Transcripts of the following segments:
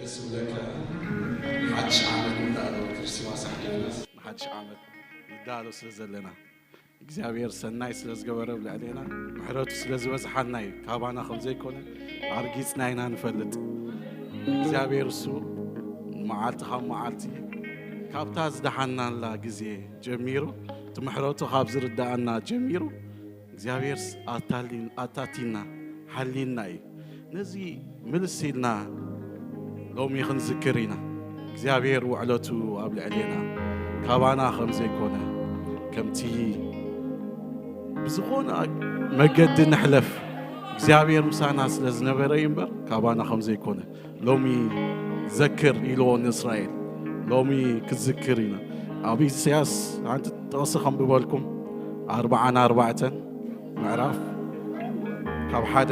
ደስ ይብለካ። ሓድሽ ዓመት ንዳሎ፣ ክርስማስ ኣሕሊፍናስ። ንሓድሽ ዓመት ንዳሎ ስለ ዘለና፣ እግዚኣብሔር ሰናይ ስለ ዝገበረ ኣብ ልዕሌና፣ ምሕረቱ ስለ ዝበዝሓልና እዩ። ካባና ከም ዘይኮነ ኣርጊጽና ኢና ንፈልጥ። እግዚኣብሔር እሱ መዓልቲ ካብ መዓልቲ፣ ካብታ ዝደሓናላ ግዜ ጀሚሩ፣ እቲ ምሕረቱ ካብ ዝርዳኣና ጀሚሩ፣ እግዚኣብሔር ኣታሊ-፣ ኣታቲና፣ ሓሊና እዩ። ነዚ ምልስ ኢልና ሎሚ ክንዝክር ኢና። እግዚኣብሔር ውዕለቱ ኣብ ልዕሌና፣ ካባና ከም ዘይኮነ፣ ከምቲ ብዝኾነ መገዲ ንሕለፍ፣ እግዚኣብሔር ምሳና ስለ ዝነበረ እዩ እምበር፣ ካባና ከም ዘይኮነ። ሎሚ ዘክር ኢልዎ ንእስራኤል፣ ሎሚ ክትዝክር ኢና። ኣብ ኢሳያስ ሓንቲ ጥቕሲ ከንብበልኩም፣ ኣርብዓን ኣርባዕተን ምዕራፍ ካብ ሓደ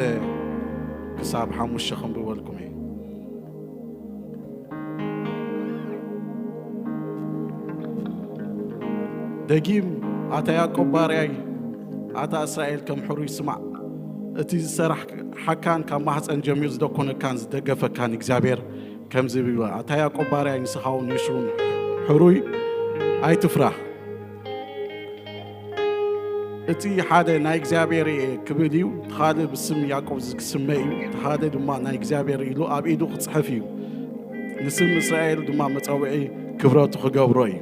ክሳብ ሓሙሽተ ከንብበልኩም እየ። ደጊም፣ ኣታ ያዕቆብ ባርያይ፣ ኣታ እስራኤል ከም ሕሩይ ስማዕ። እቲ ዝሰራሕካን ካብ ማህፀን ጀሚሩ ዝደኮነካን ዝደገፈካን እግዚኣብሔር ከምዚ ይብል፣ ኣታ ያዕቆብ ባርያይ፣ ንስኻ እውን ንሽሩን ሕሩይ ኣይትፍራህ። እቲ ሓደ ናይ እግዚኣብሔር እየ ክብል እዩ፣ እቲ ካልእ ብስም ያዕቆብ ዝስመ እዩ፣ እቲ ሓደ ድማ ናይ እግዚኣብሔር ኢሉ ኣብ ኢዱ ክጽሕፍ እዩ። ንስም እስራኤል ድማ መጸውዒ ክብረቱ ክገብሮ እዩ።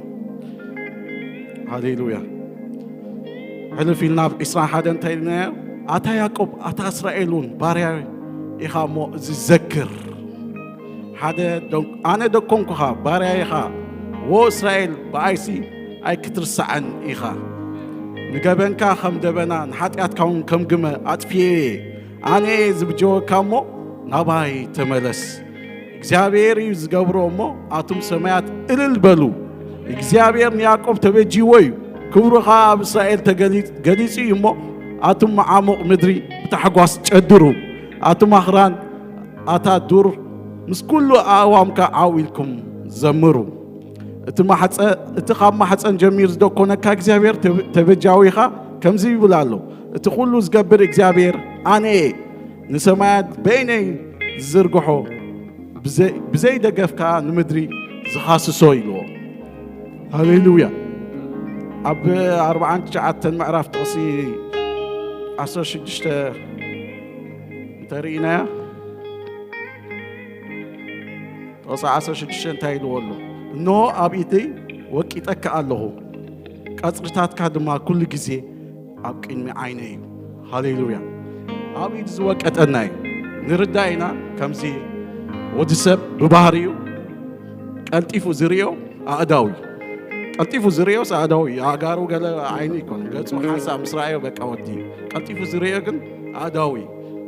ሃሌሉያ። ሕልፍ ኢልና ኣብ ዕስራን ሓደን እንታይ ኢልናዮ? ኣታ ያዕቆብ፣ ኣታ እስራኤል እውን ባርያ ኢኻ እሞ፣ እዚ ዘክር። ሓደ ዶ-፣ ኣነ ደኮንኩኻ፣ ባርያ ኢኻ። ዎ እስራኤል፣ ብኣይሲ ኣይክትርሳዕን ኢኻ። ንገበንካ ከም ደበና፣ ንሓጢኣትካ እውን ከም ግመ ኣጥፊኤ እየ። ኣነ እየ ዝብጀወካ እሞ፣ ናባይ ተመለስ። እግዚኣብሔር እዩ ዝገብሮ እሞ፣ ኣቱም ሰማያት እልል በሉ። እግዚኣብሔር ንያዕቆብ ተበጂዎ እዩ፣ ክብሩ ኸኣ ኣብ እስራኤል ተገሊ-፣ ገሊጹ እዩ እሞ፣ ኣቱም መዓሙቕ ምድሪ ብታሕጓስ ጨድሩ። ኣቱም ኣኽራን፣ ኣታ ዱር፣ ምስ ኩሉ ኣእዋምካ ዓው ኢልኩም ዘምሩ። እቲ ማሕጸ-፣ እቲ ካብ ማሕጸን ጀሚሩ ዝደኮነካ እግዚኣብሔር ተብ-፣ ተበጃዊኻ ከምዚ ይብል ኣሎ፣ እቲ ኩሉ ዝገብር እግዚኣብሔር ኣነ እየ። ንሰማያት በይነይ ዝዝርግሖ፣ ብዘይ-፣ ብዘይ ደገፍ ከኣ ንምድሪ ዝኻስሶ ኢልዎ። ሃሌሉያ። ኣብ ኣርብዓን ትሽዓተን ምዕራፍ ጥቕሲ ዓሰርተ ሽዱሽተ እንተርኢናያ፣ ጥቕሲ ዓሰርተ ሽዱሽተ እንታይ ኢልዎ ኣሎ? እንሆ ኣብ ኢደይ ወቂጠካ ኣለኹ፣ ቀጽርታትካ ድማ ኩሉ ግዜ ኣብ ቅድሚ ዓይነይ እዩ። ሃሌሉያ። ኣብ ኢድ ዝወቀጠና እዩ። ንርዳእ ኢና፣ ከምዚ ወዲ ሰብ ብባህሪኡ ቀልጢፉ ዝርእዮ ኣእዳው እዩ። ቀልጢፉ ዝርእዮስ ኣእዳው እዩ። ኣእጋሩ ገለ ዓይኑ ይኮን፣ ገጹ ሓንሳእ ምስ ረኣዮ በቃ ወዲ እዩ። ቀልጢፉ ዝርእዮ ግን ኣእዳው እዩ።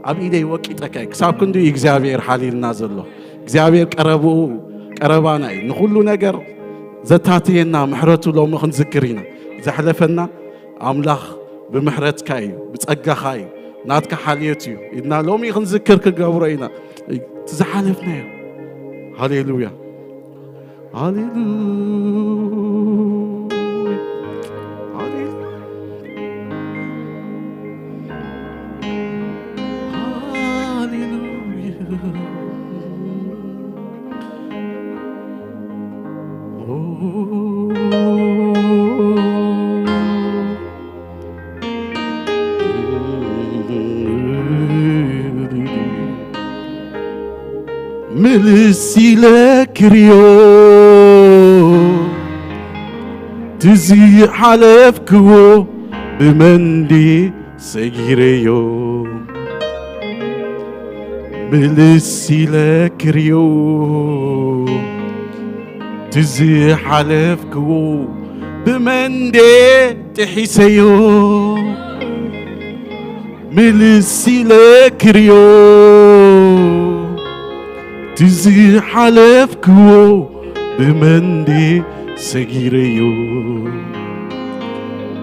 ኣብ ኢደይ ወቂጠካ እዩ። ክሳብ ክንዱ እዩ እግዚኣብሔር ሓሊልና ዘሎ። እግዚኣብሔር ቀረብኡ፣ ቀረባና እዩ። ንኹሉ ነገር ዘታተየና ምሕረቱ ሎሚ ክንዝክር ኢና። ዘሕለፈና ኣምላኽ ብምሕረትካ እዩ፣ ብጸጋኻ እዩ፣ ናትካ ሓልዮት እዩ ኢልና ሎሚ ክንዝክር ክገብሮ ኢና። እቲ ዝሓለፍናዮ። ሃሌሉያ። ሃሌሉያ። ሃሌሉያ። ሃሌሉያ። ምልስ ኢለ ክርዮ፣ ትዚ ሓለፍክዎ ብመንዲ ሰጊረዮ። ምልስ ኢለ ክርዮ፣ ትዚ ሓለፍክዎ ብመንዴ ጥሒሰዮ። ምልስ ኢለ ክርዮ፣ ትዚ ሓለፍክዎ ብመንዴ ሰጊረዮ።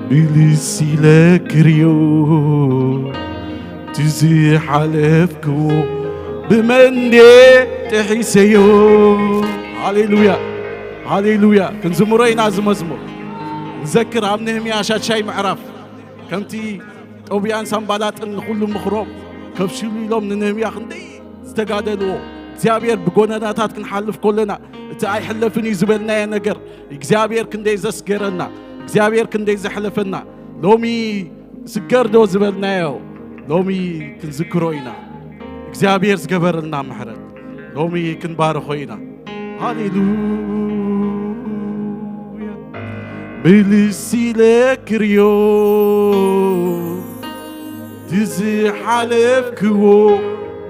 ምልስ ኢለ ክርዮ፣ ትዚ ሓለፍክዎ ብመንዴ ጥሒሰዮ። ሃሌሉያ፣ ሃሌሉያ። ክንዝምሮ ኢና እዚ መዝሙር። ንዘክር ኣብ ነህምያ ሻድሻይ ምዕራፍ ከምቲ ጦብያን ሳምባላጥን ንኹሉ ምኽሮም ከፍሽሉ ኢሎም ንነህምያ ክንደይ ዝተጋደልዎ፣ እግዚኣብሔር ብጎደናታት ክንሓልፍ ከለና እቲ ኣይሕለፍን እዩ ዝበልናዮ ነገር እግዚኣብሔር ክንደይ ዘስገረና እግዚኣብሔር ክንደይ ዘሕለፈና ሎሚ ስገርዶ ዝበልናዮ ሎሚ ክንዝክሮ ኢና እግዚኣብሔር ዝገበረልና ምሕረት ሎሚ ክንባርኾ ኢና ሃሌሉያ ምልስ ኢለ ክርዮ ድዝሓለፍክዎ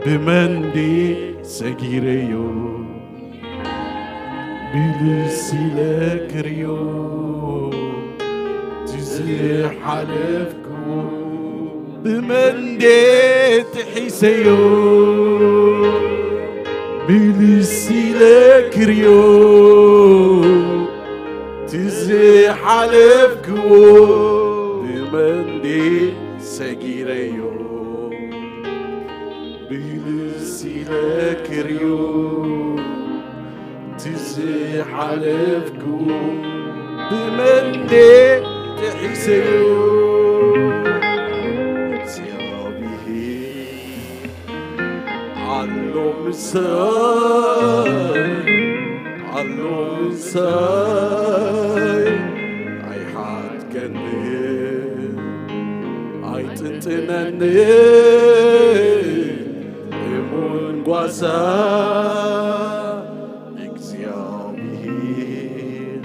ብመንዲ ሰጊረዮ ምልስ ኢለ ክርዮ ድዝሓለፍክዎ ብመንዴ ጥሒሰዮ ምልስ ኢለ ክርዮ ትዝሓለፍክዎ ብመንዴ ሰጊረዮ ምልስ ኢለ ክርዮ ትዝሓለፍክዎ ብመንዴ ጥሒሰዮ እግዚኣብሔር ኣሎ ምሳይ ኣሎ ምሳይ ኣይሓድገኒ ኣይጥንጥነኒ እሙን ጓሳ እግዚኣብሔር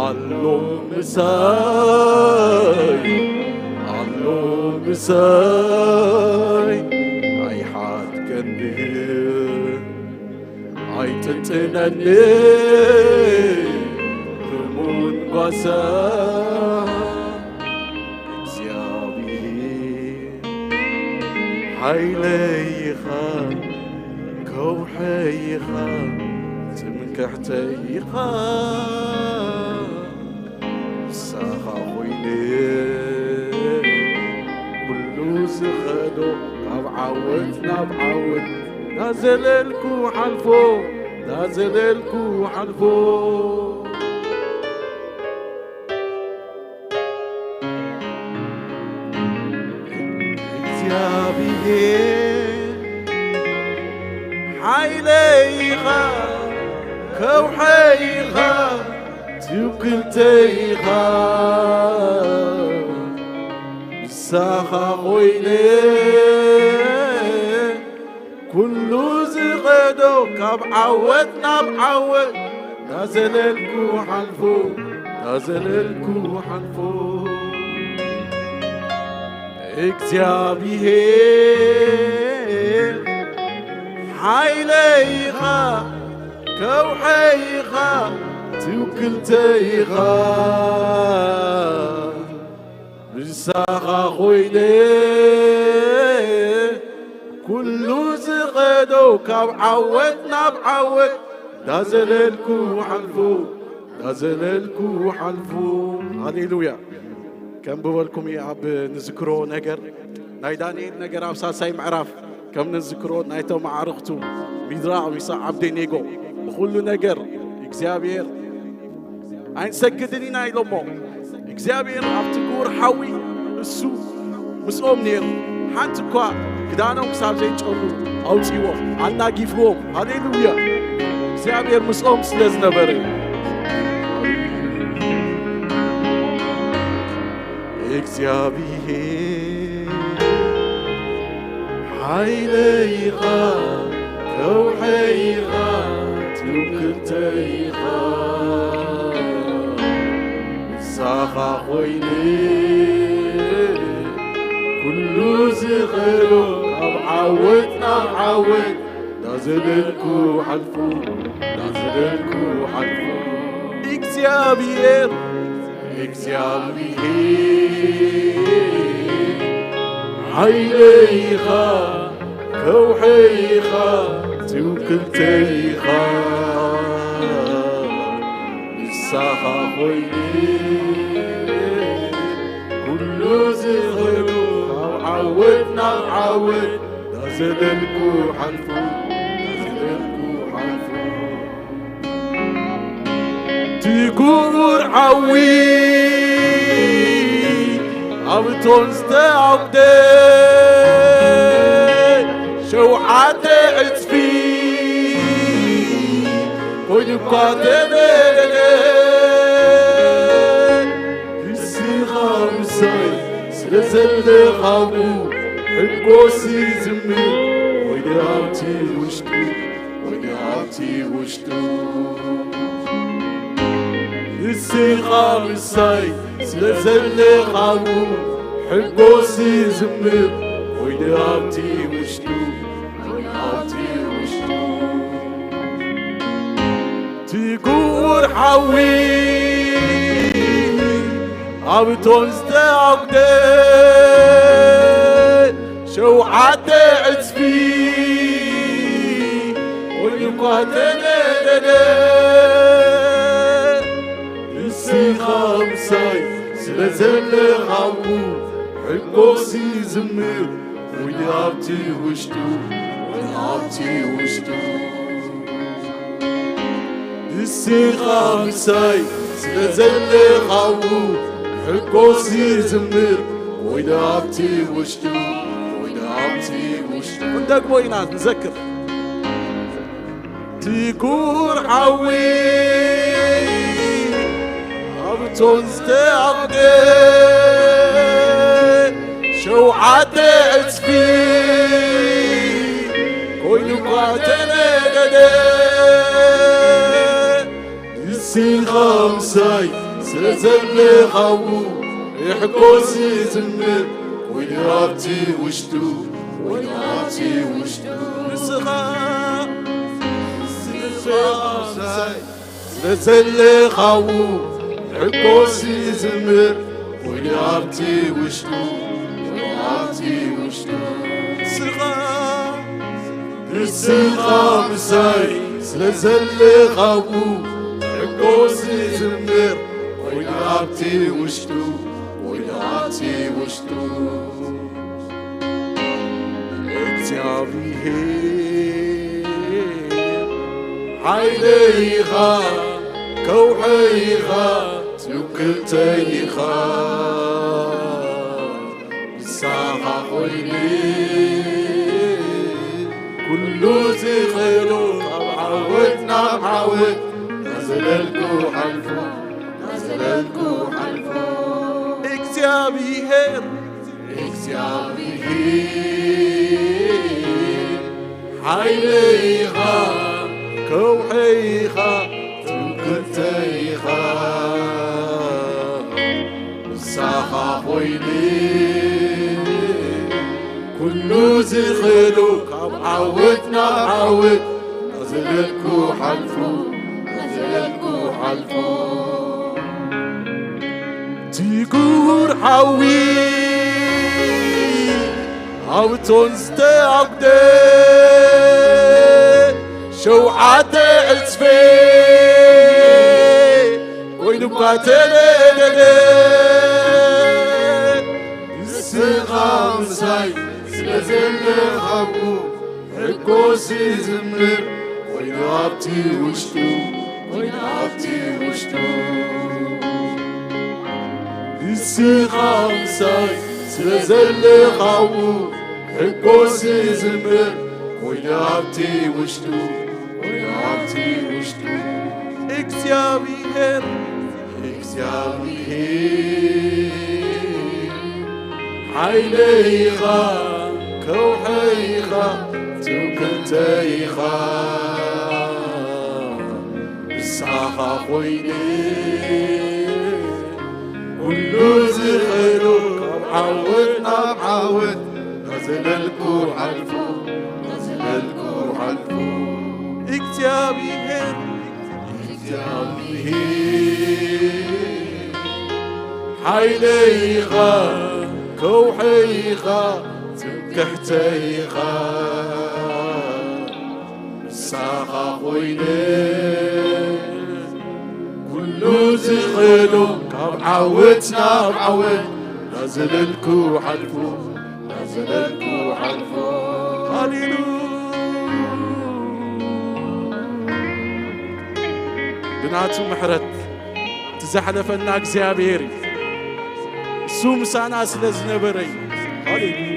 ኣሎ ምሳይ ኣሎ ምሳይ ኣይሓድገኒ ኣይጥንጥነኒ እሙን ጓሳ እግዚኣብሔር ሓይለይ ኢኻ ከውሐይ ኢኻ ትምክሕተይ ኢኻ ንሳኻ ኮይነ ኩሉ ዝኸዶ ካብ ዓወት ናብ ዓወት ናዘለልኩ ሓልፎ ናዘለልኩ ሓልፎ እግዚኣብሔር ሓይለይ ኢኻ ከውሐይ ኢኻ ትውክልተይ ኢኻ ንሳኻ ኮይነ ኩሉ ዝኸዶ ካብ ዓወት ናብ ዓወት ናዘለልኩ ሓልፎ ናዘለልኩ ሓልፎ እግዚኣብሔር ሓይለይ ኢኻ ከውሐይ ኢኻ ትውክልተይ ኢኻ ብሳኻ ኮይነ ኩሉ ዝኸዶ ካብ ዓወት ናብ ዓወት ዳዘለልኩ ሓልፎ ዳዘለልኩ ሓልፎ ሃሌሉያ ከም ብበልኩም ኣብ ንዝክሮ ነገር ናይ ዳንኤል ነገር ኣብ ሳልሳይ ምዕራፍ ከም ንዝክሮ ናይቶም ኣዕርኽቱ ሚድራቕ ሚሳቕ ዓብደኔጎ ብኹሉ ነገር እግዚኣብሔር ኣይንሰግድን ኢና ኢሎሞ እግዚኣብሔር ኣብቲ ክቡር ሓዊ እሱ ምስኦም ነይሩ ሓንቲ እኳ ክዳኖም ክሳብ ዘይጨሉ ኣውፅዎም ኣናጊፍዎም ሃሌሉያ እግዚኣብሔር ምስኦም ስለ ዝነበረ እግዚኣብሔር ሓይለይኻ ከውሐይኻ ትምክተይኻ ንሳኻ ኾይነ ኩሉ ዝኽእሎ ካብ ዓወት ናብ ዓወት ዳዘለልኩ ሓልፉ ዳዘለልኩ ሓልፉ እግዚኣብሔር እግዚኣብሔር ሓይለይኻ ከውሐይኻ ትምክተይኻ ንሳኻ ኾይነ ኩሉ ዝኽእሎ ካብ ዓወት ናብ ዓወት ዳዘለልኩ ሓልፉ ዳዘለልኩ ሓልፉ ትጉር ዓዊ ኣብቶን ዝተኣጉደ ሸውዓተ ዕፅፊ ኮይኑ እኳ ተነደደ፣ ንስኻ ምሳይ ስለ ዘለኻቡ፣ ሕጎሲ ዝምር፣ ወይኒ ኣብቲ ውሽጡ፣ ወይኒ ኣብቲ ውሽጡ። ንስኻ ምሳይ ስለ ዘለኻቡ፣ ሕጎሲ ዝምር፣ ወይኒ ኣብቲ ውሽጡ፣ ወይኒ ኣብቲ ውሽጡ። እቲ ክቡር ሓዊ ኣብ እቶን ዝተኣጉደ ሸውዓተ ዕጽፊ ኮይኑ እኳ ተነደደ፣ ንስኻ ምሳይ ስለ ዘለኻቡ፣ ሕጎሲ ዝምር፣ ወይኒ ኣብቲ ውሽጡ፣ ወይኒ ኣብቲ ውሽጡ። ንስኻ ምሳይ ስለ ዘለኻቡ፣ ሕጎሲ ዝምር፣ ወይኒ ኣብቲ ውሽጡ፣ ወይኒ ኣብቲ ውሽጡ። ክንደግሞ ኢና ንዘክር። እቲ ክቡር ሓዊ ኣብ እቶን ዝተኣጉደ ሸውዓተ ዕጽፊ ኮይኑ እኳ ተነደደ፣ ንስኻ ምሳይ ስለ ዘለኻቡ፣ ሕጎሲ ዝምር፣ ወይኒ ኣብቲ ውሽጡ፣ ወይኒ ኣብቲ ውሽጡ። ንስኻ፣ ንስኻ ምሳይ ስለ ዘለኻቡ፣ ሕጎሲ ዝምር፣ ወይኒ ኣብቲ ውሽጡ፣ ወይኒ ኣብቲ ውሽጡ። ንስኻ፣ ንስኻ ምሳይ ስለ ዘለኻቡ፣ ሕጎሲ ዝምር፣ ወይኒ ኣብቲ ውሽጡ፣ ወይኒ ኣብቲ ውሽጡ። እግዚኣብሔር ሓይለይ ኢኻ፣ ከውሒ ኢኻ፣ ትምክሕተይ ኢኻ። ንስኻ ኮይኒ ኩሉ ዝኽእሉ፣ ካብ ዓወት ናብ ዓወት ናዘለልኩ ሓልፎ፣ ናዘለልኩ ሓልፎ። እግዚኣብሔር፣ እግዚኣብሔር ሓይለይ ኢኻ፣ ከውሒ ኢኻ፣ ትምክሕተይ ኢኻ። ንስኻ ኮይኒ ኩሉ ዝኽእሉ፣ ካብ ዓወት ናብ ዓወት ናዘለልኩ ሓልፉ፣ ናዘለልኩ ሓልፉ። እቲ ክቡር ሓዊ ኣብ እቶን ዝተኣጉደ ሸውዓተ ዕጽፊ ኮይኑ እኳ ተነደደ፣ ንስኻ ምሳይ ስለ ዘለኻቡ፣ ሕጎስ ይዝምር ኮይኑ ኣብቲ ውሽጡ፣ ኮይኑ ኣብቲ ውሽጡ። ንስኻ ምሳይ ስለ ዘለኻቡ፣ ሕጎስ ይዝምር ኮይኑ ኣብቲ ውሽጡ፣ ኮይኑ ኣብቲ ውሽጡ። እግዚኣብሔር፣ እግዚኣብሔር ሓይለይ ኢኻ፣ ከውሒ ኢኻ፣ ትምክሕተይ ኢኻ። ንስኻ ኮይነ ኩሉ ዝኽእሉ፣ ካብ ዓወት ናብ ዓወት ናዘለልኩ ሓልፉ፣ ናዘለልኩ ሓልፉ። እግዚኣብሔር፣ እግዚኣብሔር ሓይለይ ኢኻ፣ ከውሒ ኢኻ፣ ትምክሕተይ ኢኻ። ንስኻ ኮይነ ኩሉ ዝኽእሉ፣ ካብ ዓወት ናብ ዓወት ናዘለልኩ ሓልፉ፣ ናዘለልኩ ሓልፉ። ሃሌሉያ። ብናቱ ምሕረት እቲ ዘሕለፈና እግዚኣብሔር እዩ። እሱ ምሳና ስለ ዝነበረ እዩ። ሃሌሉያ።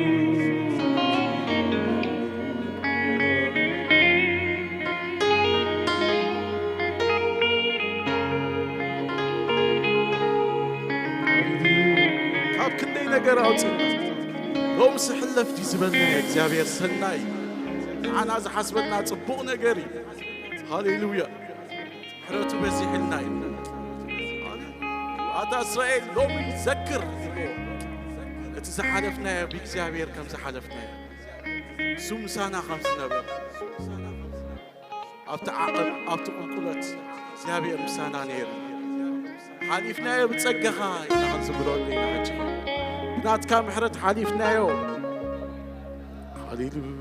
ነገር ኣውፅእ። ሎምስ ሕለፍ ድዩ ዝበልናዮ እግዚኣብሔር ሰናይ፣ ንዓና ዝሓስበልና ፅቡቕ ነገር እዩ። ሃሌሉያ። ምሕረቱ በዚሕልና እዩ። ኣታ እስራኤል ሎሚ ዘክር ይብልዎ። እቲ ዝሓለፍናዮ ብእግዚኣብሔር ከም ዝሓለፍናዮ፣ እሱ ምሳና ከም ዝነበረ፣ ኣብቲ ዓቐብ ኣብቲ ቁልቁለት እግዚኣብሔር ምሳና ነይሩ። ሓሊፍናዮ ብጸጋኻ ኢና ክንዝምረሉ ኢና። ሕጂ ብናትካ ምሕረት ሓሊፍናዮ። ሃሌሉያ።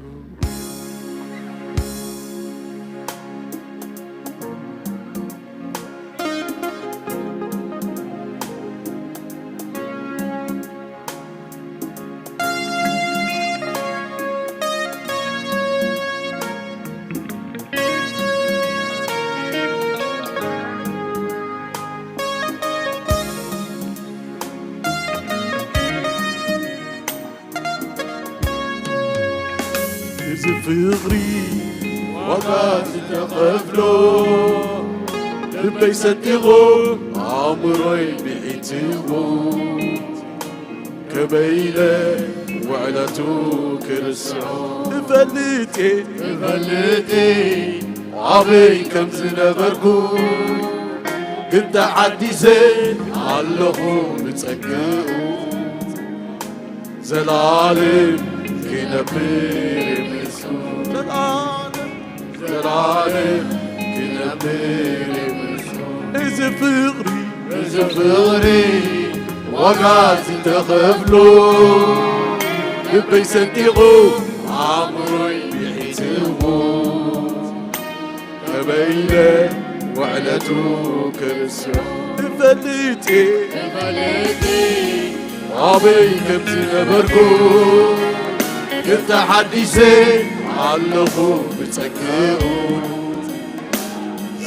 እዚ ፍቕሪ ዋጋ ዝተኸፍሎ፣ ልበይ ሰንጢቑ ኣእምሮይ ብዒትዎ፣ ከመይ ኢለ ውዕለቱ ክርስዖ? እፈልጥ እየ፣ እፈልጥ እየ ኣበይ ከም ዝነበርኩ፣ ግን ተሓዲሰ ኣለኹ ብጸግኡ። ዘላለም ክነብር ምስኡ። ዘላለም፣ ዘላለም ክነብር ምስኡ። እዚ ፍቕሪ፣ እዚ ፍቕሪ ዋጋ ዝተኸፍሎ፣ ልበይ ሰንጢቑ ኣእምሮይ ብዒትዎ። ከመይ ኢለ ውዕለቱ ክርስዖ? እፈልጥ እየ፣ እፈልጥ እየ ኣበይ ከም ዝነበርኩ፣ ግን ተሓዲሰ ኣለኹ ብጸግኡ።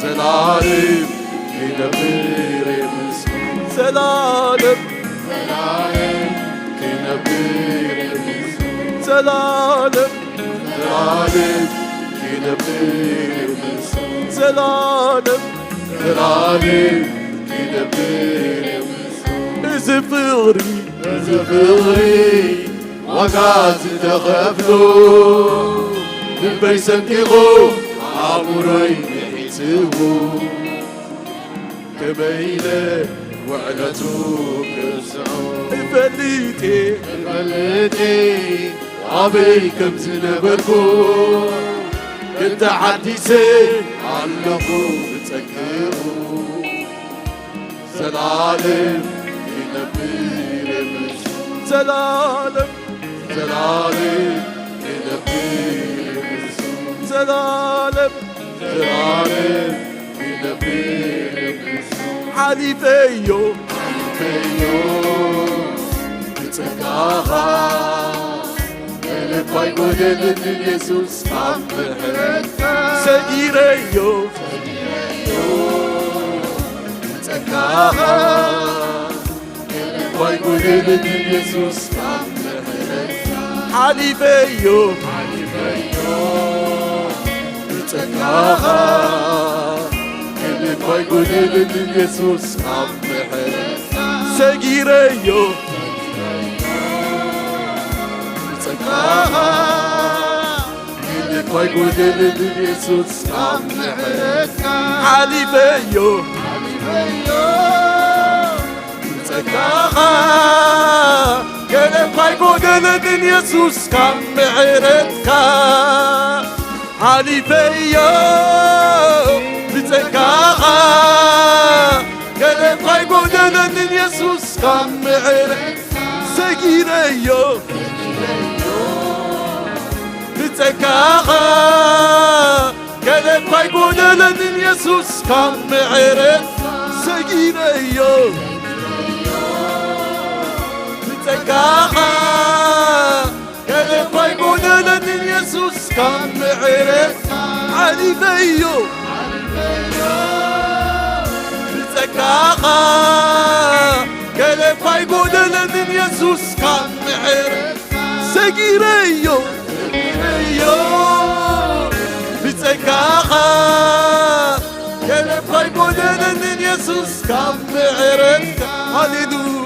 ዘላለም ክነብር እየ ምስኡ። ዘላለም፣ ዘላለም ክነብር እየ ምስኡ። ዘላለም፣ ዘላለም ክነብር ምስኡ። ዘላለም፣ ዘላለም ክነብር ምስኡ። እዚ ፍቕሪ፣ እዚ ፍቕሪ ዋጋ ዝተኸፍሎ፣ ልበይ ሰንጢቑ ኣእምሮይ ብዒትዎ። ከመይ ኢለ ውዕለቱ ክርስዖ? እፈልጥ እየ፣ እፈልጥ እየ ኣበይ ከም ዝነበርኩ፣ ግን ተሓዲሰ ኣለኹ ብጸግኡ። ዘላለም ክነብር እየ ምስኡ። ዘላለም፣ ዘላለም ክነብር እየ ምስኡ። ዘላለም፣ ዘላለም ክነብር ምስኡ። ሓሊፈዮ፣ ሓሊፈዮ ብጸጋኻ፣ ገለ እኳ ኣይጎደለንን የሱስ ካብ ምሕረትካ። ሰጊረዮ፣ ሰጊረዮ ብጸጋኻ፣ ገለ እኳ ኣይጎደለንን የሱስ ካብ ምሕረትካ። ሓሊፈዮ፣ ሓሊፈዮ ብጸጋኻ፣ ገለ እኳ ኣይጎደለንን የሱስ ካብ ምሕረትካ። ሰጊረዮ፣ ብጸጋኻ፣ ገለ እኳ ኣይጎደለንን የሱስ ካብ ምሕረትካ። ሓሊፈዮ፣ ሓሊፈዮ ብጸጋኻ፣ ገለ እኳ ኣይጎደለንን የሱስ ካብ ምሕረትካ። ሓሊፈዮ ብጸጋኻ፣ ገለ እኳ ኣይጎደለንን የሱስ ካብ ምሕረትካ። ሰጊረዮ ብጸጋኻ፣ ገለ እኳ ኣይጎደለንን የሱስ ካብ ምሕረት። ሰጊረዮ ብጸጋኻ፣ ገለ እኳ ኣይጎደለንን የሱስ ካብ ምሕረት። ሓሊፈዮ ብጸጋኻ፣ ገለ እኳ ኣይጎደለንን የሱስ ካብ ምሕረት። ሰጊረዮ፣ ሰጊረዮ ብጸጋኻ፣ ገለ እኳ ኣይጎደለንን የሱስ ካብ ምሕረትካ። ሃሌሉያ።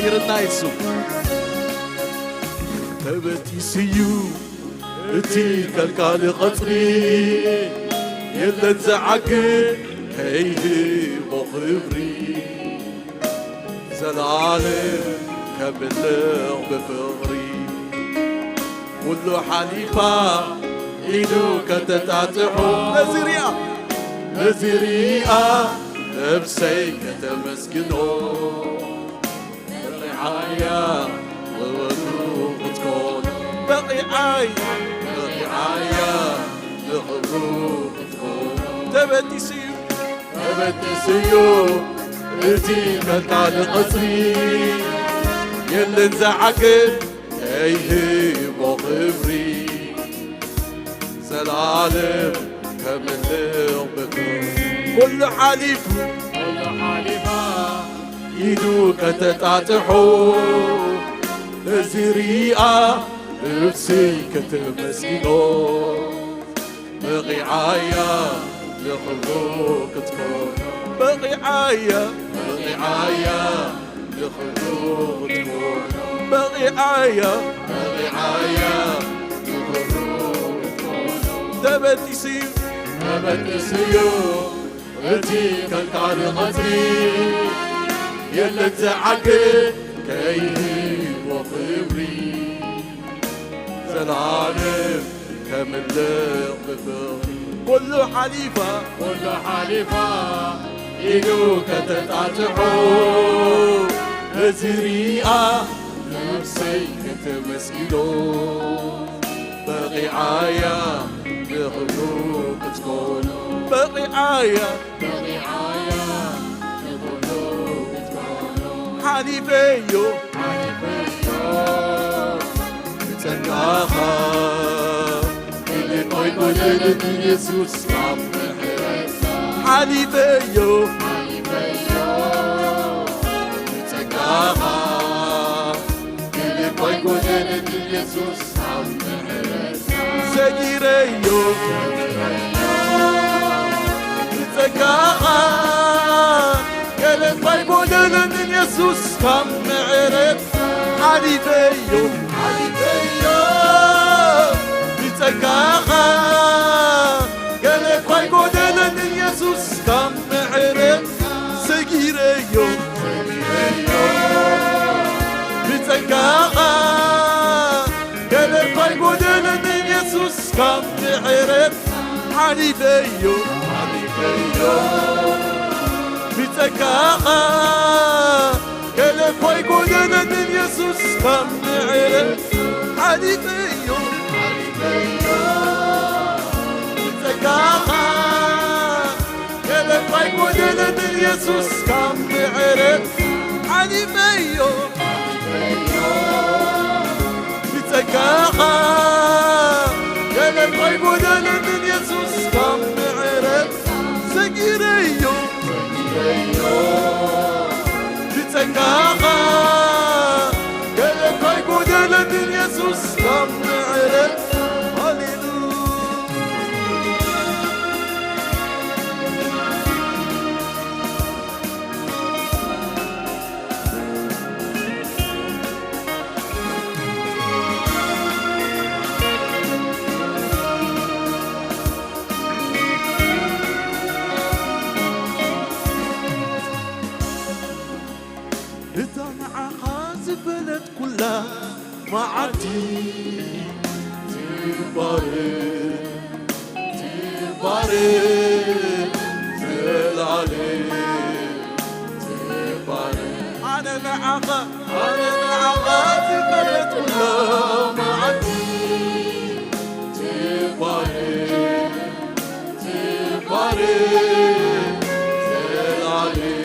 ይርና ይሱ ተበጢስዩ እቲ ከልካሊ ቐጽሪ የለን ዝዓግብ ከይህቦ ክብሪ ዘላለም ከምልቕ ብፍቕሪ ኩሉ ሓሊፋ ኢዱ ከተጣጥሖ ነዚ ሪኣ ነዚ ሪኣ ነብሰይ ከተመስግኖ በቂዓያ ክብሩ ክትኮኖ በቂዓያ በቂዓያ ንኽብሩ ክትኮኖ ተበጢሱ እዩ ተበጢሱ እዩ እቲ ከልካሊ ቐጽሪ የለን ዝዓግብ ከይህቦ ክብሪ ዘላለም ከምልቕ ብፍቕሪ ኩሉ ሓሊፉ ኩሉ ሓሊፋ ኢዱ ከተጣጥሖ ነዚ ሪኣ ነብሰይ ከተመስግኖ በቂዓያ ንኽብሩ ክትኮኖ በቂዓያ በቂዓያ ንኽብሩ ክትኮኖ በቂዓያ በቂዓያ ንኽብሩ ክትኮኖ ተበጢሱ ተበጢስዮ እቲ ከልካሊ ቐጽሪ የለን ዝዓግብ ከይህቦ ክብሪ ዘላለም ከምልቕ ብፍቕሪ ኩሉ ሓሊፋ ኩሉ ሓሊፋ ኢዱ ከተጣጥሖ ነዚ ሪኣ ነብሰይ ከተመስግኖ በቂዓያ ንኽብሩ ክትኮኖ በቂዓያ በቂዓያ ንኽብሩ ክትኮኖ ሓሊፈዮ ሓሊፈዮ ብጸጋኻ ኢልቆይ ጎደለኒ የሱስ ካብ ምሕረትካ ሓሊፈዮ ሓሊፈዮ ብጸጋኻ ኢልቆይ ጎደለኒ የሱስ ካብ ምሕረትካ ሰጊረዮ ብጸጋኻ ገለ እኳ ኣይጎደለንን የሱስ ካብ ምሕረት ሓሊፈዮ ሓሊፈዮ ብጸጋኻ ገለ እኳ ኣይጎደለንን የሱስ ካብ ምሕረት ሰጊረዮ ሰጊረዮ ብጸጋኻ ገለ እኳ ኣይጎደለንን የሱስ ካብ ምሕረት ሓሊፈዮ ሓሊፈዮ ብጸጋኻ ገለ እኳ ኣይጎደለንን የሱስ ካብ ምሕረት ሓሊፈዮ ሓሊፈዮ ብጸጋኻ ገለ እኳ ኣይጎደለንን የሱስ ካብ ምሕረት ሓሊፈዮ ሓሊፈዮ ብጸጋኻ ገለ እኳ ኣይጎደለንን የሱስ ካብ ምሕረት ሰጊረዮ ሰጊረዮ ብጸጋኻ ገለ እኳ ኣይጎደለንን የሱስ ካብ ምሕረት ሃሌሉያ እታ ንዓኻ ዝፈለጥኩላ መዓልቲ ትባረኽ ትባረኽ ዘላለም ትባረኽ ኣነ ንዓኻ ኣነ ንዓኻ ዝፈለጥኩላ መዓልቲ ትባረኽ ትባረኽ ዘላለም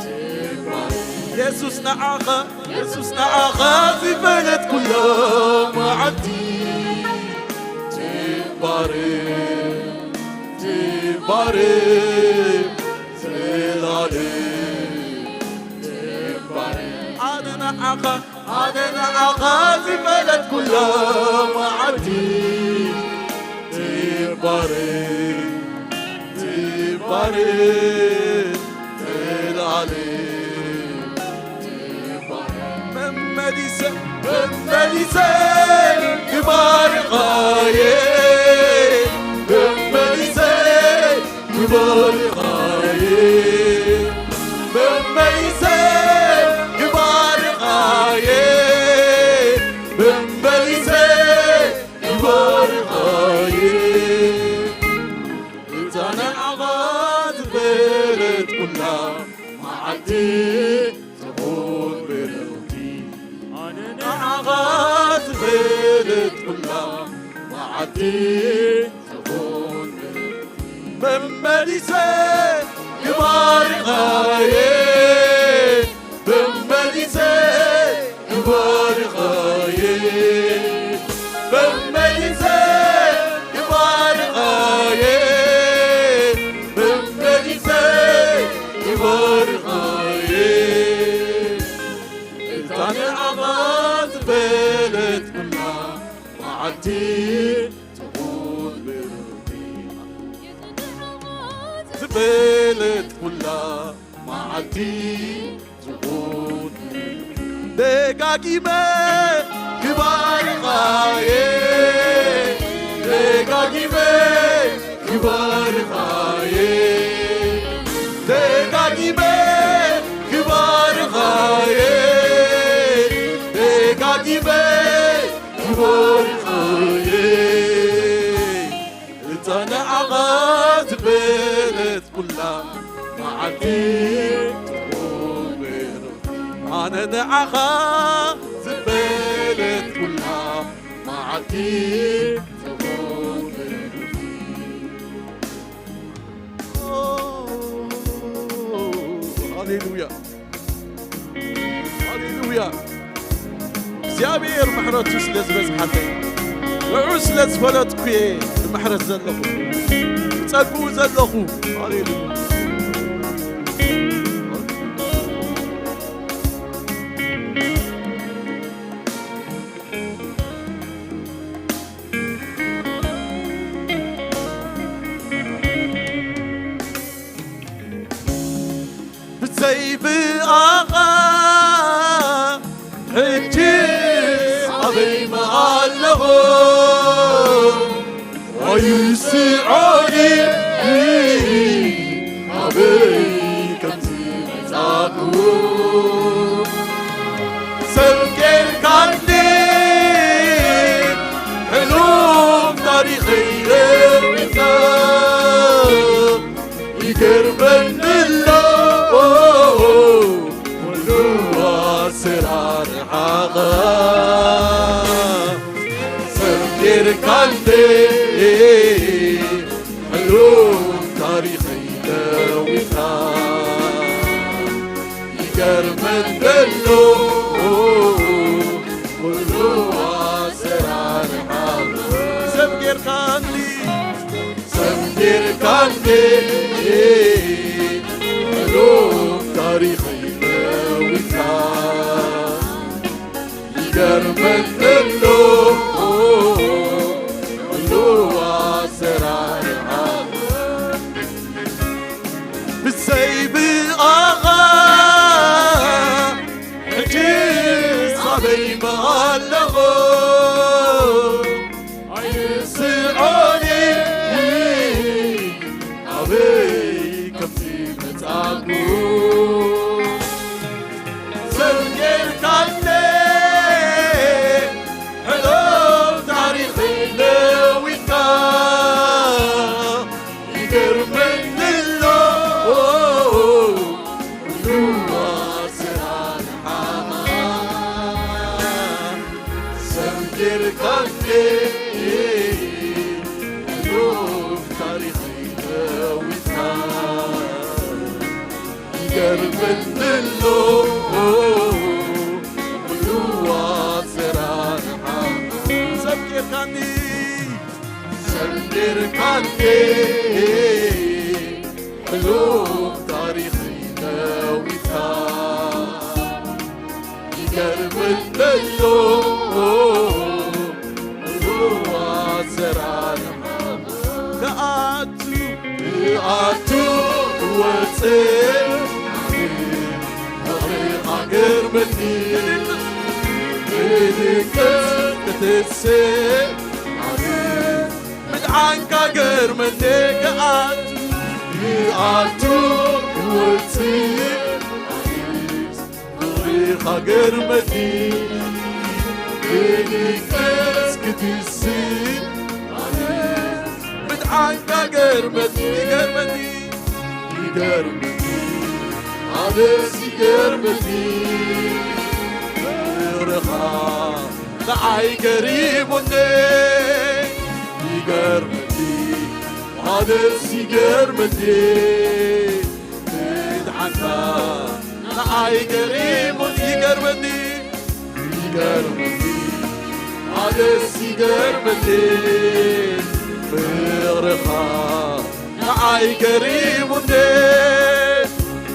ትባረኽ የሱስ ንዓኻ የሱስ ንዓኻ ዝፈለጥኩላ መዓልቲ ትባረኽ ትባረኽ ዘላለም ትባረኽ ኣነ ንዓኻ ኣነ ንዓኻ ዝፈለጥኩላ መዓልቲ ትባረኽ ትባረኽ ዘላለም መመሊሰ ክባርኻየ፣ መመሊሰ ክባርኻየ፣ መመሊሰ ክባርኻየ፣ መመሊሰ ክባርኻየ። እታ ንዓኻ ዝበለት ኩላ መዓልቲ ትኹን ብርኽቲ፣ ኣነ ንዓኻ ዝበለት ኩላ መዓልቲ ትኹን ብርኽቲ፣ መመሊሰ ክባርኻየ፣ መመሊሰ ክባርኻየ፣ መመሊሰ ክባርኻየ፣ መመሊሰ ክባርኻየ። እታ ንዓኻ ዝበለት ኩላ መዓልቲ ትኹን ብርኽቲ፣ ዝበለት ኩላ መዓልቲ ትኹን ደጋጊመ ክባርኻየ፣ ደጋጊመ ክባርኻየ፣ ደጋጊመ ክባርኻየ፣ ደጋጊመ ክባርኻየ። እታ ንዓኻ ዝበለት ኩላ መዓልቲ ትኹን ብርኽቲ፣ ኣነ ንዓኻ ዝበለት ኩላ መዓልቲ ትኹን ብርኽቲ። ሃሌሉያ። ሃሌሉያ። እግዚኣብሔር ምሕረቱ ስለ ዝበዝሓለይ፣ ንዑ ስለ ዝፈለጥኩ እየ ብምሕረት ዘለኹ፣ ብጸግኡ ዘለኹ። ሃሌሉያ። ብዘይ ብኣኻ ሕጂስ ኣበይ ምኣለኹ? ኣይስዖኒ ኣበይ ከም ዝመጻእኩ። ሰብ ጌርካኒ ሕሉፍ ታሪኸይ ለዊጥካ። ይገርመኒ ኣሎ ኩሉ ኣሰራርሓኻ። ሰብ ጌርካኒ ሕሉፍ ታሪኸይ ለዊጥካ። ይገርመኒ ኣሎ ኩሉ ኣሰራርሓኻ። ሰብ ጌርካኒ ሰብ ጌርካኒ ሕሉፍ ታሪኸይ ለዊጥካ። ይገርመኒ ኣሎ ኩሉ ኣሰራርሓ። ብዘይ ብኣኻ ሕጂ ኣበይ ምኣለኹ? ኣይስዖኒ ኣበይ ከም ዝመጻእኩ። ሰብ ጌርካኒ ሕሉፍ ታሪኸይ ለዊጥካ። ይገርመኒ ኣሎ ኩሉ ኣሰራርሓኻ። ሰብ ጌርካኒ ሕሉፍ ታሪኸይ ለዊጥካ። ይገርመኒ ኣሎ ኩሉ ኣሰራርሓ። ሰብ ጌርካኒ ሰብ ጌርካኒ ሕሉፍ ታሪኸይ ለዊጥካ። ይገርመኒ ኣሎ ሕሉፍ ኣሰራርሓ። ክኣቱ ክኣቱ ክወጽእ ፍቕርኻ ገርመኒ። ክትስእ ኣነ ምድሓንካ ገርመኒ። ክኣቱ ክኣቱ ክወጽእ ኣነስ ፍቕርኻ ገርመኒ። ክንቅስ ክትስእ ኣነስ ምድሓንካ ገርመኒ፣ ገርመኒ። ይገርመኒ ኣነስ ይገርመኒ። ፍቕርኻ ንዓይ ገሪሙኒ። ይገርመኒ ኣነስ ይገርመኒ። ምድሓንካ ንዓይ ገሪሙኒ። ይገርመኒ ይገርመኒ ኣነስ ይገርመኒ። ፍቕርኻ ንዓይ ገሪሙኒ።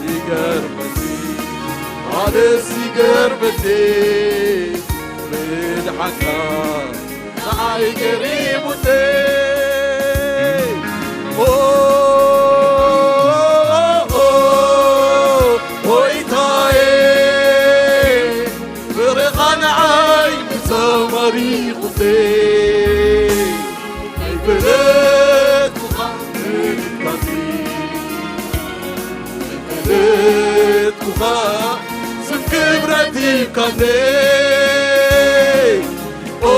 ይገርመኒ ኣነስ ይገርመኒ። ምድሓንካ ንዓይ ገሪሙኒ። ኦ ጎይታየ ፍቕርኻ ንዓይ ብዘማሪኹኒ። ኣይፈለጥኩኻ ምልካኒ። ኣይፈለጥኩኻ ስም ክብረት ይብካኒ። ኦ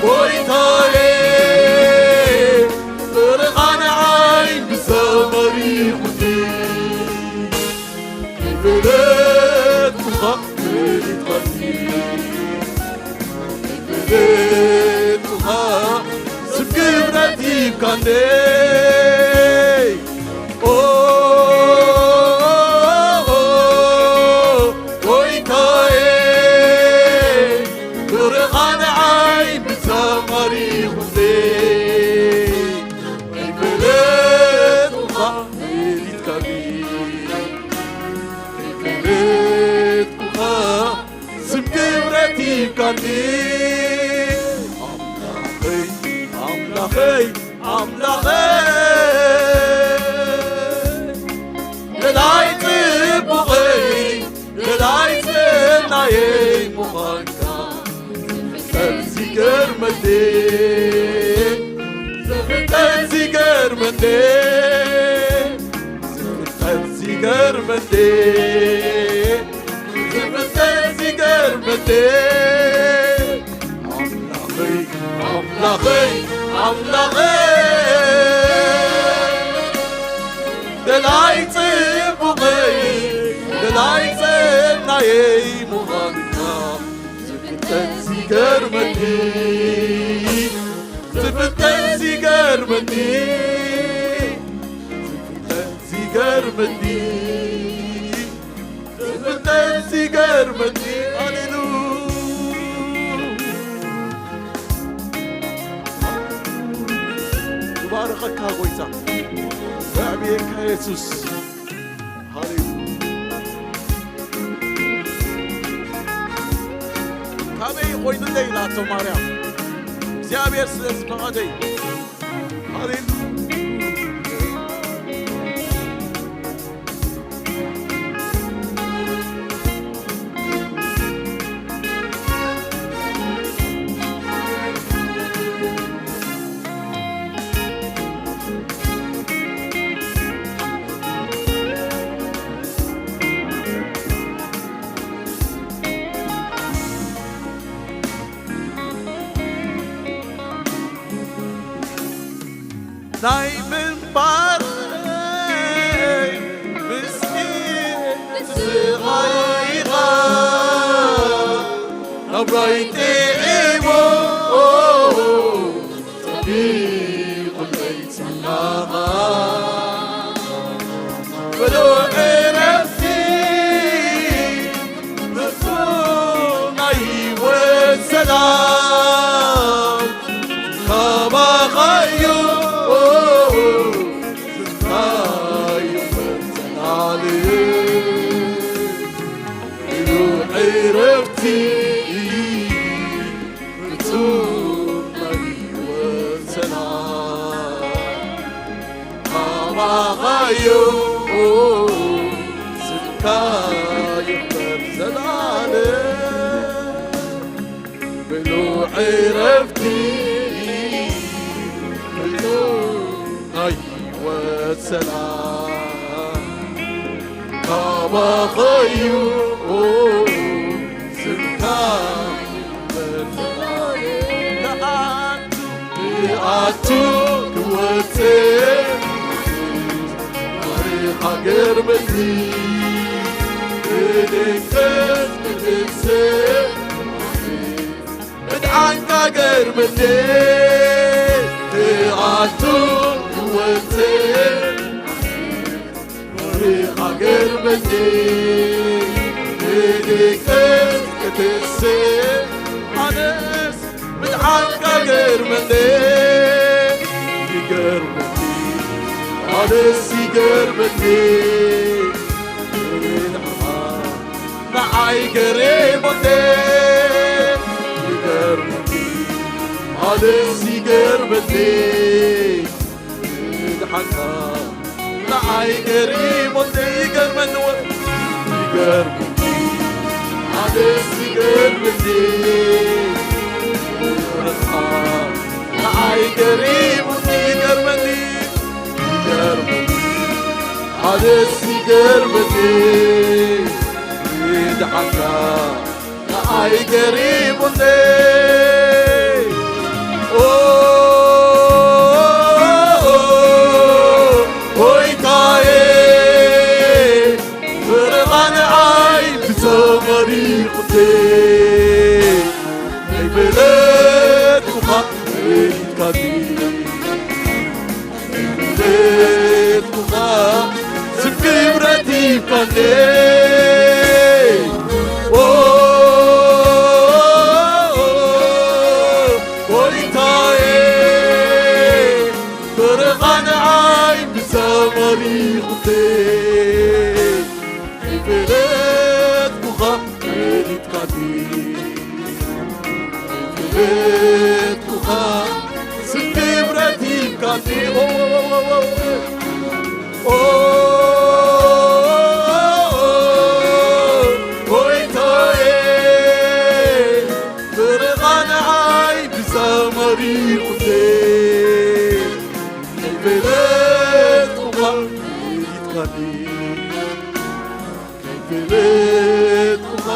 ጎይታየ ፍቕርኻ ንዓይ ብዘማሪኹኒ። ኣይፈለጥኩኻ ፈሊጥካኒ። ኣይፈለጥኩኻ ስም ክብረት ይብካኒ። ኦ ጎይታየ ፍቕርኻ ንዓይ ብዘማሪኹኒ። ኣይፈለጥኩኻ ፈሊጥካኒ። ኣይፈለጥኩኻ ስም ክብረት ይብካኒ። ኣምላኸይ ኣምላኸይ ኣምላኸይ ደላይ ጽቡቐይ ደላይ ሰናየይ ምዃንካ ዝፍጠር ዝገርመኒ ዝፍጠር ዝገርመኒ ዝፍጠር ዝገርመኒ ዝፍጠር ዝገርመኒ ኣምላኸይ ኣምላኸይ ኣምላኸይ ደላይ ጽቡቐይ ደላይ ሰናየይ ምዃንካ ዝፍጠር ዝገርመኒ ዝፍጠር ዝገርመኒ ዝፍጠር ዝገርመኒ ዝፍጠር ዝገርመኒ። ሃሌሉያ። ይባርኸካ ጎይታ። የዕብየካ የሱስ። ሃሌሉያ። ካበይ ኮይኑለይ ኢላቶ ማርያም እግዚኣብሔር ስለ ዝፈቐደ እዩ። ሃሌሉያ። ናይ ምንባር ምስኪን ንስኻ ኢኻ ናብራይ ጥዒሞ ጸቢቑለይ ጸላኻ ምሉእ ዕረፍቲ ፍጹም ናይ ህይወት ሰላም ካባኻዮ ዝካዮ መተናል ምሉእ ዕረፍቲ ፍጹም ናይ ህይወት ሰላም ካባኻዮ ስምካ ይኽበር። ዕረፍቲ ፍጹም ናይ ህይወት ሰላም ካባኸ እዩ ስምካ ይበልጽ። ክኣቱ ክኣቱ ክወጽእ ሃገር ምድሪ ክድቅስ ክድስእ ምድዓንካ ገርምኒ ክኣቱ ክወጽእ ሃገር ምድሪ ክድቅስ ክትስእ ኣነስ ምድዓንካ ገርምኒ ይገርምኒ ኣነስ ይገርምኒ ምድዓኻ ንዓይ ገሪሙኒ ይገርምኒ ኣነስ ይገርምኒ ምድዓኻ ንዓይ ገሪሙኒ ይገርመኒ ወ- ይገርምኒ ኣነስ ይገርምኒ ምሕረትካ ንዓይ ገሪሙኒ ይገርመኒ ይገርምኒ ኣነስ ይገርምኒ ምድዓኻ ንዓይ ገሪሙኒ ኦ፣ ኦ፣ ጎይታዬ ፍረቓ ንዓይ ብሰማሪ ቁቴ ናይ በለትኩኻ ፈሊጥካኒ ዘትኩኻ ስም ክብረት ይብካኒ ኦ ጎይታዬ በረኻ ንዓይ ብሰማሪ ኹቴ ከይፈለጥኩኻ ፈሊጥካኒ ከይፈለጥኩኻ ስም ክብረት ይብካኒ ኦ ኦ፣ ጎይታዬ፣ ብርሃን ዓይን ብሰማይ ቁቴ፣ ከይፈለጥኩኻ ፈሊጥካኒ፣ ከይፈለጥኩኻ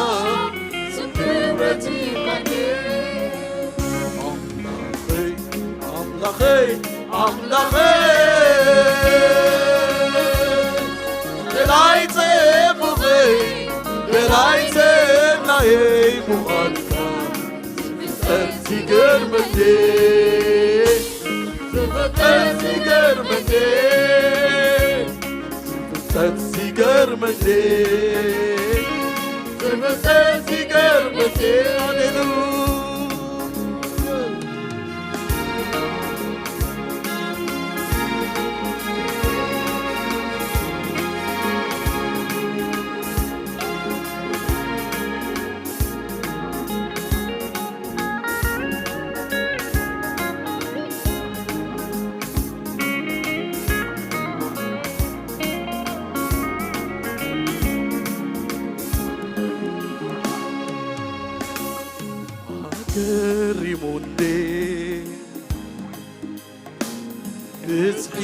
ስም ክብረት ይብካኒ። ኣምላኸይ፣ ኣምላኸይ፣ ኣምላኸይ፣ ደላይ ጽቡቐይ፣ ደላይ ሰናየይ ምዃንካ ዝፍጠር ዝገርመኒ፣ ዝፍጠር ዝገርመኒ፣ ዝፍጠር ዝገርመኒ፣ ዝፍጠር ዝገርመኒ። ሃሌሉያ። ኣገሪሙኒ ብዝሒ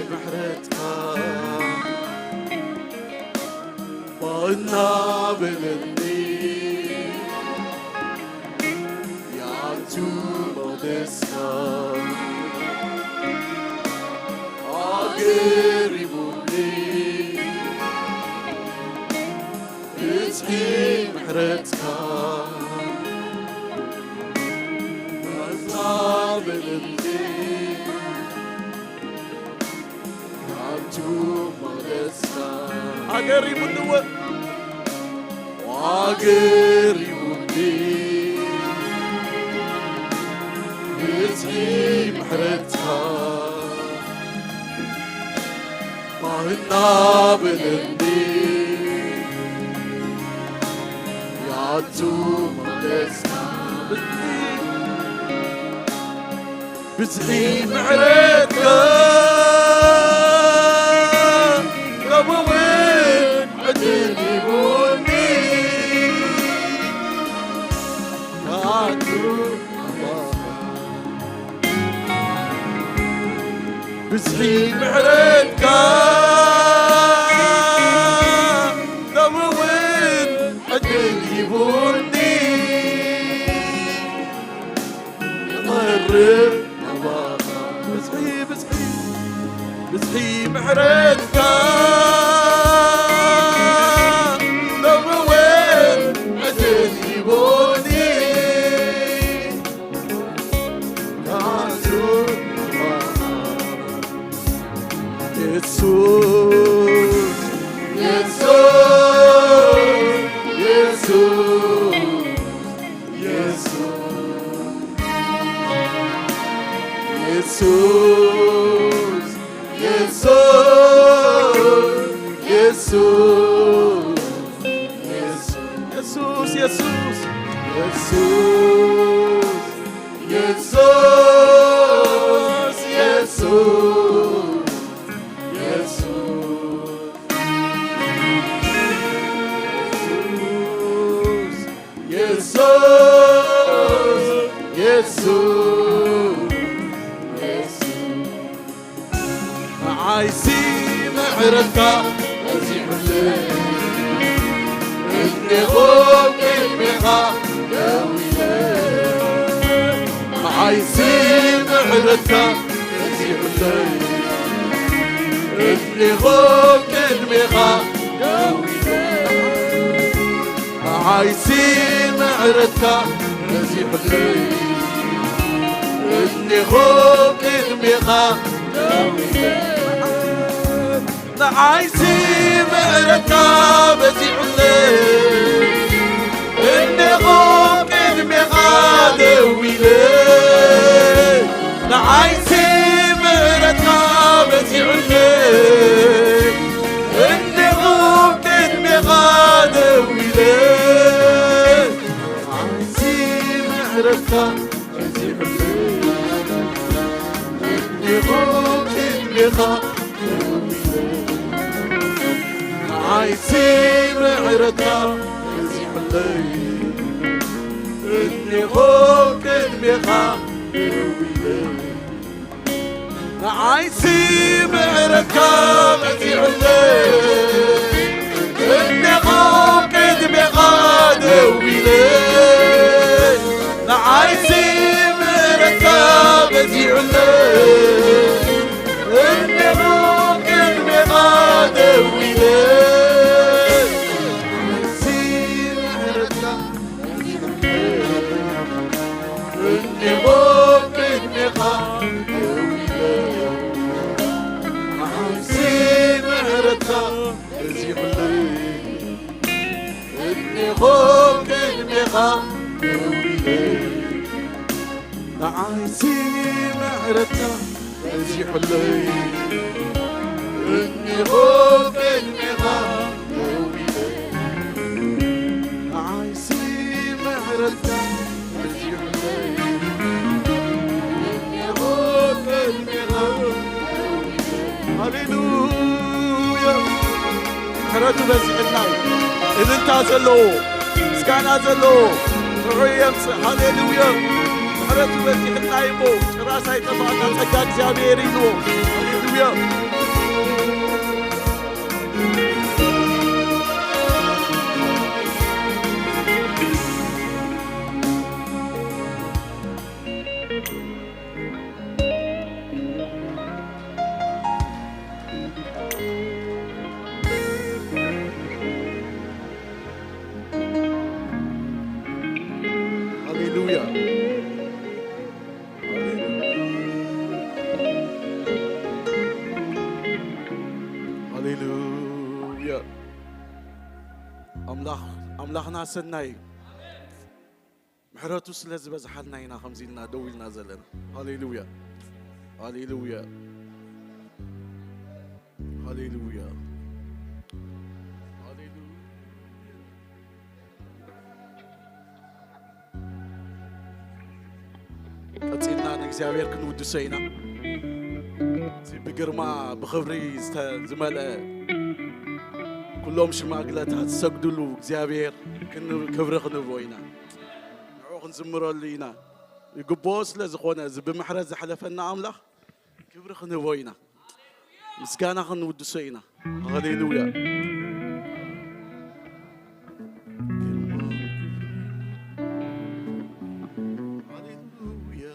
ምሕረትካ፣ ባእና በለኒ ያቱ መቕደስካ። ኣገሪሙኒ ብዝሒ ምሕረትካ፣ ባእና በለኒ ያቱ መቕደስካ። ኣገሪሙኒ ወ-፣ ኣገሪሙኒ ብዝሒ ምሕረትካ፣ ባእና በለኒ ያቱ መቕደስካ። ብዝሒ ምሕረትካ ከምኡውን ዕድል ሂቡኒ። ያቱ ብዝሒ ምሕረትካ ሎሚ እውን ዕድል ሂቡኒ ክቐርብ ናባኻ። ብዝሒ፣ ብዝሒ፣ ብዝሒ ምሕረትካ ሎሚ እውን ዕድል ሂቡኒ። ኢየሱስ፣ ኢየሱስ፣ ኢየሱስ፣ ኢየሱስ፣ ኢየሱስ፣ ኢየሱስ፣ ኢየሱስ፣ ኢየሱስ። ንዓይሲ ምሕረትካ በዚሑለይ፣ እኔኹ ቅድሜኻ ደው ኢለ። ንዓይሲ ምሕረትካ በዚሑለይ፣ እኔኹ ቅድሜኻ ደው ኢለ። ንዓይሲ ምሕረትካ በዚሑለይ፣ እኔኹ ቅድሜኻ ደው ኢለ። ንዓይሲ ምሕረትካ በዚሑለይ፣ እኔኹ ቅድሜኻ ደው ኢለ። ንዓይሲ ምሕረትካ በዚሑለይ፣ እኔኹ ቅድሜኻ ደው ኢለ። ንዓይሲ ምሕረትካ በዚሑለይ፣ እኔኹ ቅድሜኻ ደው ኢለ። ንዓይሲ ምሕረትካ በዚሑለይ፣ እኔኹ ቅድሜኻ ደው ኢለ። ንዓይሲ ምሕረትካ በዚሑለይ፣ እኔኹ ቅድሜኻ ደው ኢለ። ንዓይሲ ምሕረትካ በዚሑለይ፣ እኔኹ ቅድሜኻ ደው ኢለ። ንዓይሲ ምሕረትካ በዚሑለይ፣ እኔኹ ቅድሜኻ ደው ኢለ። ንዓይሲ ምሕረትካ በዚሑለይ፣ እኔኹ ቅድሜኻ ደው ኢለ። ንዓይሲ ምሕረትካ በዚሑለይ፣ እኔኹ ቅድሜኻ ደው ኢለ። ንዓይሲ ምሕረትካ በዚሑለይ፣ እኔኹ ቅድሜኻ ደው ኢለ። ሃሌሉያ። ምሕረቱ በዚሑልና እዩ። እልልታ ዘለዎ፣ ምስጋና ዘለዎ፣ ጥዑይ የምጽእ። ሃሌሉያ። ምሕረቱ በዚሑልና እዩ እሞ፣ ጭራስ ኣይጠፋእና፣ ጸጋ እግዚኣብሔር እዩ። ሃሌሉያ። ሃሌሉያ። ሃሌሉያ። ኣምላኽ፣ ኣምላኽና ሰናይ እዩ። ምሕረቱ ስለ ዝበዝሓልና ኢና ከምዚ ኢልና ደው ኢልና ዘለና። ሃሌሉያ፣ ሃሌሉያ፣ ሃሌሉያ፣ ሃሌሉያ። ቀጺልና ንእግዚኣብሔር ክንውድሶ ኢና። እዚ ብግርማ ብኽብሪ ዝተ-፣ ዝመልአ፣ ኩሎም ሽማግለታት ዝሰግድሉ እግዚኣብሔር ክን-፣ ክብሪ ክንህቦ ኢና። ንዕኡ ክንዝምረሉ ኢና። ይግብኦ ስለ ዝኾነ፣ እዚ ብምሕረት ዘሕለፈና ኣምላኽ ክብሪ ክንህቦ ኢና። ምስጋና ክንውድሶ ኢና። ሃሌሉያ። ሃሌሉያ።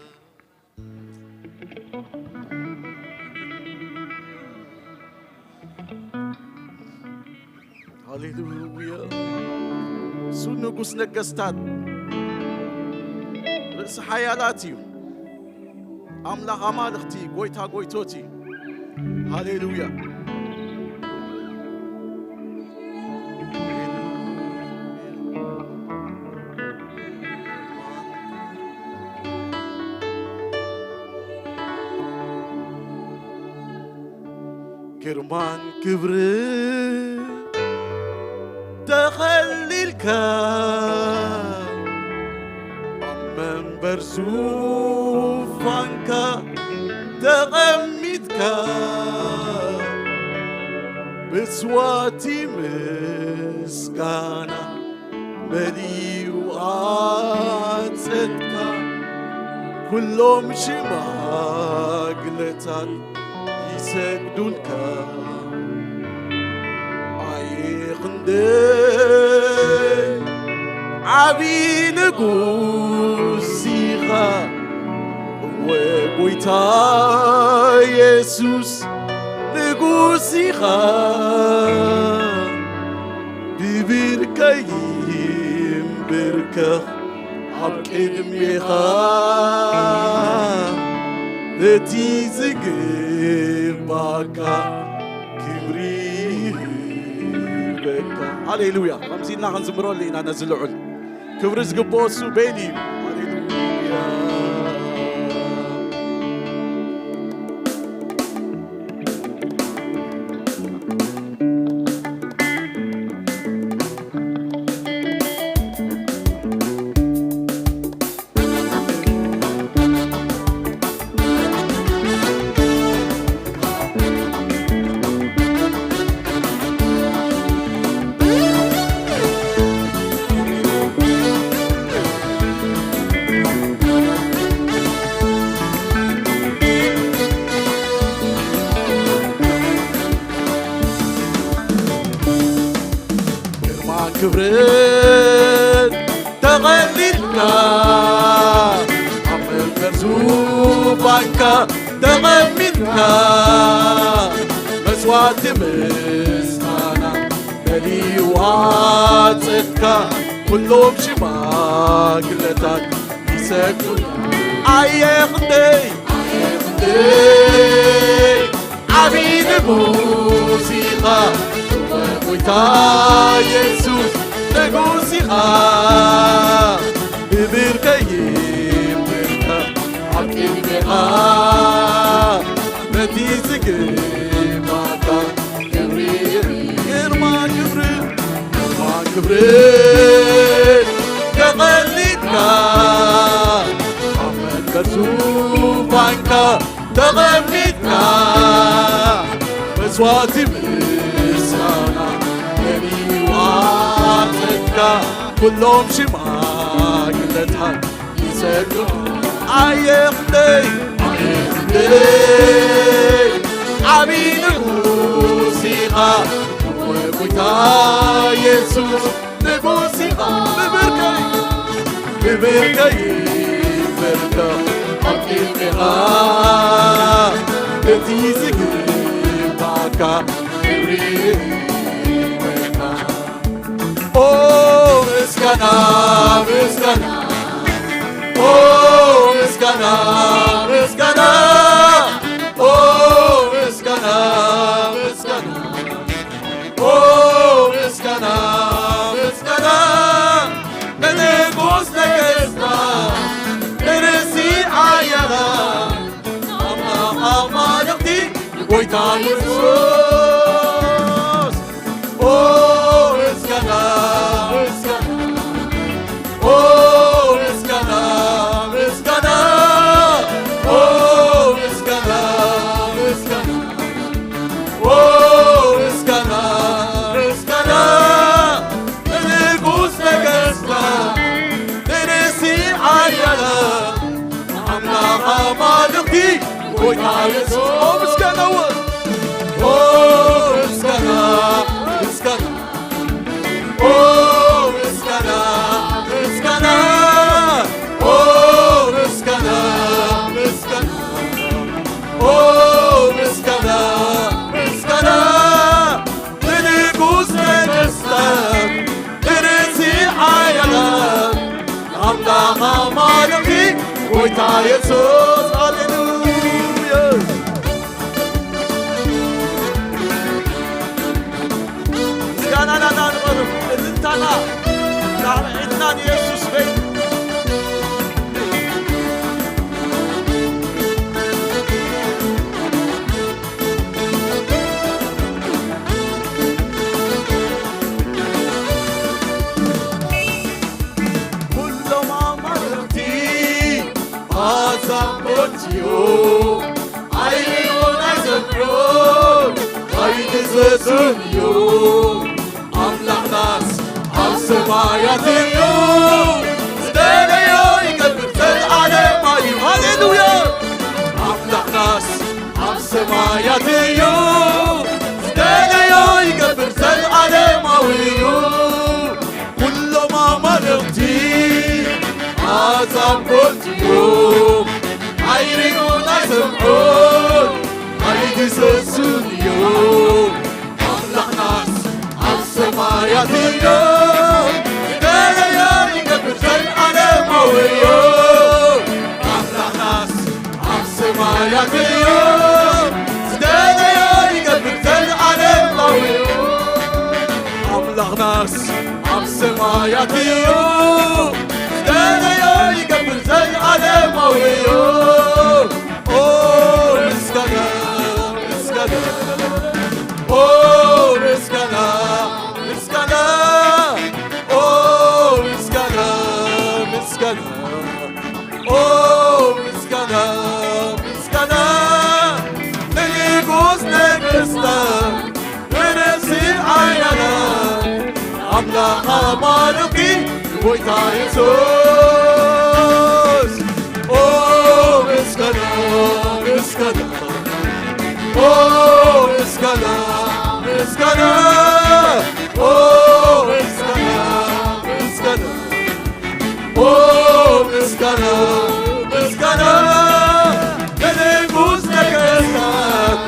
ሃሌሉያ። እሱ ንጉስ ነገስታት፣ ርእሲ ሓያላት እዩ። ኣምላኽ ኣማልኽቲ፣ ጎይታ ጎይቶት እዩ። ሃሌሉያ። ግርማን ክብርን ተኸሊልካ፣ ኣብ መንበር ዙፋንካ ተቐሚጥካ፣ ብስዋቲ ምስጋና መሊኡ ኣጸድካ። ኩሎም ሽማግለታት ይሰግዱልካ። ኣየ ክንደይ ዓቢ ንጉስ ኢኻ፣ እወ ጎይታ የሱስ ንጉስ ኢኻ። ብብርከይ ይንብርከኽ ኣብ ቅድሜኻ፣ ነቲ ዝግባካ ክብሪ ይህበካ። ሃሌሉያ። ከምዚ ኢልና ክንዝምረሉ ኢና ነዚ ልዑል ክብሪ ዝግብኦ እሱ ቤሊ እዩ። ሃሌሉያ። ግርማ ክብርን ተቐሊልካ፣ ኣብ መንበር ዙፋንካ ተቐሚጥካ፣ መስዋዕቲ ምስጋና መሊኡ ኣጸድካ። ኩሎም ሽማግለታት ይሰግዱ። ኣየ ክንደይ፣ ኣየ ክንደይ ዓቢ ንጉስ ኢኻ፣ ጎይታ የሱስ ንጉስ ኢኻ። ብብርከይ ይንብርከኽ ኣብ ቅድሜኻ፣ ነቲ ዝግባካ ክብሪ፣ ግርማ ክብሪ፣ ግርማ ክብሪ ተቐሊጥካ፣ ኣብ መንበር ዙፋንካ ተቐሚጥካ፣ መስዋዕቲ ምስጋና መሊኡ ኣጸድካ። ኩሎም ሽማግለታት ይሰግዱ። ኣየ ክንደይ፣ ኣየ ክንደይ ዓቢ ንጉስ ኢኻ፣ ጎይታ የሱስ ንጉስ ኢኻ። ብብርከይ፣ ብብርከይ ይንበርከኽ ኣብ ቅድሜኻ፣ እቲ ዝግባካ ክብሪ ይግበካ። ኦ ምስጋና፣ ምስጋና፣ ኦ ምስጋና፣ ምስጋና፣ ኦ ምስጋና፣ ምስጋና፣ ኦ ምስጋና፣ ምስጋና ንንጉስ ነገስታት፣ ንርእሲ ሓያላት፣ ኣምላኽ ኣማልኽቲ፣ ጎይታ የሱስ። ኦ ምስጋና፣ ምስጋና፣ ኦ ምስጋና፣ ምስጋና፣ ኦ ምስጋና፣ ምስጋና፣ ኦ ምስጋና፣ ምስጋና ንንጉስ ነገስታት፣ ንርእሲ ሓያላት፣ ኣምላኽ ኣማልኽቲ፣ ጎይታ ኢየሱስ፣ ኦ ምስጋና፣ ኦ ምስጋና፣ ምስጋና፣ ኦ ምስጋና፣ ምስጋና፣ ኦ ምስጋና፣ ምስጋና፣ ኦ ምስጋና፣ ምስጋና፣ ንንጉስ ነገስታት፣ ንርእሲ ሓያላት፣ ኣምላኽ ኣማልኽቲ፣ ጎይታ የሱስ። ሃሌሉያ። ምስጋናና እናንቐርብ፣ እልልታና ላዕሊ ዒድና ንየሱስ በይ። ኩሎም ኣማልኽቲ ኣዛቦትዮ ኣይሪኡን ኣይሰምዑን ኣይድህሰሱን እዩ። ኣምላኽናስ ኣብ ሰማያት እዩ። ዝደለዮ ይገብር፣ ዘለኣለማዊ እዩ። ሃሌሉያ! ኣምላኽናስ ኣብ ሰማያት እዩ። ዝደለዮ ይገብር፣ ዘለኣለማዊ እዩ። ኩሎም ኣማልኽቲ ኣዛቦት እዮም። ኣይሪኡን ኣይሰምዑን ኣይድህሰሱን እዮም። ኣምላኽናስ ኣብ ሰማያት እዮም። ዝደለዮ ይገብር፣ ዘለኣለማዊ እዮም። ኣምላኽናስ ኣብ ሰማያት እዮም። ዝደለዮ ይገብር፣ ዘለኣለማዊ እዮም። ኣምላኽናስ ኣብ ሰማያት እዩ። ዝደለዮ ይገብር፣ ዘለኣለማዊ እዩ። ኦ ምስጋና፣ ምስጋና፣ ኦ ምስጋና፣ ምስጋና፣ ኦ ምስጋና፣ ምስጋና፣ ኦ ምስጋና፣ ምስጋና፣ ንንጉስ ነገስታት፣ ንርእሲ ሓያላት፣ ኣምላኽ ኣማልኽቲ፣ ጎይታ የሱስ። ኦ ምስጋና፣ ምስጋና፣ ኦ ምስጋና፣ ምስጋና፣ ኦ ምስጋና፣ ምስጋና፣ ኦ ምስጋና፣ ምስጋና፣ ንንጉስ ነገስታት፣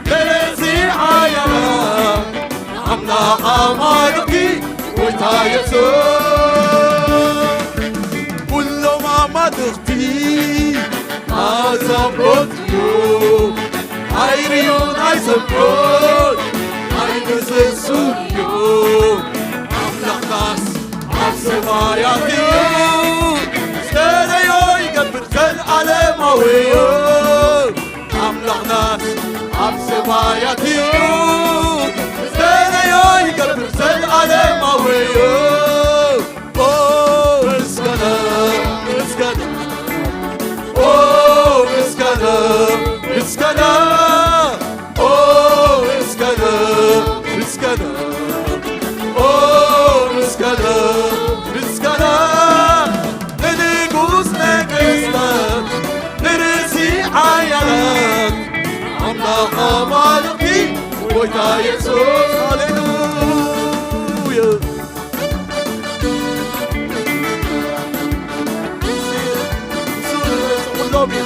ንርእሲ ሓያላት፣ ኣምላኽ ኣማልኽቲ፣ ጎይታ የሱስ። ኩሎም ኣማልኽቲ ኣዛቦት እዩ። ኣይርእዩን ኣይሰምዑን ኣይድህሰሱን እዩ። ኣምላኽናስ ኣብ ሰማያት እዩ። ዝደለዮ ይገብር፣ ዘለኣለማዊ እዩ። ኣምላኽናስ ኣብ ሰማያት እዩ። ዝደለዮ ይገብር፣ ዘለኣለማዊ እዩ። ኦ ምስጋና፣ ምስጋና፣ ኦ ምስጋና፣ ምስጋና፣ ኦ ምስጋና፣ ምስጋና፣ ኦ ምስጋና፣ ምስጋና፣ ንንጉስ ነገስታት፣ ንርእሲ ሓያላት፣ ኣምላኽ ኣማልኽቲ፣ ጎይታ የሱስ። ሃሌሉያ።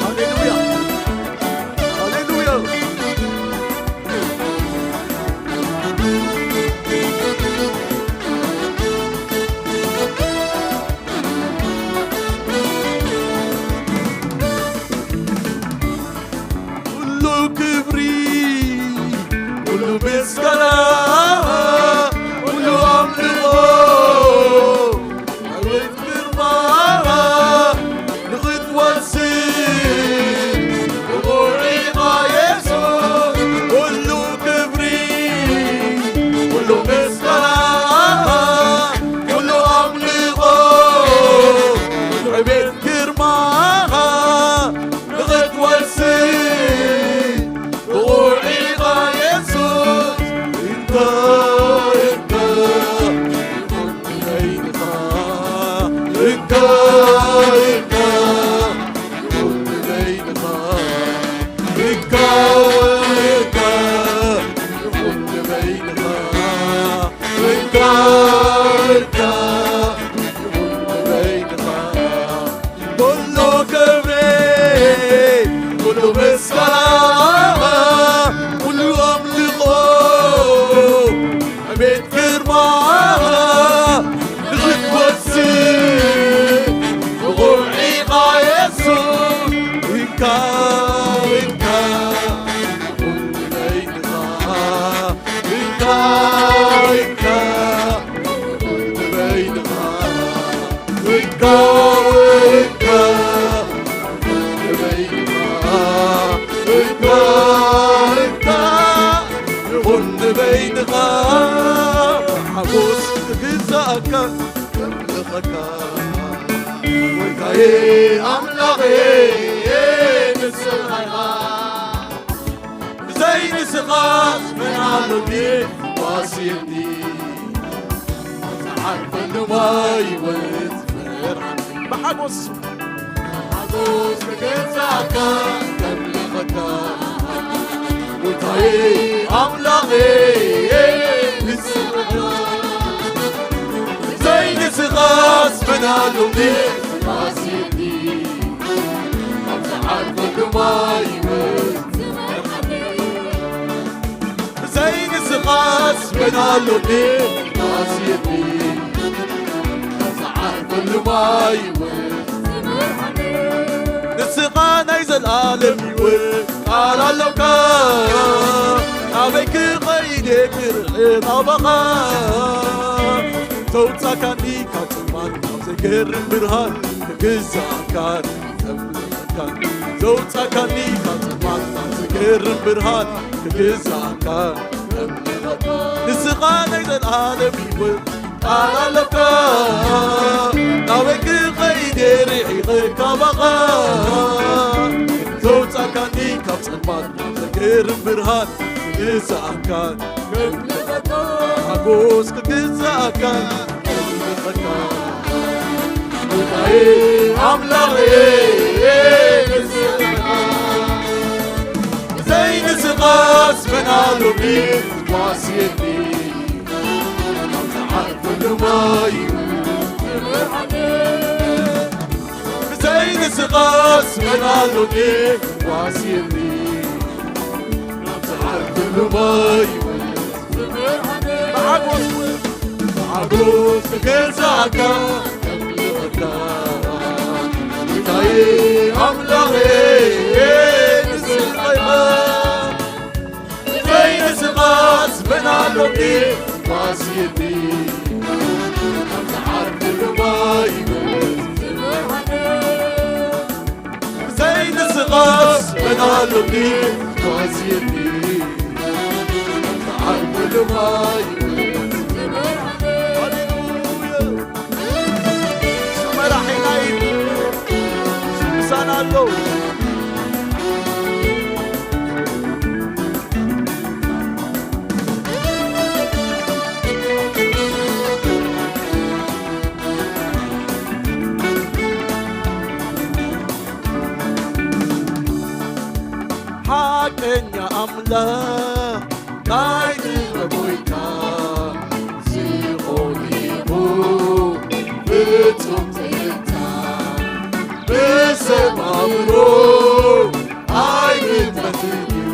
ሃሌሉያ። ሃሌሉያ። ኩሉ ክብሪ፣ ኩሉ ምስጋና፣ ኩሉ ኣምልኾ፣ ዓወት ግርማ ንኽትወስድ ክቡር ኢኻ የሱስ። ኩሉ ክብሪ፣ ኩሉ ምስጋና፣ ኩሉ ኣምልኾ፣ ዕቤት ግርማኻ ንኽትወስድ ክቡር ኢኻ የሱስ። እንካ፣ እንካ፣ ንኹሉ በይንኻ። እንካ፣ እንካ፣ ንኹሉ በይንኻ። እንካ፣ እንካ፣ ንኹሉ በይንኻ። እንካ፣ እንካ፣ ንኹሉ በይንኻ። ብሓጎስ ክግዛእካ ከምልኸካ። ጎይታዬ ኣምላኸ ንስኻ ኢኻ። ብዘይ ንስኻስ መን ኣሎኒ ዋስ የብኒ። ኣብ ዝዓርፈሉ ማይ እውን ዝመርሓኒ። ብሓጎስ ብሓጎስ ክገዛእካ ከምልኸካ። ጎይታዬ ኣምላኸ ንስኻ። ዘይንስኻስ መን ኣሎኒ? ንስኻስ የድሊ። ኣብ ዝዓርፈሉ ማይ እውን። ዘይንስኻስ መን ኣሎኒ? ንስኻስ የድሊ። ኣብ ዝዓርፈሉ ማይ እውን። ንስኻ ናይ ዘልኣለም ህይወት ቃል ኣሎካ። ናበይ ክኸይድ እየ ክርኢ ናባኻ? ዘውጻካኒ ካብ ጸልማት ናብ ዘገርም ብርሃን ክግዛእካ። ዘውጻካኒ ካብ ጸልማት ናብ ዘገርም ብርሃን ክግዛእካ። ንስኻ ናይ ዘልኣለም ህይወት ቃል ኣሎካ። ናበይ ክኸይድ እየ ርሒቐ ካባኻ? ዘውጻካኒ ካብ ጸልማት ናብ ዘገርም ብርሃን ክግዛእካ። ሓጎስ ክግዛእካ። ጎይታዬ ኣምላኸየ ንስኻ። ዘይንስኻስ መን ኣሎኒ? ዋስ የድሊ። ኣብ ዝዓርፈሉ ማይ ብዘይ ንስኻስ መን ኣሎኒ? ዋስ የብሊ። ናብ ዝዓርፈሉ ማይ ብሓጎስ፣ ብሓጎስ ክገዛእካ፣ ከፍልጠካ። ጎይታዬ ኣምላኸየ ንስኻ ኢኻ። ብዘይ ንስኻስ መን ኣሎኒ? ዋስ የብሊ። ኣብ ዝዓርፈሉ ማይ ብዘይ ንስኻስ መን ኣሎኒ? ዋስ የብሊ። ኣብ ዝዓርፈሉ ማይ ሃሌሉያ። እሱ መራሒና እዩ። እሱ ምሳና ኣሎ። ሓቀኛ ኣምላኽ ናይ ጥበብ ጎይታ፣ ዝኾነ ይኹን ፍጹም ዘይሕታ፣ ብሰብ ኣእምሮ ኣይግመትን እዩ፣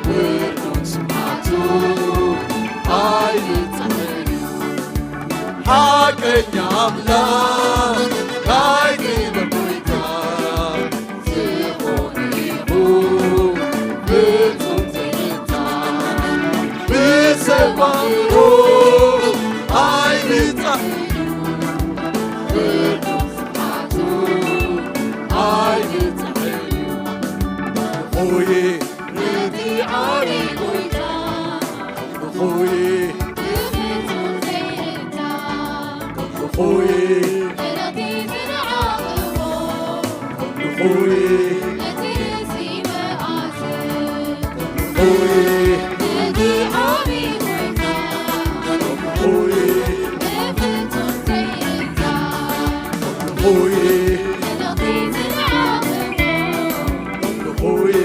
ፍጹም ስምዓቱ ኣይብጻሕን እዩ። ሓቀኛ ኣምላኽ ናይ ጥበብ ጎይታ፣ ዝኾነ ይኹን ፍጹም ዘይሕታ፣ ብሰብ ኣእምሮ ኣይብጻሕን እዩ፣ ፍጹም ስምዓቱ ኣይብጻሕን እዩ። ሆይ ነቲ ዓቢ ጎይታ፣ ሆይ ብፍጹም ዘይሕታ፣ ሆይ መልእኽቲ ዝነዓቕዎ፣ ሆይ እቲ ርእሲ መኣዝን፣ ሆይ ነቲ ዓቢ ጎይታ፣ ሆይ ብፍጹም ዘይሕታ፣ ሆይ መልእኽቲ ዝነዓቕዎ፣ ሆይ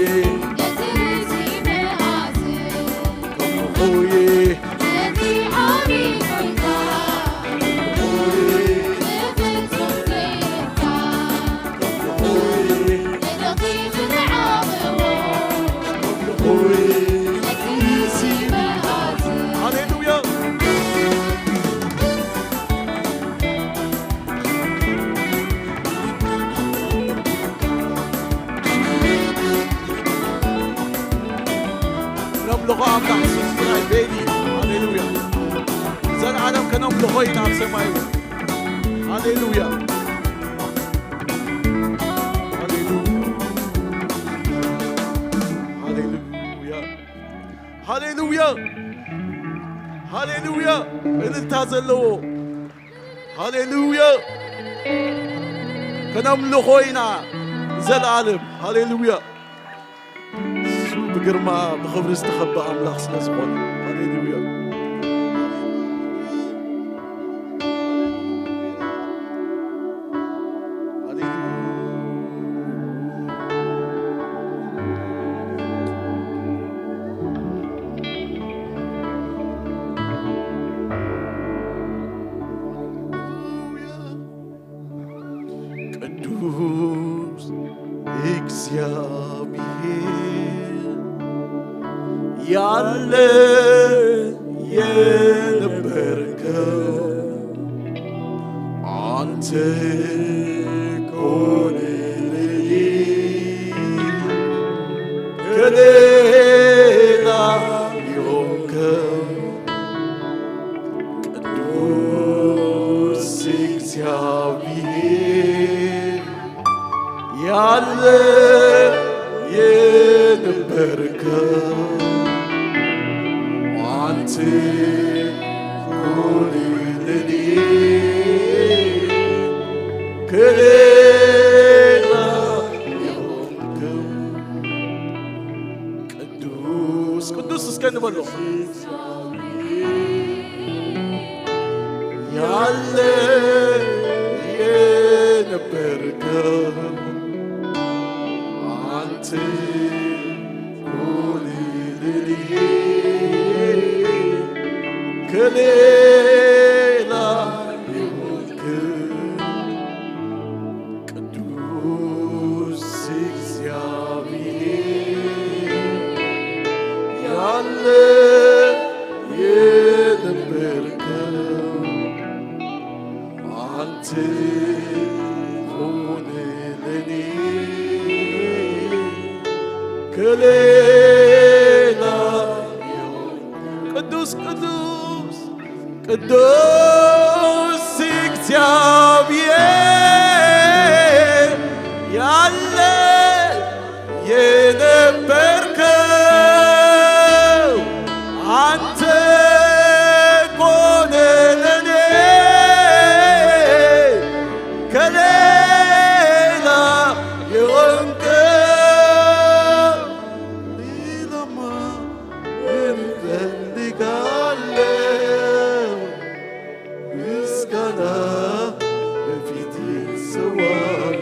እቲ ርእሲ መኣዝን፣ ሆይ ነቲ ዓቢ ጎይታ፣ ሆይ ብፍጹም ዘይሕታ፣ ሆይ መልእኽቲ ዝነዓቕዎ፣ ሆይ እኳ ኣምላኽ ስም ጥራይ ቤቢ። ሃሌሉያ። ዘልዓለም ከነምልኾ ኢና ኣብ ሰማይ። ሃሌሉያ። ሃሌሉያ። ሃሌሉያ። ሃሌሉያ። ሃሌሉያ። እልልታ ዘለዎ። ሃሌሉያ። ከነምልኾ ኢና ዘልዓለም። ሃሌሉያ። እሱ ብግርማ ብኽብሪ ዝተኸበ ኣምላኽ ስለ ዝኾነ። ሃሌሉያ። ሃሌሉያ። ቅዱስ እግዚኣብሔር ያለ የነበርከው አንተ ኮንልኝ ከሌላ የሆንከው ቅዱስ እግዚአብሔር ያለ የነበርከው አንተ ኮንልኝ ከሌላ የሆንከው ቅዱስ ቅዱስ እስከ እንበሎ ያለ የነበርከው አንተ ኮንልኝ ከሌላ የሆንክ ቅዱስ እግዚአብሔር ያለ የነበርከው አንተ ሆነ ለኔ ከሌላ ቅዱስ ቅዱስ ቅዱስ እግዚአብሔር ያለ የነበርከው አንተ ኮነ ለኔ ከሌላ የሆንከው ሌላማ ምን እፈልጋለሁ? ምስጋና በፊት ሰዋል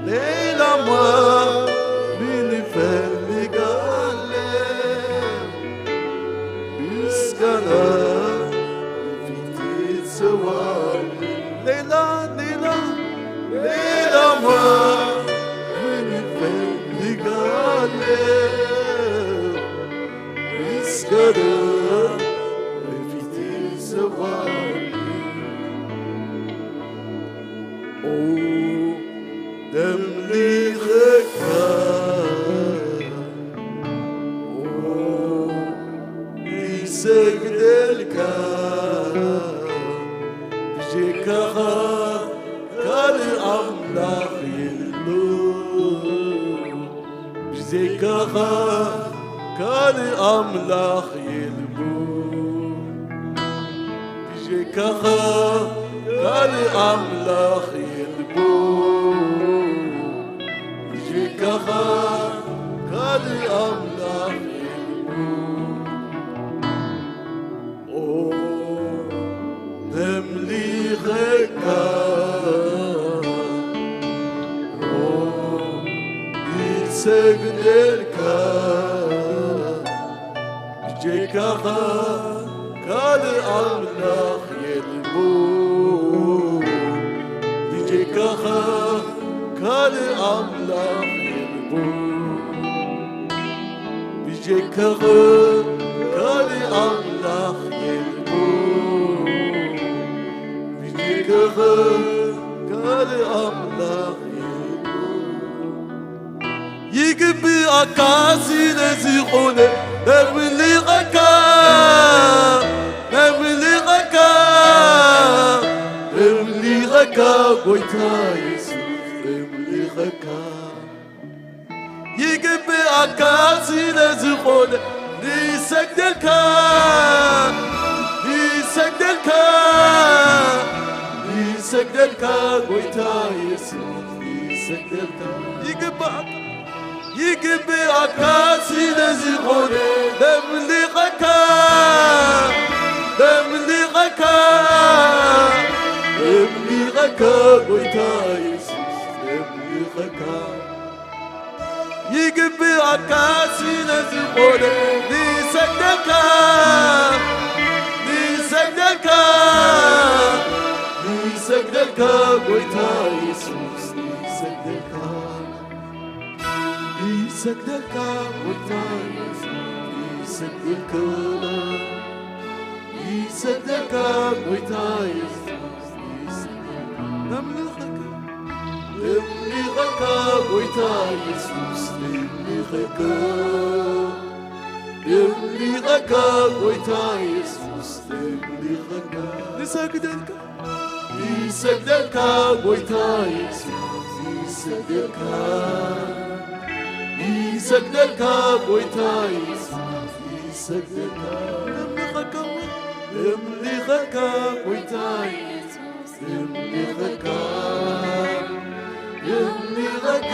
ሌላማ ምን እፈልጋለሁ? ምስጋና በፊት ሰዋል ሌላ ሌላ ሌላማ ምን እፈልጋለሁ? ምስጋና በፊት ሰዋል ኦ ነምልኸካ ኦ ይሰግደልካ ብጀካኻ ካልእ ኣምላኽ የሎ ብጀካኻ ካልእ ኣምላኽ የልቦ ብጀካኻ ካልእ ኣምላኽ የልቦ ብጀካኻ ካልእ ኣምላኽ የልቦ ኦ ነምሊኸካ ኦ ይሰግደልካ ብጀካኻ ካልእ ኣምላኽ የልቦ ብጀካኻ ካልእ ኣምላኽ የልቦ ብጀካኻ ካልእ ኣምላኽ የልቦ ብጀካኻ ካልእ ኣምላኽ የልቦ ይግብእ ኣካ ስለ ዝኾነ ነምልኸካ፣ ነምልኸካ፣ ነምልኸካ ጎይታ የሱስ፣ ነምልኸካ። ይግብኣካ ስለ ዝኾነ ንሰግደልካ፣ ንሰግደልካ፣ ንሰግደልካ ጎይታ የሱስ፣ ንሰግደልካ። ይግብኣካ፣ ይግብኣካ ስለ ዝኾነ ነምልኸካ፣ ነምልኸካ፣ ነምልኸካ ጎይታ የሱስ፣ ነምልኸካ። ይግብኣካ ስለ ዝኾነ ንሰግደልካ፣ ንሰግደልካ፣ ንሰግደልካ ጎይታ የሱስ፣ ንሰግደልካ። ይሰግደልካ ጎይታ የሱስ፣ ይሰግደልካ፣ ይሰግደልካ ጎይታ የሱስ፣ ይሰግደልካ። ነምልኸካ፣ ነምልኸካ ጎይታ የሱስ፣ ነምልኸካ፣ ነምልኸካ ጎይታ የሱስ፣ ነምልኸካ። ንሰግደልካ፣ ይሰግደልካ ጎይታ የሱስ፣ ይሰግደልካ፣ ይሰግደልካ ጎይታ የሱስ፣ ይሰግደልካ። ነምልኸካ፣ ነምልኸካ ጎይታ የሱስ፣ ነምልኸካ፣ ነምልኸካ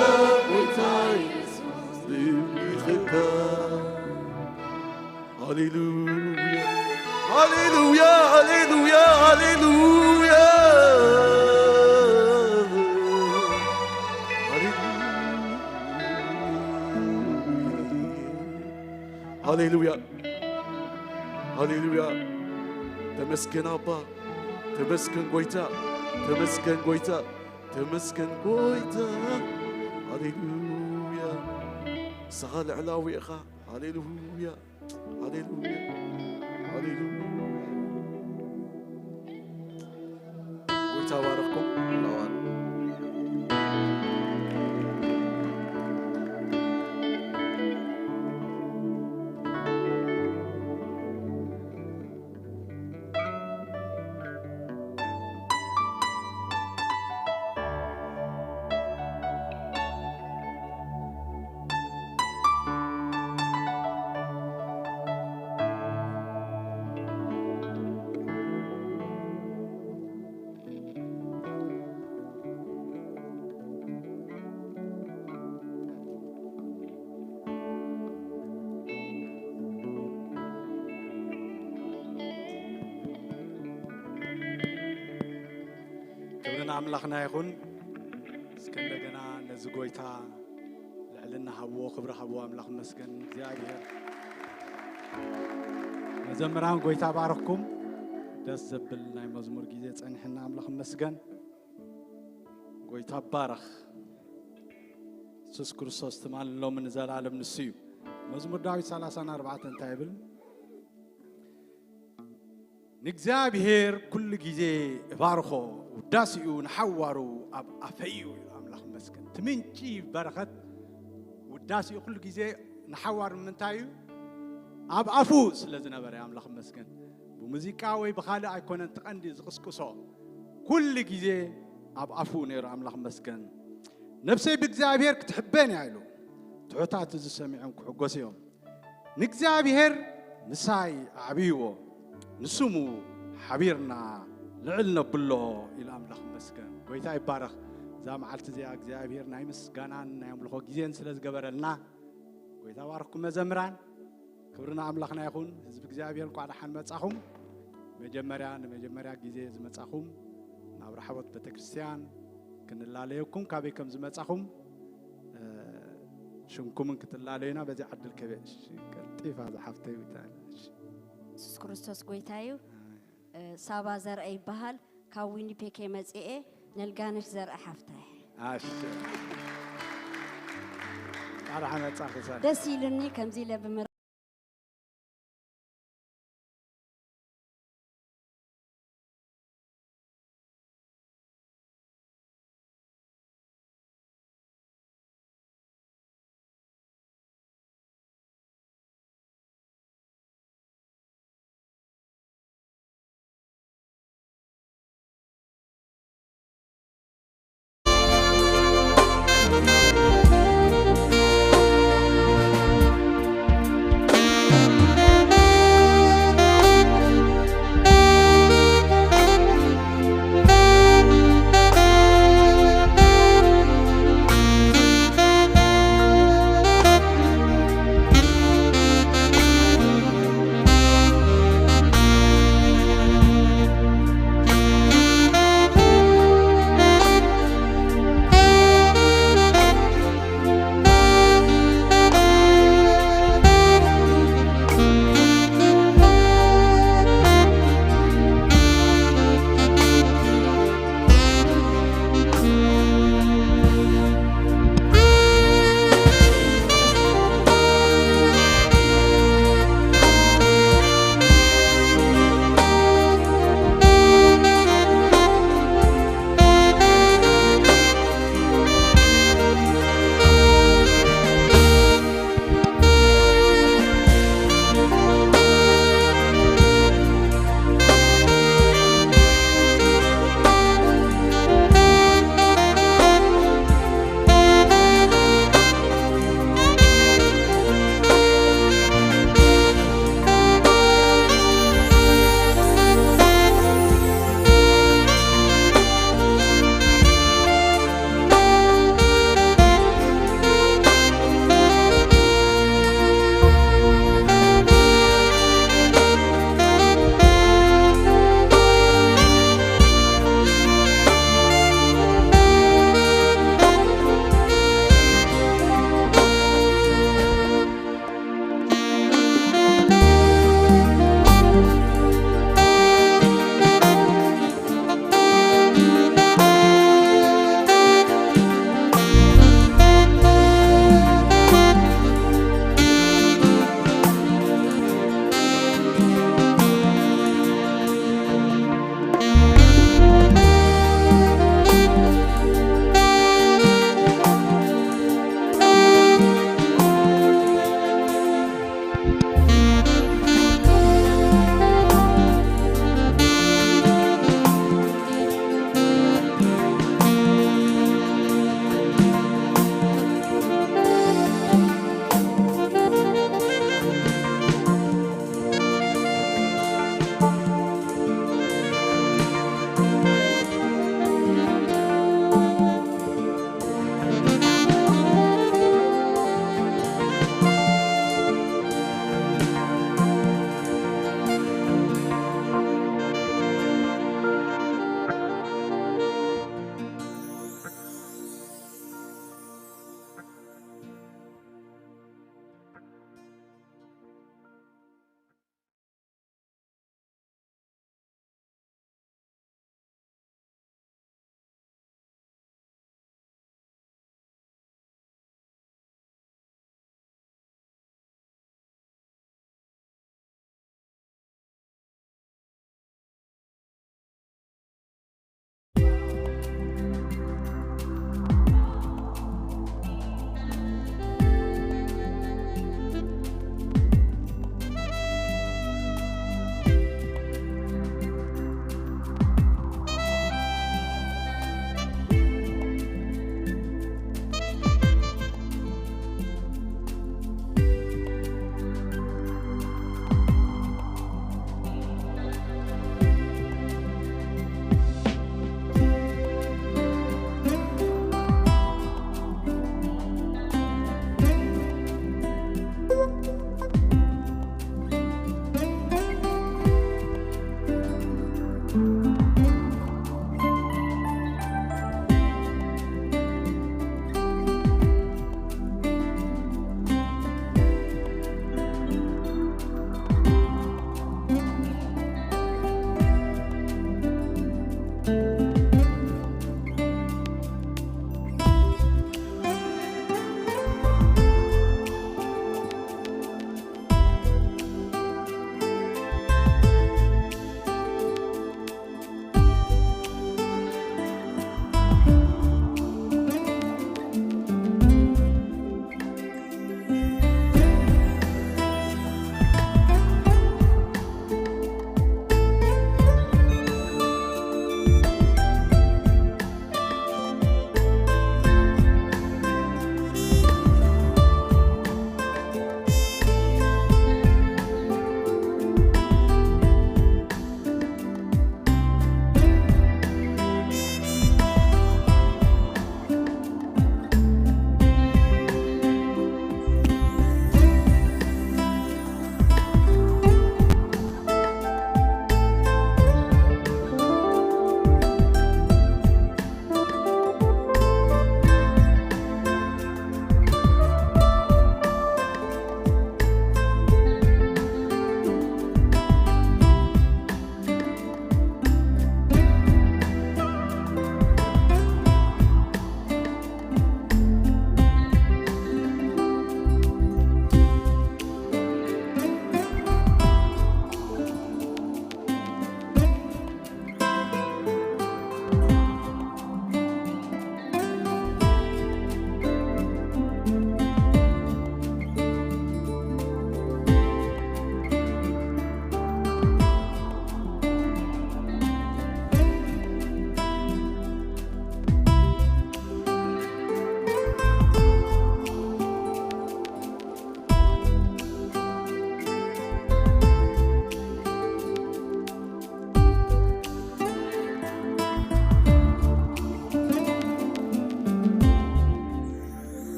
ጎይታ የሱስ፣ ነምልኸካ። ሃሌሉያ፣ ሃሌሉያ፣ ሃሌሉያ፣ ሃሌሉያ፣ ሃሌሉያ፣ ሃሌሉያ። ተመስገን ኣባ፣ ተመስገን ጎይታ፣ ተመስገን ጎይታ፣ ተመስገን ጎይታ። ሃሌሉያ፣ ንስኻ ልዕላዊ ኢኻ። ሃሌሉያ። ሃሌሉያ፣ ሃሌሉያ። ጎይታ ባረኽኩም። ክብሪ ንኣምላኽና ይኹን። እስከ እንደገና ነዚ ጎይታ ልዕልና ሃብዎ፣ ክብሪ ሃብዎ። ኣምላኽ ይመስገን እግዚኣብሔር። መዘምራን ጎይታ ባረኽኩም። ደስ ዘብል ናይ መዝሙር ግዜ ጸኒሕና። ኣምላኽ ይመስገን። ጎይታ ባረኽ። የሱስ ክርስቶስ ትማል ሎሚ ንዘላለም ንሱ እዩ። መዝሙር ዳዊት ሰላሳን ኣርባዕተን እንታይ ይብል? ንእግዚኣብሔር ኩሉ ግዜ እባርኾ፣ ውዳሴኡ ንሓዋሩ ኣብ ኣፈይ እዩ ኢሉ። ኣምላኽ ይመስገን። እቲ ምንጪ በረኸት ውዳሴኡ ኩሉ ግዜ ንሓዋሩ ንምንታይ እዩ? ኣብ ኣፉ ስለ ዝነበረ ኣምላኽ ይመስገን። ብሙዚቃ ወይ ብኻልእ ኣይኮነን እቲ ቀንዲ ዝቕስቅሶ፣ ኩሉ ግዜ ኣብ ኣፉ ነይሩ። ኣምላኽ ይመስገን። ነፍሰይ ብእግዚኣብሔር ክትሕበን እያ ኢሉ። ትሑታት እዚ ሰሚዖም ክሕጎሱ እዮም። ንእግዚኣብሔር ምሳይ ኣዕብይዎ፣ ንስሙ ሓቢርና ልዕል ነብሎ ኢሉ። ኣምላኽ ይመስገን። ጎይታ ይባረኽ። እዛ መዓልቲ እዚኣ እግዚኣብሔር ናይ ምስጋናን ናይ ኣምልኾ ግዜን ስለ ዝገበረልና፣ ጎይታ ባርኽኩም መዘምራን። ክብሪ ንኣምላኽና ይኹን። ህዝቢ እግዚኣብሔር እንኳዕ ደሓን መጻኹም። መጀመርያ፣ ንመጀመርያ ግዜ ዝመጻኹም ናብ ራሕቦት ቤተክርስትያን ክንላለየኩም፣ ካበይ ከም ዝመጻኹም፣ እ፣ ሽምኩምን ክትላለዩና በዚ ዕድል ከበ-፣ እሺ፣ ቀልጢፋ ዝሓፍተይ ብታ-፣ እሺ። የሱስ ክርስቶስ ጎይታ እዩ። እ፣ ሳባ ዘርአ ይበሃል። ካብ ዊኒፔግ እየ መጺኤ። ነልጋነሽ ዘርአ ሓፍታይ። ኣሽ። ቃል ሓመጻ ክሳን። ደስ ኢሉኒ ከምዚ ኢለ ብምር-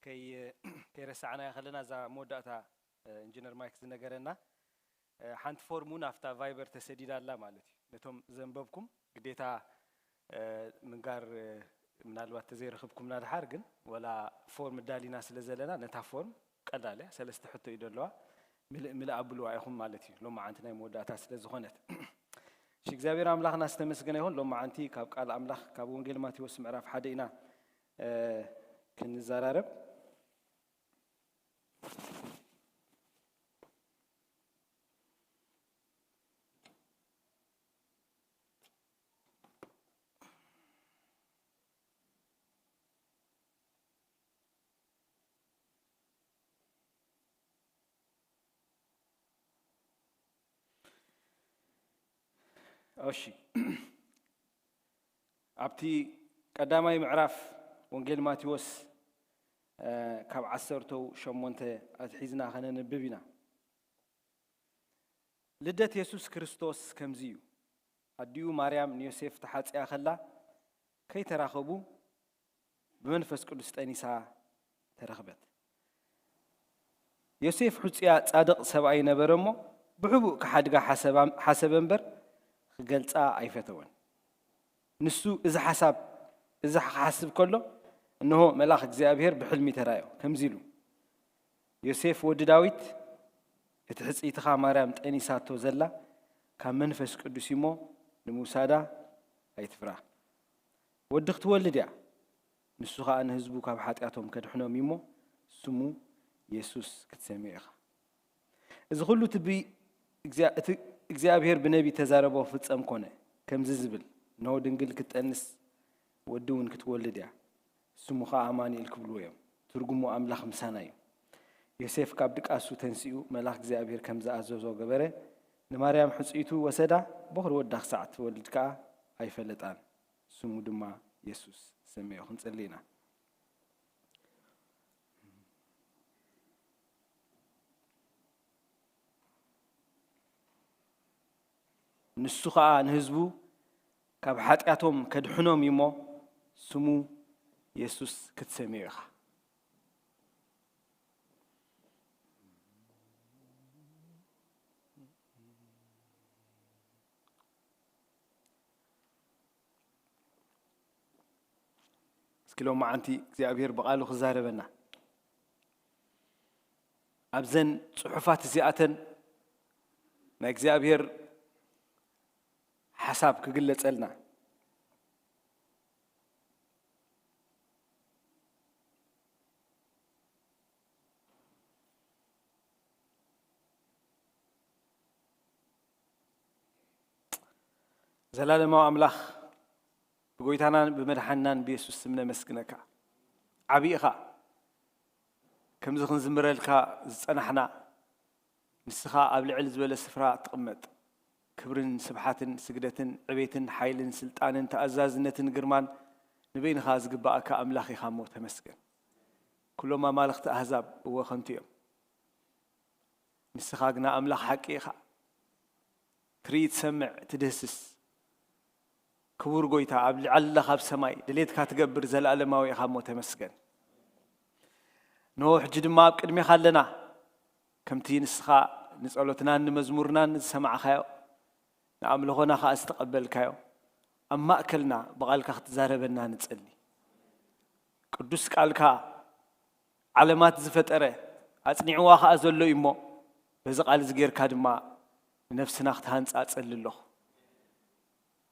ከይ-፣ ከይረሳዕናዮ ከለና እዛ መወዳእታ፣ እ፣ ኢንጂነር ማይክ ዝነገረና፣ እ፣ ሓንቲ ፎርም እውን ኣብታ ቫይበር ተሰዲዳ ኣላ ማለት እዩ። ነቶም ዘንበብኩም ግዴታ፣ እ፣ ምንጋር፣ እ፣ ምናልባት ተዘይረኽብኩምና ድሓር ግን ወላ ፎርም ዳሊና ስለ ዘለና ነታ ፎርም ቀላል እያ፣ ሰለስተ ሕቶ እዩ ዘለዋ። ምልእ ምልእ ኣብልዋ ኢኹም ማለት እዩ፣ ሎማዓንቲ ናይ መወዳእታ ስለ ዝኾነት። እሺ፣ እግዚኣብሔር ኣምላኽና ዝተመስገነ ይኹን። ሎማዓንቲ ካብ ቃል ኣምላኽ ካብ ወንጌል ማቴዎስ ምዕራፍ ሓደ ኢና፣ እ፣ ክንዘራረብ። እሺ፣ ኣብቲ ቀዳማይ ምዕራፍ ወንጌል ማቴዎስ፣ እ፣ ካብ ዓሰርተው ሸሞንተ ኣትሒዝና ከነንብብ ኢና። ልደት የሱስ ክርስቶስ ከምዚ እዩ። ኣዲኡ ማርያም ንዮሴፍ ተሓጽያ ከላ ከይተራኸቡ ብመንፈስ ቅዱስ ጠኒሳ ተረኽበት። ዮሴፍ ሕጹያ ጻድቕ ሰብኣይ ነበረ እሞ ብሕቡእ ክሓድጋ ሓሰባ-፣ ሓሰበ እምበር ክገልጻ ኣይፈተወን። ንሱ እዚ ሓሳብ እዚ ክሓስብ ከሎ እንሆ መልኣኽ እግዚኣብሔር ብሕልሚ ተራእዮ ከምዚ ኢሉ፣ ዮሴፍ ወዲ ዳዊት፣ እቲ ሕጽይትኻ ማርያም ጠኒሳቶ ዘላ ካብ መንፈስ ቅዱስ እዩ እሞ ንምውሳዳ ኣይትፍራ። ወዲ ክትወልድ እያ፣ ንሱ ኸኣ ንህዝቡ ካብ ሓጢኣቶም ከድሕኖም እዩ እሞ ስሙ የሱስ ክትሰምዮ ኢኻ። እዚ ኹሉ ትቢ እግዚኣብ-፣ እቲ እግዚኣብሔር ብነቢ ተዛረቦ ፍጸም ኮነ፣ ከምዚ ዝብል፣ እንሆ ድንግል ክትጠንስ ወዲ እውን ክትወልድ እያ፣ ስሙ ኸኣ ኣማኑኤል ክብልዎ እዮም። ትርጉሙ ኣምላኽ ምሳና እዩ። ዮሴፍ ካብ ድቃሱ ተንሲኡ መልኣኽ እግዚኣብሔር ከም ዝኣዘዞ ገበረ። ንማርያም ሕጽይቱ ወሰዳ፣ በኹሪ ወዳ ክሳዕ ትወልድ ከኣ ኣይፈለጣን። ስሙ ድማ የሱስ ሰመዮ። ክንጽሊ ኢና። ንሱ ኸኣ ንህዝቡ ካብ ሓጢኣቶም ከድሕኖም እዩ እሞ ስሙ የሱስ ክትሰምዮ ኢኻ። እስኪ ሎማዓንቲ እግዚኣብሔር ብቓሉ ክዛረበና፣ ኣብዘን ጽሑፋት እዚኣተን ናይ እግዚኣብሔር ሓሳብ ክግለጸልና። ዘላለማዊ ኣምላኽ ብጎይታናን ብመድሓንናን ብየሱስ ስም ነመስግነካ። ዓቢ ኢኻ። ከምዚ ክንዝምረልካ ዝጸናሕና፣ ንስኻ ኣብ ልዕል ዝበለ ስፍራ ትቕመጥ። ክብርን ስብሓትን ስግደትን ዕቤትን ሓይልን ስልጣንን ተኣዛዝነትን ግርማን ንበይንኻ ዝግባኣካ ኣምላኽ ኢኻ እሞ ተመስገን። ኩሎም ኣማልኽቲ ኣህዛብ እወ ከንቱ እዮም። ንስኻ ግና ኣምላኽ ሓቂ ኢኻ። ትርኢ፣ ትሰምዕ፣ ትድህስስ። ክቡር ጎይታ፣ ኣብ ልዕሊ ካብ ሰማይ ድሌትካ ትገብር ዘለኣለማዊ ኢኻ እሞ ተመስገን። እንሆ ሕጂ ድማ ኣብ ቅድሜኻ ኣለና። ከምቲ ንስኻ ንጸሎትናን ንመዝሙርናን ዝሰማዕካዮ፣ ንኣምልኾና ኸኣ ዝተቐበልካዮ፣ ኣብ ማእከልና ብቓልካ ክትዛረበና ንጸሊ። ቅዱስ ቃልካ ዓለማት ዝፈጠረ ኣጽኒዕዋ ኸኣ ዘሎ እዩ እሞ፣ በዚ ቃል እዚ ጌርካ ድማ ንነፍስና ክትሃንጻ እጸሊ ኣለኹ።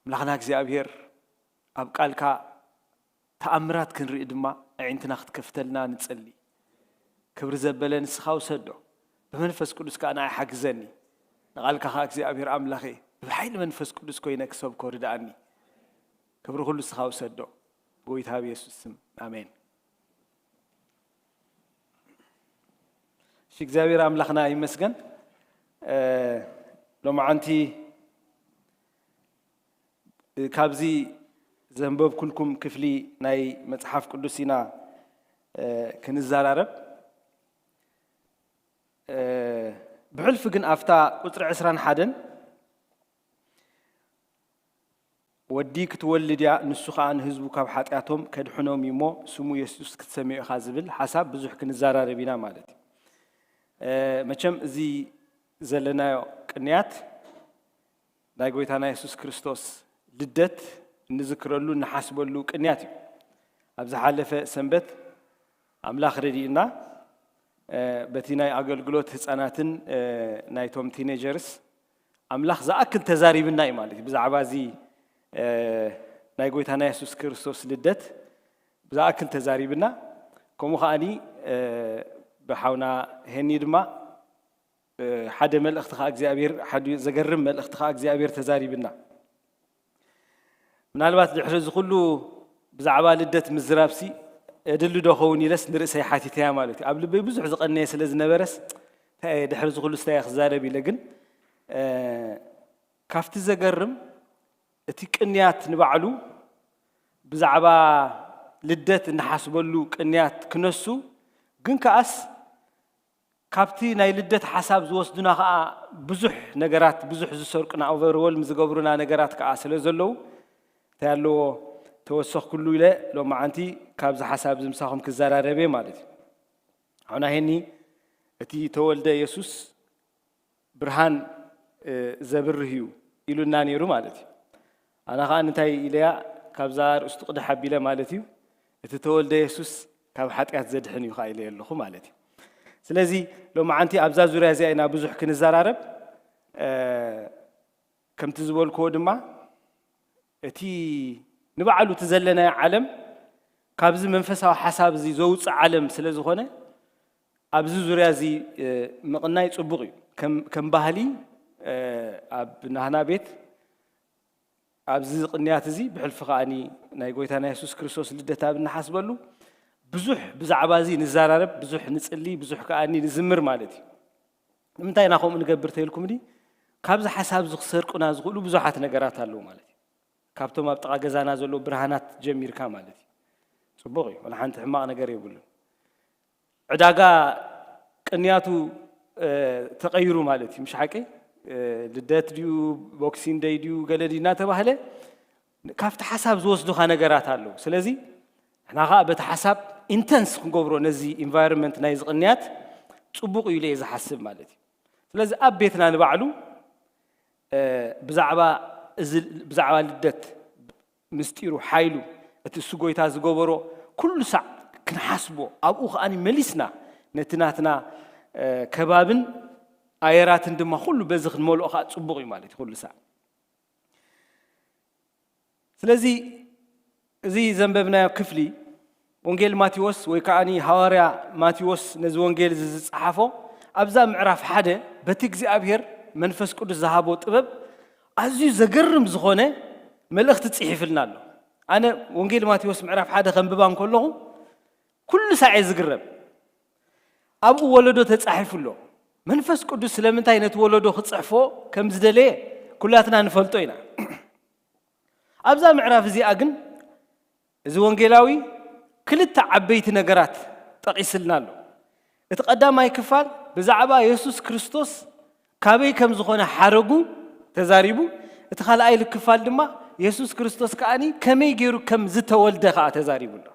ኣምላኽና እግዚኣብሔር፣ ኣብ ቃልካ ተኣምራት ክንርኢ ድማ ኣዒንትና ክትከፍተልና ንጸሊ። ክብሪ ዘበለ ንስኻ ውሰዶ፣ ብመንፈስ ቅዱስ ከኣ ንዓይ ሓግዘኒ። ንቓልካ ኸኣ እግዚኣብሔር ኣምላኸይ፣ ብሓይሊ መንፈስ ቅዱስ ኮይነ ክሰብኮ ርድኣኒ። ክብሪ ኩሉ ንስኻ ውሰዶ፣ ብጎይታ ብየሱስ ስም፣ ኣሜን። እሺ፣ እግዚኣብሔር ኣምላኽና ይመስገን። እ፣ ሎማዓንቲ ካብዚ ዘንበብኩልኩም ክፍሊ ናይ መጽሓፍ ቅዱስ ኢና፣ እ፣ ክንዘራረብ። እ፣ ብሕልፊ ግን ኣብታ ቁጽሪ ዕስራን ሓደን ወዲ ክትወልድ እያ፣ ንሱ ኸኣ ንህዝቡ ካብ ሓጢኣቶም ከድሕኖም እዩ እሞ ስሙ የሱስ ክትሰምዮ ኢኻ ዝብል ሓሳብ ብዙሕ ክንዘራረብ ኢና ማለት እዩ። መቸም እዚ ዘለናዮ ቅንያት ናይ ጎይታና የሱስ ክርስቶስ ልደት እንዝክረሉ እንሓስበሉ ቅንያት እዩ። ኣብ ዝሓለፈ ሰንበት ኣምላኽ ረድእና በቲ ናይ ኣገልግሎት ህፃናትን ናይቶም ቲኔጀርስ ኣምላኽ ዝኣክል ተዛሪብና እዩ ማለት እዩ። ብዛዕባ እዚ ናይ ጎይታና የሱስ ክርስቶስ ልደት ብዝኣክል ተዛሪብና። ከምኡ ከዓኒ ብሓውና ሄኒ ድማ ሓደ መልእኽቲ ከኣ እግዚኣብሔር ሓደ ዘገርም መልእኽቲ ከኣ እግዚኣብሔር ተዛሪብና። ምናልባት ድሕሪ እዚ ኩሉ ብዛዕባ ልደት ምዝራብሲ እድሊ ዶ ኸውን ኢለስ ንርእሰይ ሓቲተያ ማለት እዩ። ኣብ ልበይ ብዙሕ ዝቐነየ ስለ ዝነበረስ እንታይ እየ ድሕሪ እዚ ኩሉ ስታይ ክዛረብ ኢለ። ግን ካብቲ ዘገርም እቲ ቅንያት ንባዕሉ ብዛዕባ ልደት እንሓስበሉ ቅንያት ክነሱ ግን ከኣስ ካብቲ ናይ ልደት ሓሳብ ዝወስዱና ከኣ ብዙሕ ነገራት ብዙሕ ዝሰርቁና ኦቨርወልም ዝገብሩና ነገራት ከኣ ስለ ዘለዉ እንታይ ኣለዎ ተወሰኽኩሉ ኢለ ሎማዓንቲ ካብዚ ሓሳብ እዚ ምሳኹም ክዘራረብ እየ ማለት እዩ። ኣሁና ሄኒ እቲ ተወልደ የሱስ ብርሃን ዘብርህ እዩ ኢሉና ነይሩ ማለት እዩ። ኣነ ከዓ እንታይ ኢለያ ካብዛ ርእስቱ ቅድሕ ኣቢለ ማለት እዩ እቲ ተወልደ የሱስ ካብ ሓጢኣት ዘድሕን እዩ ከዓ ኢለ ኣለኹ ማለት እዩ። ስለዚ ሎማዓንቲ ኣብዛ ዙርያ እዚኣ ኢና ብዙሕ ክንዘራረብ። ከምቲ ዝበልክዎ ድማ እቲ ንባዕሉ እቲ ዘለናዮ ዓለም ካብዚ መንፈሳዊ ሓሳብ እዚ ዘውፅእ ዓለም ስለ ዝኾነ ኣብዚ ዙርያ እዚ ምቕናይ ፅቡቕ እዩ። ከም ባህሊ ኣብ ናህና ቤት ኣብዚ ቅንያት እዚ ብሕልፊ ከዓኒ ናይ ጎይታና የሱስ ክርስቶስ ልደት ኣብ እንሓስበሉ ብዙሕ ብዛዕባ እዚ ንዘራረብ፣ ብዙሕ ንፅሊ፣ ብዙሕ ከዓኒ ንዝምር ማለት እዩ። ንምንታይ ኢና ከምኡ ንገብር ተይልኩም ዲ ካብዚ ሓሳብ እዚ ክሰርቁና ዝኽእሉ ብዙሓት ነገራት ኣለዉ ማለት እዩ። ካብቶም ኣብ ጥቓ ገዛና ዘለዉ ብርሃናት ጀሚርካ ማለት እዩ። ፅቡቕ እዩ፣ ወላ ሓንቲ ሕማቕ ነገር የብሉን። ዕዳጋ ቅንያቱ ተቐይሩ ማለት እዩ። ምሽ ሓቂ ልደት ድዩ ቦክሲን ደይ ድዩ ገለ ድዩ እናተባህለ ካብቲ ሓሳብ ዝወስዱኻ ነገራት ኣለዉ። ስለዚ ንሕና ከዓ በቲ ሓሳብ ኢንተንስ ክንገብሮ ነዚ ኢንቫይሮንመንት ናይ ዝቕንያት ፅቡቕ እዩ ኢለ እየ ዝሓስብ ማለት እዩ። ስለዚ ኣብ ቤትና ንባዕሉ ብዛዕባ እዚ ብዛዕባ ልደት ምስጢሩ ሓይሉ እቲ እሱ ጎይታ ዝገበሮ ኩሉ ሳዕ ክንሓስቦ ኣብኡ ከዓኒ መሊስና ነቲ ናትና ከባብን ኣየራትን ድማ ኩሉ በዚ ክንመልኦ ከዓ ፅቡቕ እዩ ማለት እዩ። ኩሉ ሳዕ ስለዚ እዚ ዘንበብናዮ ክፍሊ ወንጌል ማቴዎስ ወይ ከዓኒ ሃዋርያ ማቴዎስ ነዚ ወንጌል እዚ ዝጸሓፎ ኣብዛ ምዕራፍ ሓደ በቲ እግዚኣብሔር መንፈስ ቅዱስ ዝሃቦ ጥበብ ኣዝዩ ዘገርም ዝኾነ መልእኽቲ ጽሒፍልና ኣሎ። ኣነ ወንጌል ማቴዎስ ምዕራፍ ሓደ ከንብባ እንከለኹ ኩሉ ሳዕ እየ ዝግረም። ኣብኡ ወለዶ ተጻሒፉ ኣሎ። መንፈስ ቅዱስ ስለምንታይ ነቲ ወለዶ ክጽሕፎ ከም ዝደለየ ኩላትና ንፈልጦ ኢና። ኣብዛ ምዕራፍ እዚኣ ግን እዚ ወንጌላዊ ክልተ ዓበይቲ ነገራት ጠቒስልና ኣሎ። እቲ ቀዳማይ ክፋል ብዛዕባ የሱስ ክርስቶስ ካበይ ከም ዝኾነ ሓረጉ ተዛሪቡ፣ እቲ ካልኣይ ክፋል ድማ የሱስ ክርስቶስ ከኣኒ ከመይ ገይሩ ከም ዝተወልደ ከኣ ተዛሪቡ ኣሎ።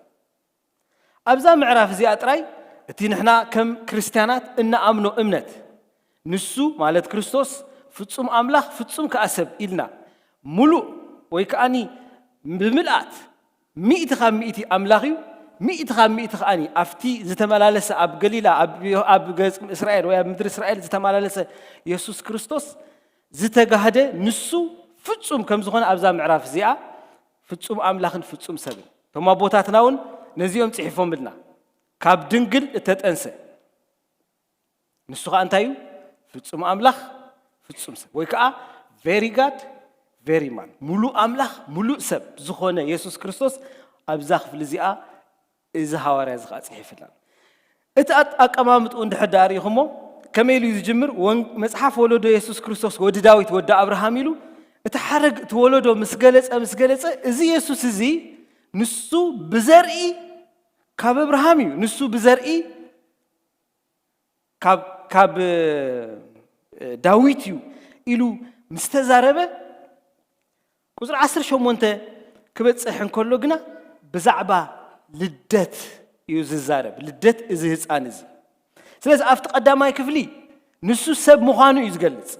ኣብዛ ምዕራፍ እዚኣ ጥራይ እቲ ንሕና ከም ክርስትያናት እንኣምኖ እምነት ንሱ ማለት ክርስቶስ ፍጹም ኣምላኽ ፍጹም ከኣ ሰብ ኢልና ምሉእ ወይ ከኣኒ ብምልኣት ሚእቲ ካብ ሚእቲ ኣምላኽ እዩ። ሚእቲ ካብ ሚእቲ ከኣኒ ኣብቲ ዝተመላለሰ ኣብ ገሊላ ኣብ ገጽ እስራኤል ወይ ኣብ ምድሪ እስራኤል ዝተመላለሰ የሱስ ክርስቶስ ዝተጋህደ ንሱ ፍጹም ከም ዝኾነ ኣብዛ ምዕራፍ እዚኣ ፍጹም ኣምላኽን ፍጹም ሰብን እቶም ኣቦታትና እውን ነዚኦም ጽሒፎምልና ካብ ድንግል እተጠንሰ ንሱ ከዓ እንታይ እዩ? ፍጹም ኣምላኽ ፍጹም ሰብ ወይ ከዓ very God very man፣ ሙሉእ ኣምላኽ ሙሉእ ሰብ ዝኾነ የሱስ ክርስቶስ ኣብዛ ክፍሊ እዚኣ እዚ ሃዋርያ እዚ ከዓ ጽሒፍልና። እቲ ኣቀማምጥኡ እንድሕር ደኣ ርኢኹሞ ከመይ ኢሉ እዩ ዝጅምር? መጽሓፍ ወለዶ የሱስ ክርስቶስ ወዲ ዳዊት ወዲ ኣብርሃም ኢሉ እቲ ሓረግ እቲ ወለዶ ምስ ገለጸ ምስ ገለጸ እዚ የሱስ እዚ ንሱ ብዘርኢ ካብ ኣብርሃም እዩ፣ ንሱ ብዘርኢ ካብ ዳዊት እዩ ኢሉ ምስ ተዛረበ ቁፅሪ ዓሰርተ ሸሞንተ ክበፅሕ እንከሎ ግና ብዛዕባ ልደት እዩ ዝዛረብ፣ ልደት እዚ ህፃን እዚ። ስለዚ ኣብቲ ቀዳማይ ክፍሊ ንሱ ሰብ ምዃኑ እዩ ዝገልጽ።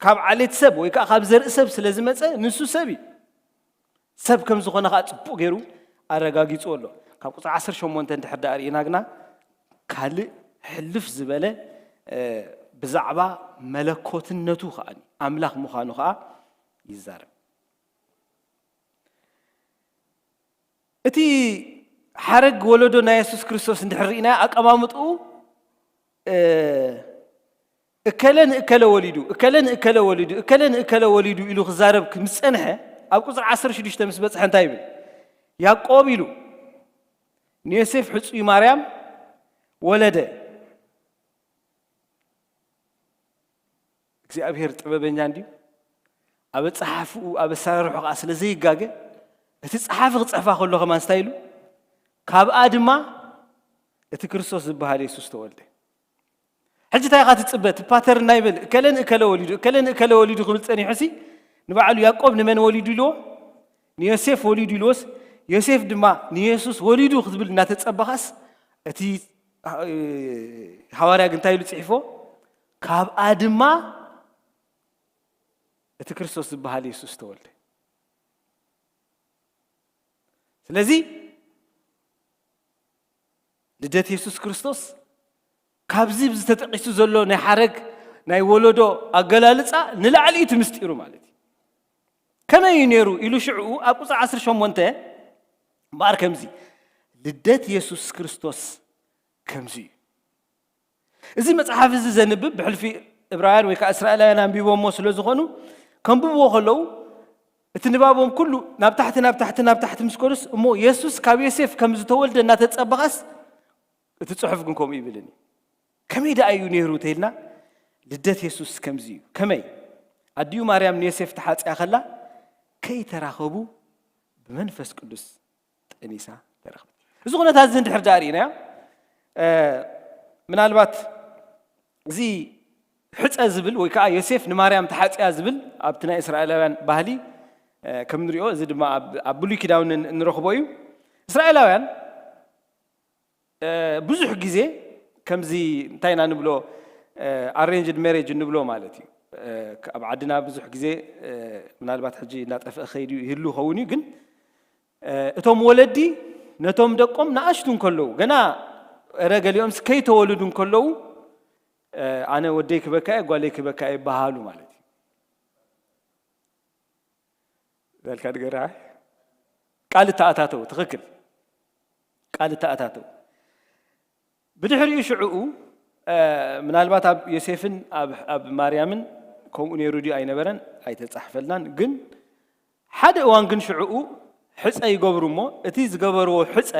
ካብ ዓሌት ሰብ ወይ ከዓ ካብ ዘርኢ ሰብ ስለ ዝመፀ ንሱ ሰብ እዩ። ሰብ ከም ዝኾነ ከዓ ፅቡቕ ገይሩ ኣረጋጊፁ ኣሎ። ካብ ቁፅሪ ዓሰርተ ሸሞንተ እንድሕር ደኣ ርኢና ግና ካልእ ሕልፍ ዝበለ ብዛዕባ መለኮትነቱ ከዓ ኣምላኽ ምዃኑ ከዓ ይዛረብ። እቲ ሓረግ ወለዶ ናይ የሱስ ክርስቶስ እንድሕር ርኢና ኣቀማምጥኡ እከለ ንእከለ ወሊዱ እከለ ንእከለ ወሊዱ እከለ ንእከለ ወሊዱ ኢሉ ክዛረብ ምስ ጸንሐ ኣብ ቁፅሪ ዓሰርተ ሽዱሽተ ምስ በፅሐ እንታይ ይብል? ያዕቆብ ኢሉ ንዮሴፍ ሕፁይ ማርያም ወለደ። እግዚኣብሔር ጥበበኛ እንድዩ። ኣብ ኣጸሓሕፍኡ ኣብ ኣሰራርሑ ከዓ ስለ ዘይጋገ እቲ ጸሓፊ ክጽሕፋ ከሎ ከማን እንታይ ኢሉ? ካብኣ ድማ እቲ ክርስቶስ ዝበሃል የሱስ ተወልደ። ሕጂ እንታይ ኢኻ ትጽበ? እቲ ፓተርን ናይ በል እከለ ንእከለ ወሊዱ እከለ ንእከለ ወሊዱ ክብል ጸኒሑሲ ንባዕሉ ያዕቆብ ንመን ወሊዱ ኢልዎ? ንዮሴፍ ወሊዱ ኢልዎስ ዮሴፍ ድማ ንየሱስ ወሊዱ ክትብል እናተጸበኻስ እቲ ሃዋርያ ግን እንታይ ኢሉ ጽሒፎ? ካብኣ ድማ እቲ ክርስቶስ ዝበሃል የሱስ ተወልደ። ስለዚ ልደት የሱስ ክርስቶስ ካብዚ ዝተጠቂሱ ዘሎ ናይ ሓረግ ናይ ወለዶ ኣገላልፃ ንላዕሊ እዩ እቲ ምስጢሩ ማለት እዩ። ከመይ እዩ ነይሩ ኢሉ ሽዕኡ ኣብ ቁፅሪ ዓሰርተ ሸሞንተ እምበኣር ከምዚ ልደት የሱስ ክርስቶስ ከምዚ እዩ። እዚ መጽሓፍ እዚ ዘንብብ ብሕልፊ እብራውያን ወይ ከዓ እስራኤላውያን ኣንቢቦሞ ስለ ዝኾኑ ከንብብዎ ከለዉ እቲ ንባቦም ኩሉ ናብ ታሕቲ ናብ ታሕቲ ናብ ታሕቲ ምስ ከዱስ እሞ የሱስ ካብ ዮሴፍ ከም ዝተወልደ እናተጸበኻስ እቲ ጽሑፍ ግን ከምኡ ይብልን እዩ። ከመይ ደኣ እዩ ነይሩ ተይልና ልደት የሱስ ከምዚ እዩ። ከመይ ኣዲኡ ማርያም ንዮሴፍ ተሓጽያ ከላ ከይተራኸቡ ብመንፈስ ቅዱስ ጠኒሳ ተረኽበት። እዚ ኩነታት እዚ እንድሕር ደኣ ርኢናዮ ምናልባት እዚ ሕፀ ዝብል ወይ ከዓ ዮሴፍ ንማርያም ተሓፅያ ዝብል ኣብቲ ናይ እስራኤላውያን ባህሊ ከም ንሪኦ እዚ ድማ ኣብ ብሉይ ኪዳውን እንረኽቦ እዩ። እስራኤላውያን ብዙሕ ግዜ ከምዚ እንታይ ኢና ንብሎ ኣሬንጅድ ሜሬጅ እንብሎ ማለት እዩ። ኣብ ዓድና ብዙሕ ግዜ ምናልባት ሕጂ እናጠፍአ ከይዱ ይህሉ ይኸውን እዩ ግን እቶም ወለዲ ነቶም ደቆም ንኣሽቱ እንከለዉ ገና እረ ገሊኦምስ ከይተወልዱ እንከለዉ ኣነ ወደይ ክበካ እየ ጓለይ ክበካ እየ ይበሃሉ ማለት እዩ። ዘልካ ድገራ ቃል እተኣታተው ትኽክል ቃል እተኣታተው ብድሕሪኡ ሽዕኡ ምናልባት ኣብ ዮሴፍን ኣብ ማርያምን ከምኡ ነይሩ ድዩ ኣይነበረን ኣይተፃሕፈልናን ግን ሓደ እዋን ግን ሽዕኡ ሕፀ ይገብሩ እሞ እቲ ዝገበርዎ ሕፀ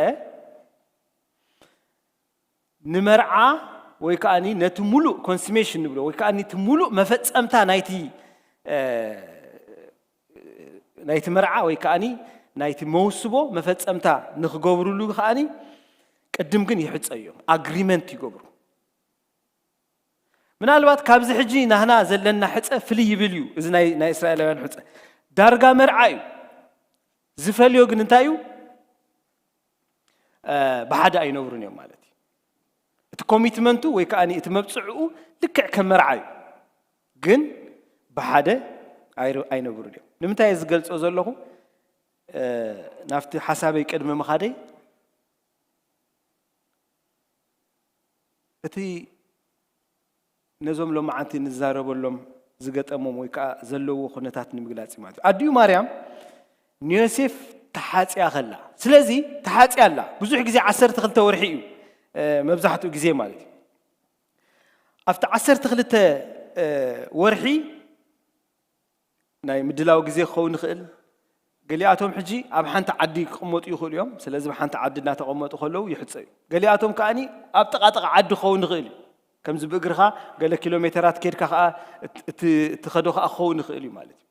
ንመርዓ ወይ ከዓ ነቲ ሙሉእ ኮንስሜሽን ንብሎ ወይ ከዓ እቲ ሙሉእ መፈፀምታ ናይቲ ናይቲ መርዓ ወይ ከዓ ናይቲ መውስቦ መፈፀምታ ንክገብርሉ ከዓ ቅድም ግን ይሕፀ እዮም ኣግሪመንት ይገብሩ። ምናልባት ካብዚ ሕጂ ናህና ዘለና ሕፀ ፍልይ ይብል እዩ። እዚ ናይ እስራኤላውያን ሕፀ ዳርጋ መርዓ እዩ። ዝፈልዮ ግን እንታይ እዩ? ብሓደ ኣይነብሩን እዮም ማለት እዩ። እቲ ኮሚትመንቱ ወይ ከዓ እቲ መብፅዕኡ ልክዕ ከም መርዓ እዩ፣ ግን ብሓደ ኣይነብሩን እዮም። ንምንታይ እየ ዝገልፆ ዘለኹ? ናብቲ ሓሳበይ ቅድሚ ምኻደይ እቲ ነዞም ሎማዓንቲ ንዛረበሎም ዝገጠሞም ወይ ከዓ ዘለዎ ኩነታት ንምግላፅ እዩ ማለት እዩ። ኣዲኡ ማርያም ንዮሴፍ ተሓፅያ ከላ፣ ስለዚ ተሓፅያ ኣላ። ብዙሕ ግዜ ዓሰርተ ክልተ ወርሒ እዩ መብዛሕትኡ ግዜ ማለት እዩ። ኣብቲ ዓሰርተ ክልተ ወርሒ ናይ ምድላው ግዜ ክኸውን ይኽእል። ገሊኣቶም ሕጂ ኣብ ሓንቲ ዓዲ ክቕመጡ ይኽእሉ እዮም። ስለዚ ኣብ ሓንቲ ዓዲ እናተቐመጡ ከለዉ ይሕፀ እዩ። ገሊኣቶም ከዓኒ ኣብ ጥቓጥቓ ዓዲ ክኸውን ይኽእል እዩ። ከምዚ ብእግርኻ ገለ ኪሎ ሜተራት ኬድካ ከዓ እቲ ኸዶ ከዓ ክኸውን ይኽእል እዩ ማለት እዩ።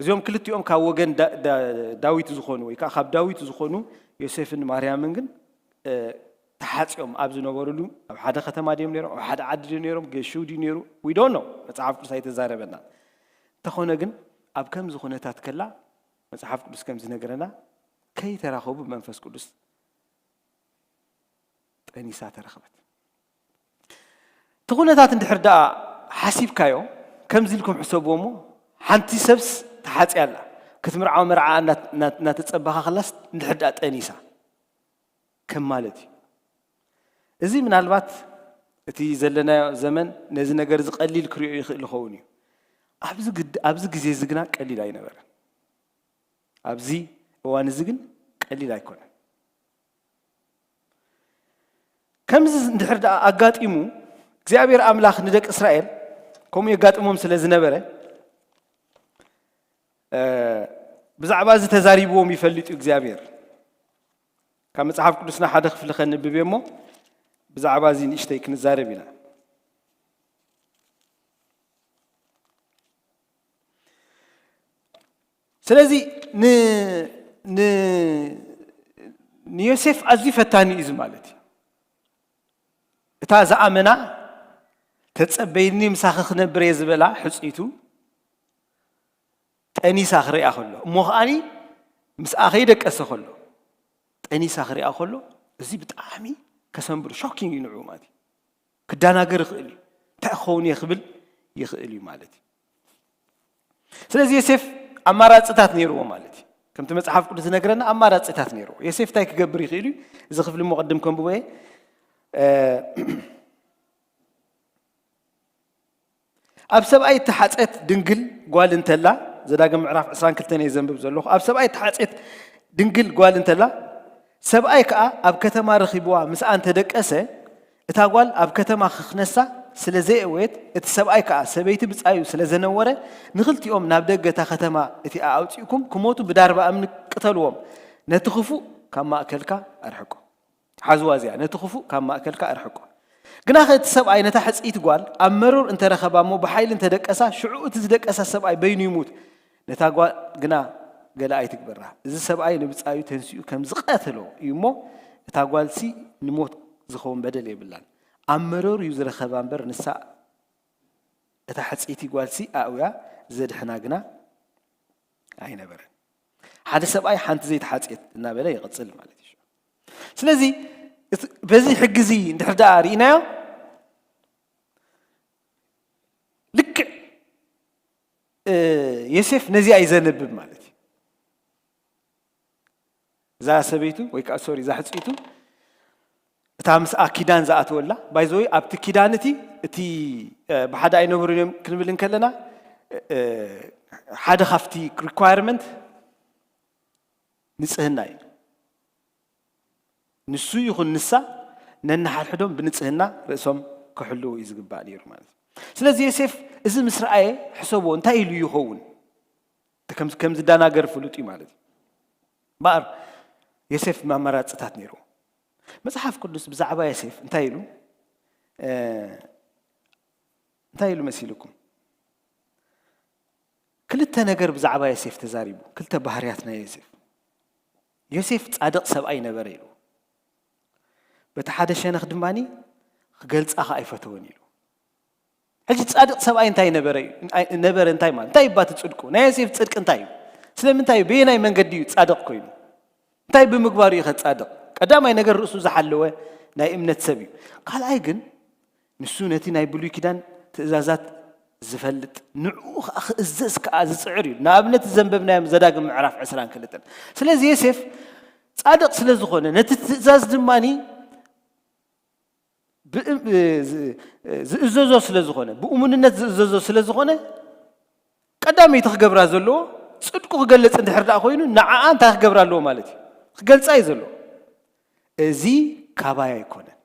እዚኦም ክልቲኦም ካብ ወገን ዳዊት ዝኾኑ ወይ ከዓ ካብ ዳዊት ዝኾኑ ዮሴፍን ማርያምን ግን ተሓፂኦም ኣብ ዝነበሩሉ ኣብ ሓደ ከተማ ድዮም ነይሮም ኣብ ሓደ ዓዲ ድዮም ነይሮም ገሽው ድዩ ነይሩ ዊዶኖ መፅሓፍ ቅዱስ ኣይተዛረበና። እንተኾነ ግን ኣብ ከምዚ ኩነታት ከላ መጽሓፍ ቅዱስ ከም ዝነግረና ከይተራኸቡ ብመንፈስ ቅዱስ ጠኒሳ ተረኽበት። እቲ ኩነታት እንድሕር ደኣ ሓሲብካዮ ከምዚ ኢልኩም ሕሰብዎ እሞ ሓንቲ ሰብስ ተሓጽያ ኣላ ክትምርዓው መርዓ እናተጸበኻ ከላስ እንድሕር ደኣ ጠኒሳ ከም ማለት እዩ። እዚ ምናልባት እቲ ዘለናዮ ዘመን ነዚ ነገር እዚ ቀሊል ክሪኦ ይኽእል ይኸውን እዩ። ኣብዚ ግዜ እዚ ግና ቀሊል ኣይነበረን። ኣብዚ እዋን እዚ ግን ቀሊል ኣይኮነን። ከምዚ እንድሕር ደኣ ኣጋጢሙ እግዚኣብሔር ኣምላኽ ንደቂ እስራኤል ከምኡ የጋጥሞም ስለ ዝነበረ ብዛዕባ እዚ ተዛሪብዎም ይፈልጥ እዩ እግዚኣብሔር። ካብ መጽሓፍ ቅዱስና ሓደ ክፍሊ ከንብብ እየ እሞ ብዛዕባ እዚ ንእሽተይ ክንዛረብ ኢና። ስለዚ ንዮሴፍ ኣዝዩ ፈታኒ እዩ ማለት እዩ። እታ ዝኣመና ተጸበይኒ ምሳኺ ክነብር እየ ዝበላ ሕጽይቱ ጠኒሳ ክርእያ ከሎ እሞ ከዓኒ ምስኣ ከይደቀሰ ከሎ ጠኒሳ ክርእያ ከሎ እዚ ብጣዕሚ ከሰንብሩ ሾኪንግ እዩ ንዕኡ ማለት እዩ። ክዳናገር ይኽእል እዩ። እንታይ ክኸውን እየ ክብል ይኽእል እዩ ማለት እዩ። ስለዚ ዮሴፍ ኣማራፅታት ነይርዎ ማለት እዩ። ከምቲ መፅሓፍ ቅዱስ ዝነግረና ኣማራፅታት ነይርዎ። ዮሴፍ እንታይ ክገብር ይኽእል እዩ? እዚ ክፍሊ እሞ ቅድም ከንብቦ እየ። ኣብ ሰብኣይ እተሓፀት ድንግል ጓል እንተላ፣ ዘዳግም ምዕራፍ ዕስራን ክልተን እየ ዘንብብ ዘለኹ። ኣብ ሰብኣይ እተሓፀት ድንግል ጓል እንተላ፣ ሰብኣይ ከኣ ኣብ ከተማ ረኺብዋ ምስኣ እንተደቀሰ፣ እታ ጓል ኣብ ከተማ ክኽነሳ ስለ ዘየእወየት፣ እቲ ሰብኣይ ከኣ ሰበይቲ ብጻዩ ስለ ዘነወረ፣ ንኽልቲኦም ናብ ደገ እታ ከተማ እቲኣ ኣውጺእኩም ክሞቱ ብዳርባ እምኒ ቅተልዎም። ነቲ ክፉእ ካብ ማእከልካ ኣርሕቆ። ሓዝዋ እዚኣ፣ ነቲ ክፉእ ካብ ማእከልካ ኣርሕቆ። ግናኸ እቲ ሰብኣይ ነታ ሕጽይቲ ጓል ኣብ መሮር እንተ ረኸባ እሞ ብሓይሊ እንተ ደቀሳ፣ ሽዑ እቲ ዝደቀሳ ሰብኣይ በይኑ ይሙት። ነታ ጓል ግና ገለ ኣይትግበራ። እዚ ሰብኣይ ንብጻዩ ተንሲኡ ከም ዝቐተሎ እዩ እሞ፣ እታ ጓልሲ ንሞት ዝኸውን በደል የብላን። ኣብ መሮር እዩ ዝረኸባ እምበር፣ ንሳ እታ ሕጽይቲ ጓልሲ ኣእውያ ዘድሕና ግና ኣይነበረን። ሓደ ሰብኣይ ሓንቲ ዘይተሓጽየት እናበለ ይቕጽል ማለት እዩ። ስለዚ፣ እቲ፣ በዚ ሕጊ እዚ እንድሕር ደኣ ርኢናዮ፣ ልክዕ፣ እ፣ ዮሴፍ ነዚኣ እዩ ዘንብብ ማለት እዩ። እዛ ሰበይቱ፣ ወይ ከዓ፣ ሶሪ፣ እዛ ሕጽይቱ፣ እታ ምስኣ ኪዳን ዝኣተወላ፣ ባይ ዘ ወይ፣ ኣብቲ ኪዳን እቲ፣ እቲ፣ እ፣ ብሓደ ኣይነብሩን እዮም ክንብል እንከለና፣ እ፣ ሓደ ካብቲ ሪኳየርመንት ንጽህና እዩ። ንሱ ይኹን ንሳ ነንሓድሕዶም ብንጽህና ርእሶም ክሕልዉ እዩ ዝግባእ ነይሩ ማለት እዩ። ስለዚ ዮሴፍ እዚ ምስ ረኣየ ሕሰቦ፣ እንታይ ኢሉ ይኸውን? ከም፣ ከም ዝደናገር ፍሉጥ እዩ ማለት እዩ። እምበኣር ዮሴፍ ኣማራጽታት ነይርዎ። መጽሓፍ ቅዱስ ብዛዕባ ዮሴፍ እንታይ ኢሉ፣ እ፣ እንታይ ኢሉ መሲልኩም? ክልተ ነገር ብዛዕባ ዮሴፍ ተዛሪቡ፣ ክልተ ባህርያት ናይ ዮሴፍ። ዮሴፍ ጻድቕ ሰብኣይ ነበረ ኢሉ። በቲ ሓደ ሸነኽ ድማ ክገልጻ ኸኣ ኣይፈተወን ኢሉ። ሕጂ ጻድቕ ሰብኣይ እንታይ ነበረ እዩ? ኣይ-፣ ነበረ እንታይ ማለት? እንታይ ይባ እቲ ጽድቁ? ናይ ዮሴፍ ጽድቂ እንታይ እዩ? ስለምንታይ እዩ? በየናይ መንገዲ እዩ ጻድቕ ኮይኑ? እንታይ ብምግባሩ እዩ ኸ ጻድቕ? ቀዳማይ ነገር ርእሱ ዝሓለወ ናይ እምነት ሰብ እዩ። ካልኣይ ግን ንሱ ነቲ ናይ ብሉይ ኪዳን ትእዛዛት ዝፈልጥ፣ ንዕኡ ኸኣ ክእዘዝ ከኣ ዝጽዕር እዩ። ንኣብነት ዘንበብናዮም ዘዳግም ምዕራፍ ዕስራን ክልተን። ስለዚ ዮሴፍ ጻድቕ ስለ ዝኾነ፣ ነቲ ትእዛዝ ድማኒ ብእ-፣ ዝ-፣ ዝእዘዞ ስለ ዝኾነ፣ ብእሙንነት ዝእዘዞ ስለ ዝኾነ፣ ቀዳመይቲ ክገብራ ዘለዎ፣ ጽድቁ ክገልጽ እንድሕር ደኣ ኮይኑ፣ ንዓኣ እንታይ ክገብራ ኣለዎ ማለት እዩ? ክገልጻ እዩ ዘለዎ። እዚ ካባይ ኣይኮነን።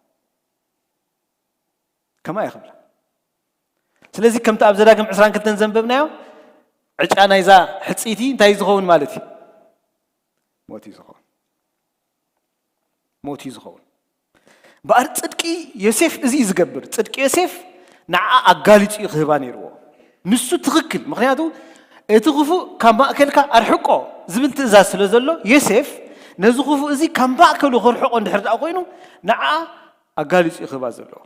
ከማይ ክብላ። ስለዚ ከምቲ ኣብ ዘዳግም ዕስራን ክልተን ዘንበብናዮ፣ ዕጫ ናይዛ ሕጽይቲ እንታይ እዩ ዝኸውን ማለት እዩ? ሞት እዩ ዝኸውን። ሞት እዩ ዝኸውን። እምበኣር ጽድቂ ዮሴፍ እዚ እዩ ዝገብር። ጽድቂ ዮሴፍ ንዓ ኣጋሊጹ እዩ ክህባ ነይርዎ። ንሱ ትኽክል። ምኽንያቱ እቲ ክፉእ ካብ ማእከልካ ኣርሕቆ ዝብል ትእዛዝ ስለ ዘሎ፣ ዮሴፍ ነዚ ክፉእ እዚ ካብ ማእከሉ ከርሕቆ እንድሕር ደኣ ኮይኑ፣ ንዓ ኣጋሊጹ እዩ ክህባ ዘለዎ።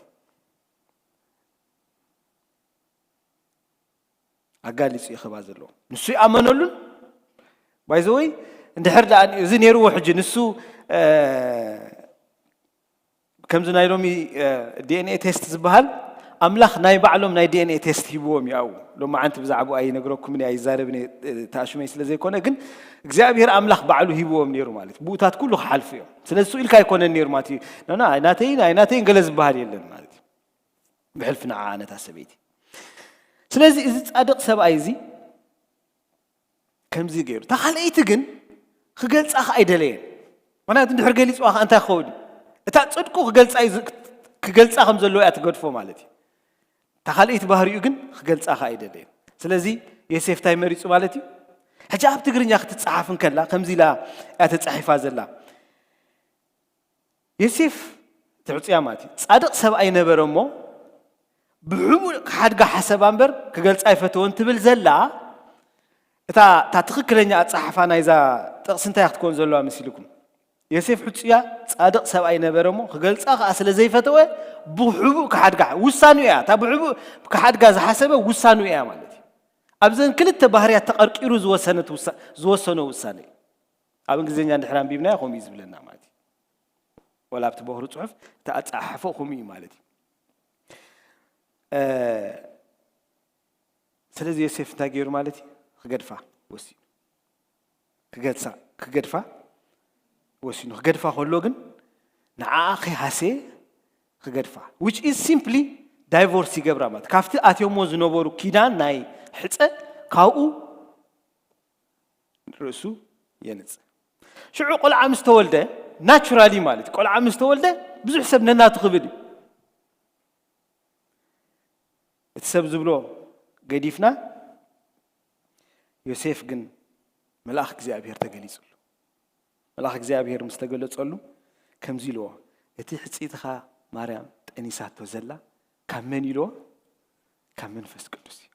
ኣጋሊጹ እዩ ከባ ዘለዎ። ንሱ ይኣመነሉን ባይዘወይ እንድሕር ደኣ እዚ ነይርዎ ሕጂ ንሱ ከምዚ ናይ ሎሚ ዲኤንኤ ቴስት ዝበሃል ኣምላኽ ናይ ባዕሎም ናይ ዲኤንኤ ቴስት ሂብዎም እዩ። ኣብኡ ሎማዓንቲ ብዛዕባኡ ኣይነግረኩምን እየ ኣይዛረብን እየ ተኣሽመይ ስለ ዘይኮነ፣ ግን እግዚኣብሔር ኣምላኽ ባዕሉ ሂብዎም ነይሩ ማለት እዩ። ብኡታት ኩሉ ክሓልፉ እዮም። ስለዚ ስኡ ኢልካ ኣይኮነን ነይሩ ማለት እዩ። ናና ኣይናተይን ኣይናተይን ገለ ዝበሃል የለን ማለት እዩ። ብሕልፊ ንዓ ነታ ሰበይቲ። ስለዚ እዚ ጻድቕ ሰብኣይ እዚ ከምዚ ገይሩ። እታ ካልኣይቲ ግን ክገልጻ ኸኣ ኣይደለየን። ምኽንያቱ እንድሕር ገሊጽዋ ኸኣ እንታይ ክኸውን እዩ? እታ ጽድቁ ክገልጻ እዩ ዝ- ክገልጻ ከም ዘለዎ እያ ትገድፎ ማለት እዩ። እታ ካልኣይቲ ባህሪኡ ግን ክገልጻ ኸኣ ኣይደለየን። ስለዚ ዮሴፍ እንታይ መሪጹ ማለት እዩ? ሕጂ ኣብ ትግርኛ ክትጸሓፍ እንከላ ከምዚ ኢላ እያ ተጻሒፋ ዘላ። ዮሴፍ ትዕጽያ ማለት እዩ። ጻድቕ ሰብኣይ ነበረ እሞ ብሕቡእ ክሓድጋ ሓሰባ እምበር ክገልጻ ኣይፈተወን ትብል ዘላ እታ እታ ትኽክለኛ ኣጻሓፋ ናይዛ ጥቕሲ እንታይ ክትኮን ዘለዋ መሲልኩም? ዮሴፍ ሕጹያ ጻድቕ ሰብኣይ ነበረ እሞ ክገልጻ ከኣ ስለ ዘይፈተወ ብሕቡእ ክሓድጋ ውሳኑ እያ። እታ ብሕቡእ ክሓድጋ ዝሓሰበ ውሳኑ እያ ማለት እዩ። ኣብዘን ክልተ ባህርያት ተቐርቂሩ ዝወሰነት ውሳ- ዝወሰኖ ውሳነ እዩ። ኣብ እንግሊዝኛ እንድሕር ኣንቢብናዮ ከምኡ እዩ ዝብለና ማለት እዩ። ወላ ኣብቲ በኩሩ ጽሑፍ እቲ ኣጸሓሕፎ ከምኡ እዩ ማለት እዩ። ስለዚ ዮሴፍ እንታይ ገይሩ ማለት እዩ? ክገድፋ ወሲኑ። ክገድሳ ክገድፋ ወሲኑ። ክገድፋ ከሎ ግን ንዓኣ ከይሃሰየ ክገድፋ፣ which is simply ዳይቮርስ ይገብራ ማለት ካብቲ ኣትዮሞ ዝነበሩ ኪዳን ናይ ሕፀ ካብኡ ርእሱ የንጽ። ሽዑ ቆልዓ ምስ ተወልደ ናቹራሊ ማለት እዩ። ቆልዓ ምስ ተወልደ ብዙሕ ሰብ ነናቱ ክብል እዩ። እቲ ሰብ ዝብሎ ገዲፍና ዮሴፍ ግን መልኣኽ እግዚኣብሔር ተገሊጹሉ። መልኣኽ እግዚኣብሔር ምስ ተገለጸሉ ከምዚ ኢልዎ፣ እቲ ሕጽይትኻ ማርያም ጠኒሳቶ ዘላ ካብ መን ኢልዎ? ካብ መንፈስ ቅዱስ እዩ።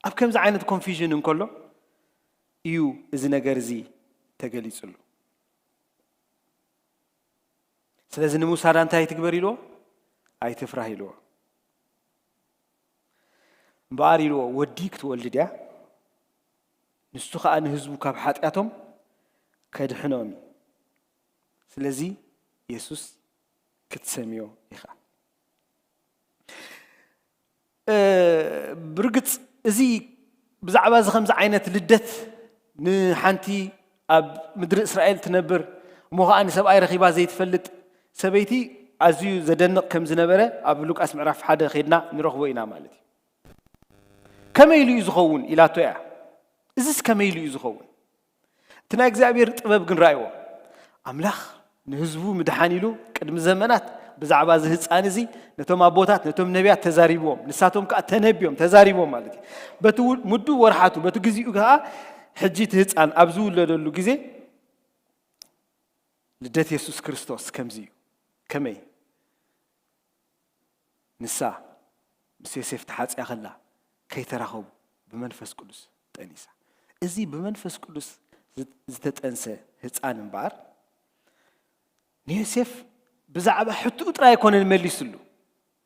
ኣብ ከምዚ ዓይነት ኮንፊዥን እንከሎ እዩ እዚ ነገር እዚ ተገሊጹሉ። ስለዚ ንሙሳዳ እንታይ ትግበር ኢልዎ? ኣይትፍራህ ኢልዎ። እምበኣር ኢልዎ፣ ወዲ ክትወልድ ድያ? ንሱ ኸኣ ንህዝቡ ካብ ሓጢኣቶም ከድሕኖም እዩ። ስለዚ የሱስ ክትሰምዮ ኢኻ። ብርግጽ እዚ ብዛዕባ እዚ ከምዚ ዓይነት ልደት ንሓንቲ ኣብ ምድሪ እስራኤል ትነብር እሞ ኸዓ ንሰብኣይ ረኺባ ዘይትፈልጥ ሰበይቲ ኣዝዩ ዘደንቕ ከም ዝነበረ ኣብ ሉቃስ ምዕራፍ ሓደ ኸይድና ንረኽቦ ኢና ማለት እዩ። ከመይ ኢሉ እዩ ዝኸውን ኢላቶ እያ። እዝስ ከመይ ኢሉ እዩ ዝኸውን? እቲ ናይ እግዚኣብሔር ጥበብ ግን ረኣይዎ። ኣምላኽ ንህዝቡ ምድሓን ኢሉ ቅድሚ ዘመናት ብዛዕባ እዚ ህፃን እዚ ነቶም ኣቦታት ነቶም ነቢያት ተዛሪብዎም፣ ንሳቶም ከዓ ተነቢዮም ተዛሪቦም ማለት እዩ። በቲ ምዱ ወርሓቱ በቲ ግዚኡ ከዓ ሕጂ እቲ ህፃን ኣብ ዝውለደሉ ግዜ ልደት የሱስ ክርስቶስ ከምዚ እዩ። ከመይ? ንሳ ምስ ዮሴፍ ተሓጽያ ከላ ከይተራኸቡ ብመንፈስ ቅዱስ ጠኒሳ። እዚ ብመንፈስ ቅዱስ ዝተጠንሰ ህፃን እምበኣር ንዮሴፍ ብዛዕባ ሕትኡ ጥራይ ኣይኮነን መሊስሉ።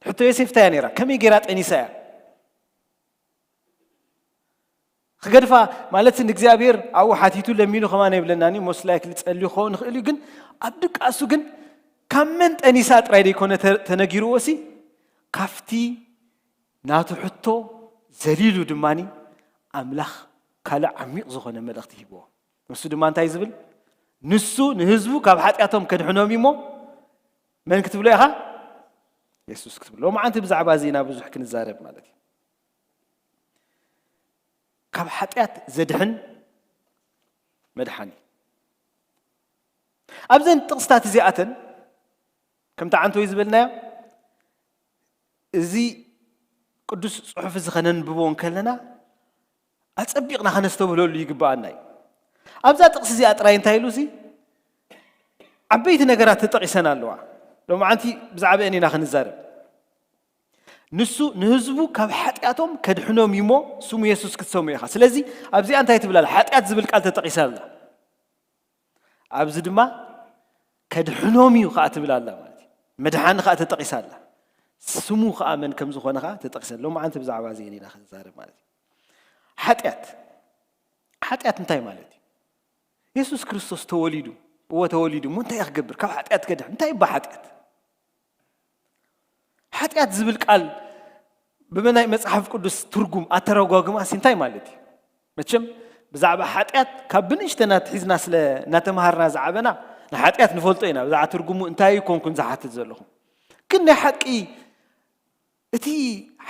ሕቶ ዮሴፍ እንታይ እያ ነይራ? ከመይ ገይራ ጠኒሳ እያ? ክገድፋ ማለት ንእግዚኣብሔር ኣብኡ ሓቲቱ ለሚኑ ከማን የብለናን እዩ። ሞስት ላይክሊ ጸልዩ ክኸውን ይኽእል እዩ፣ ግን ኣብ ድቃሱ ግን ካብ መን ጠኒሳ ጥራይ ደይኮነ ተነጊርዎ ሲ ካብቲ ናቱ ሕቶ ዘሊሉ ድማኒ ኣምላኽ ካልእ ዓሚቕ ዝኾነ መልእኽቲ ሂብዎ። ንሱ ድማ እንታይ ዝብል? ንሱ ንህዝቡ ካብ ሓጢኣቶም ከድሕኖም እዩ እሞ መን ክትብሎ ኢኻ? የሱስ ክትብሎ። ሎማዓንቲ ብዛዕባ እዚ ኢና ብዙሕ ክንዛረብ ማለት እዩ። ካብ ሓጢኣት ዘድሕን መድሓኒ። ኣብዘን ጥቕስታት እዚኣተን ከምቲ ዓንተወይ ዝበልናዮ እዚ ቅዱስ ጽሑፍ እዚ ኸነንብቦ እንከለና ኣጸቢቕና ኸነስተብህለሉ ይግብኣና እዩ። ኣብዛ ጥቕሲ እዚኣ ጥራይ እንታይ ኢሉ ሲ ዓበይቲ ነገራት ተጠቒሰን ኣለዋ። ሎማዓንቲ ብዛዕባአን ኢና ክንዛረብ። ንሱ ንህዝቡ ካብ ሓጢኣቶም ከድሕኖም እዩ እሞ ስሙ የሱስ ክትሰሙ ኢኻ። ስለዚ ኣብዚኣ እንታይ ትብል ኣላ? ሓጢኣት ዝብል ቃል ተጠቒሳ ኣላ። ኣብዚ ድማ ከድሕኖም እዩ ከዓ ትብል ኣላ ማለት እዩ። መድሓኒ ከዓ ተጠቒሳ ኣላ። ስሙ ከዓ መን ከም ዝኾነ ከዓ ተጠቒሰ ኣሎ። ሎማዓንቲ ብዛዕባ እዚ ኢና ክንዛረብ ማለት እዩ። ሓጢኣት፣ ሓጢኣት እንታይ ማለት እዩ? የሱስ ክርስቶስ ተወሊዱ፣ እወ ተወሊዱ እሞ እንታይ ክገብር? ካብ ሓጢኣት ክድሕን። እንታይ ይባ ሓጢኣት? ሓጢኣት ዝብል ቃል ብመናይ መጽሓፍ ቅዱስ ትርጉም ኣተረጓጉማሲ እንታይ ማለት እዩ? መቸም ብዛዕባ ሓጢኣት ካብ ብንእሽተና ትሒዝና ስለ እናተምሃርና ዝዓበና ንሓጢኣት ንፈልጦ ኢና። ብዛዕባ ትርጉሙ እንታይ ይኮንኩን ዝሓትት ዘለኹ። ግን ናይ ሓቂ እቲ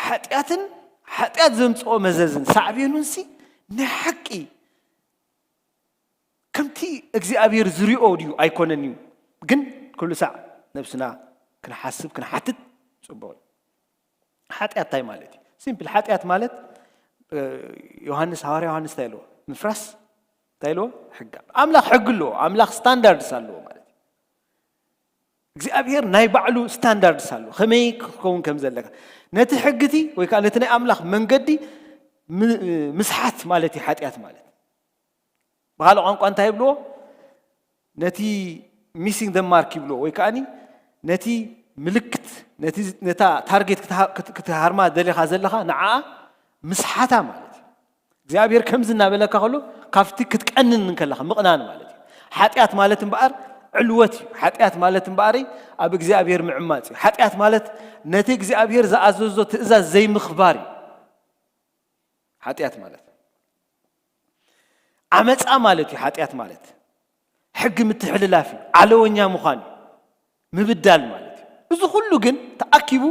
ሓጢኣትን ሓጢኣት ዘምጽኦ መዘዝን ሳዕቤኑንሲ ናይ ሓቂ ከምቲ እግዚኣብሔር ዝሪኦ ድዩ ኣይኮነን እዩ። ግን ኩሉ ሳዕ ነብስና ክንሓስብ ክንሓትት ጽቡቕ እዩ። ሓጢኣት እንታይ ማለት እዩ? ሲምፕል ሓጢኣት ማለት እ፣ ዮሃንስ፣ ሃዋርያ ዮሃንስ እንታይ ኢልዎ? ምፍራስ እንታይ ኢልዎ? ሕጋ ኣምላኽ ሕጊ ኣለዎ። ኣምላኽ ስታንዳርድስ ኣለዎ ማለት እዩ። እግዚኣብሔር ናይ ባዕሉ ስታንዳርድስ ኣለዎ። ከመይ ክኸውን ከም ዘለካ ነቲ ሕግቲ ወይ ከዓ ነቲ ናይ ኣምላኽ መንገዲ ም- ምስሓት ማለት እዩ ሓጢኣት ማለት። ብኻልእ ቋንቋ እንታይ ይብልዎ? ነቲ ሚሲንግ ደ ማርክ ይብልዎ ወይ ከዓኒ ነቲ ምልክት ነቲ ነታ ታርጌት ክትሃ- ክት- ክትሃርማ ደሊኻ ዘለኻ ንዓኣ ምስሓታ ማለት እዩ። እግዚኣብሔር ከምዚ እናበለካ ከሎ ካብቲ ክትቀንን እንከለኻ ምቕናን ማለት እዩ። ሓጢኣት ማለት እምበኣር ዕልወት እዩ። ሓጢኣት ማለት እምበኣር ኣብ እግዚኣብሔር ምዕማፅ እዩ። ሓጢኣት ማለት ነቲ እግዚኣብሔር ዝኣዘዞ ትእዛዝ ዘይምኽባር እዩ። ሓጢኣት ማለት ዓመፃ ማለት እዩ። ሓጢኣት ማለት ሕጊ ምትሕልላፍ እዩ። ዓለወኛ ምዃን እዩ። ምብዳል ማለት እዩ። እዚ ኩሉ ግን ተኣኪቡ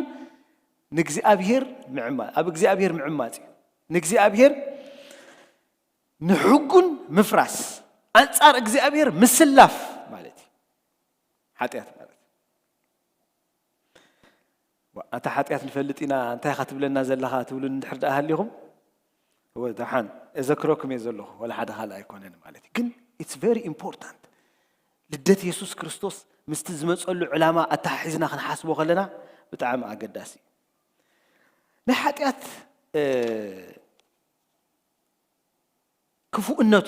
ንእግዚኣብሔር ምዕማ ኣብ እግዚኣብሔር ምዕማፅ እዩ። ንእግዚኣብሔር ንሕጉን ምፍራስ ኣንጻር እግዚኣብሔር ምስላፍ ማለት እዩ። ሓጢኣት ማለት ኣታ ሓጢኣት ንፈልጥ ኢና እንታይ ኢኻ ትብለና ዘለኻ ትብሉን እንድሕር ደኣ ሃሊኹም እወ ደሓን እዘክረኩም እየ ዘለኹ ወላ ሓደ ካልእ ኣይኮነን ማለት እዩ። ግን it's very important ልደት የሱስ ክርስቶስ ምስቲ ዝመፀሉ ዕላማ ኣተሓሒዝና ክንሓስቦ ከለና ብጣዕሚ ኣገዳሲ እዩ። ናይ ሓጢኣት ክፉእነቱ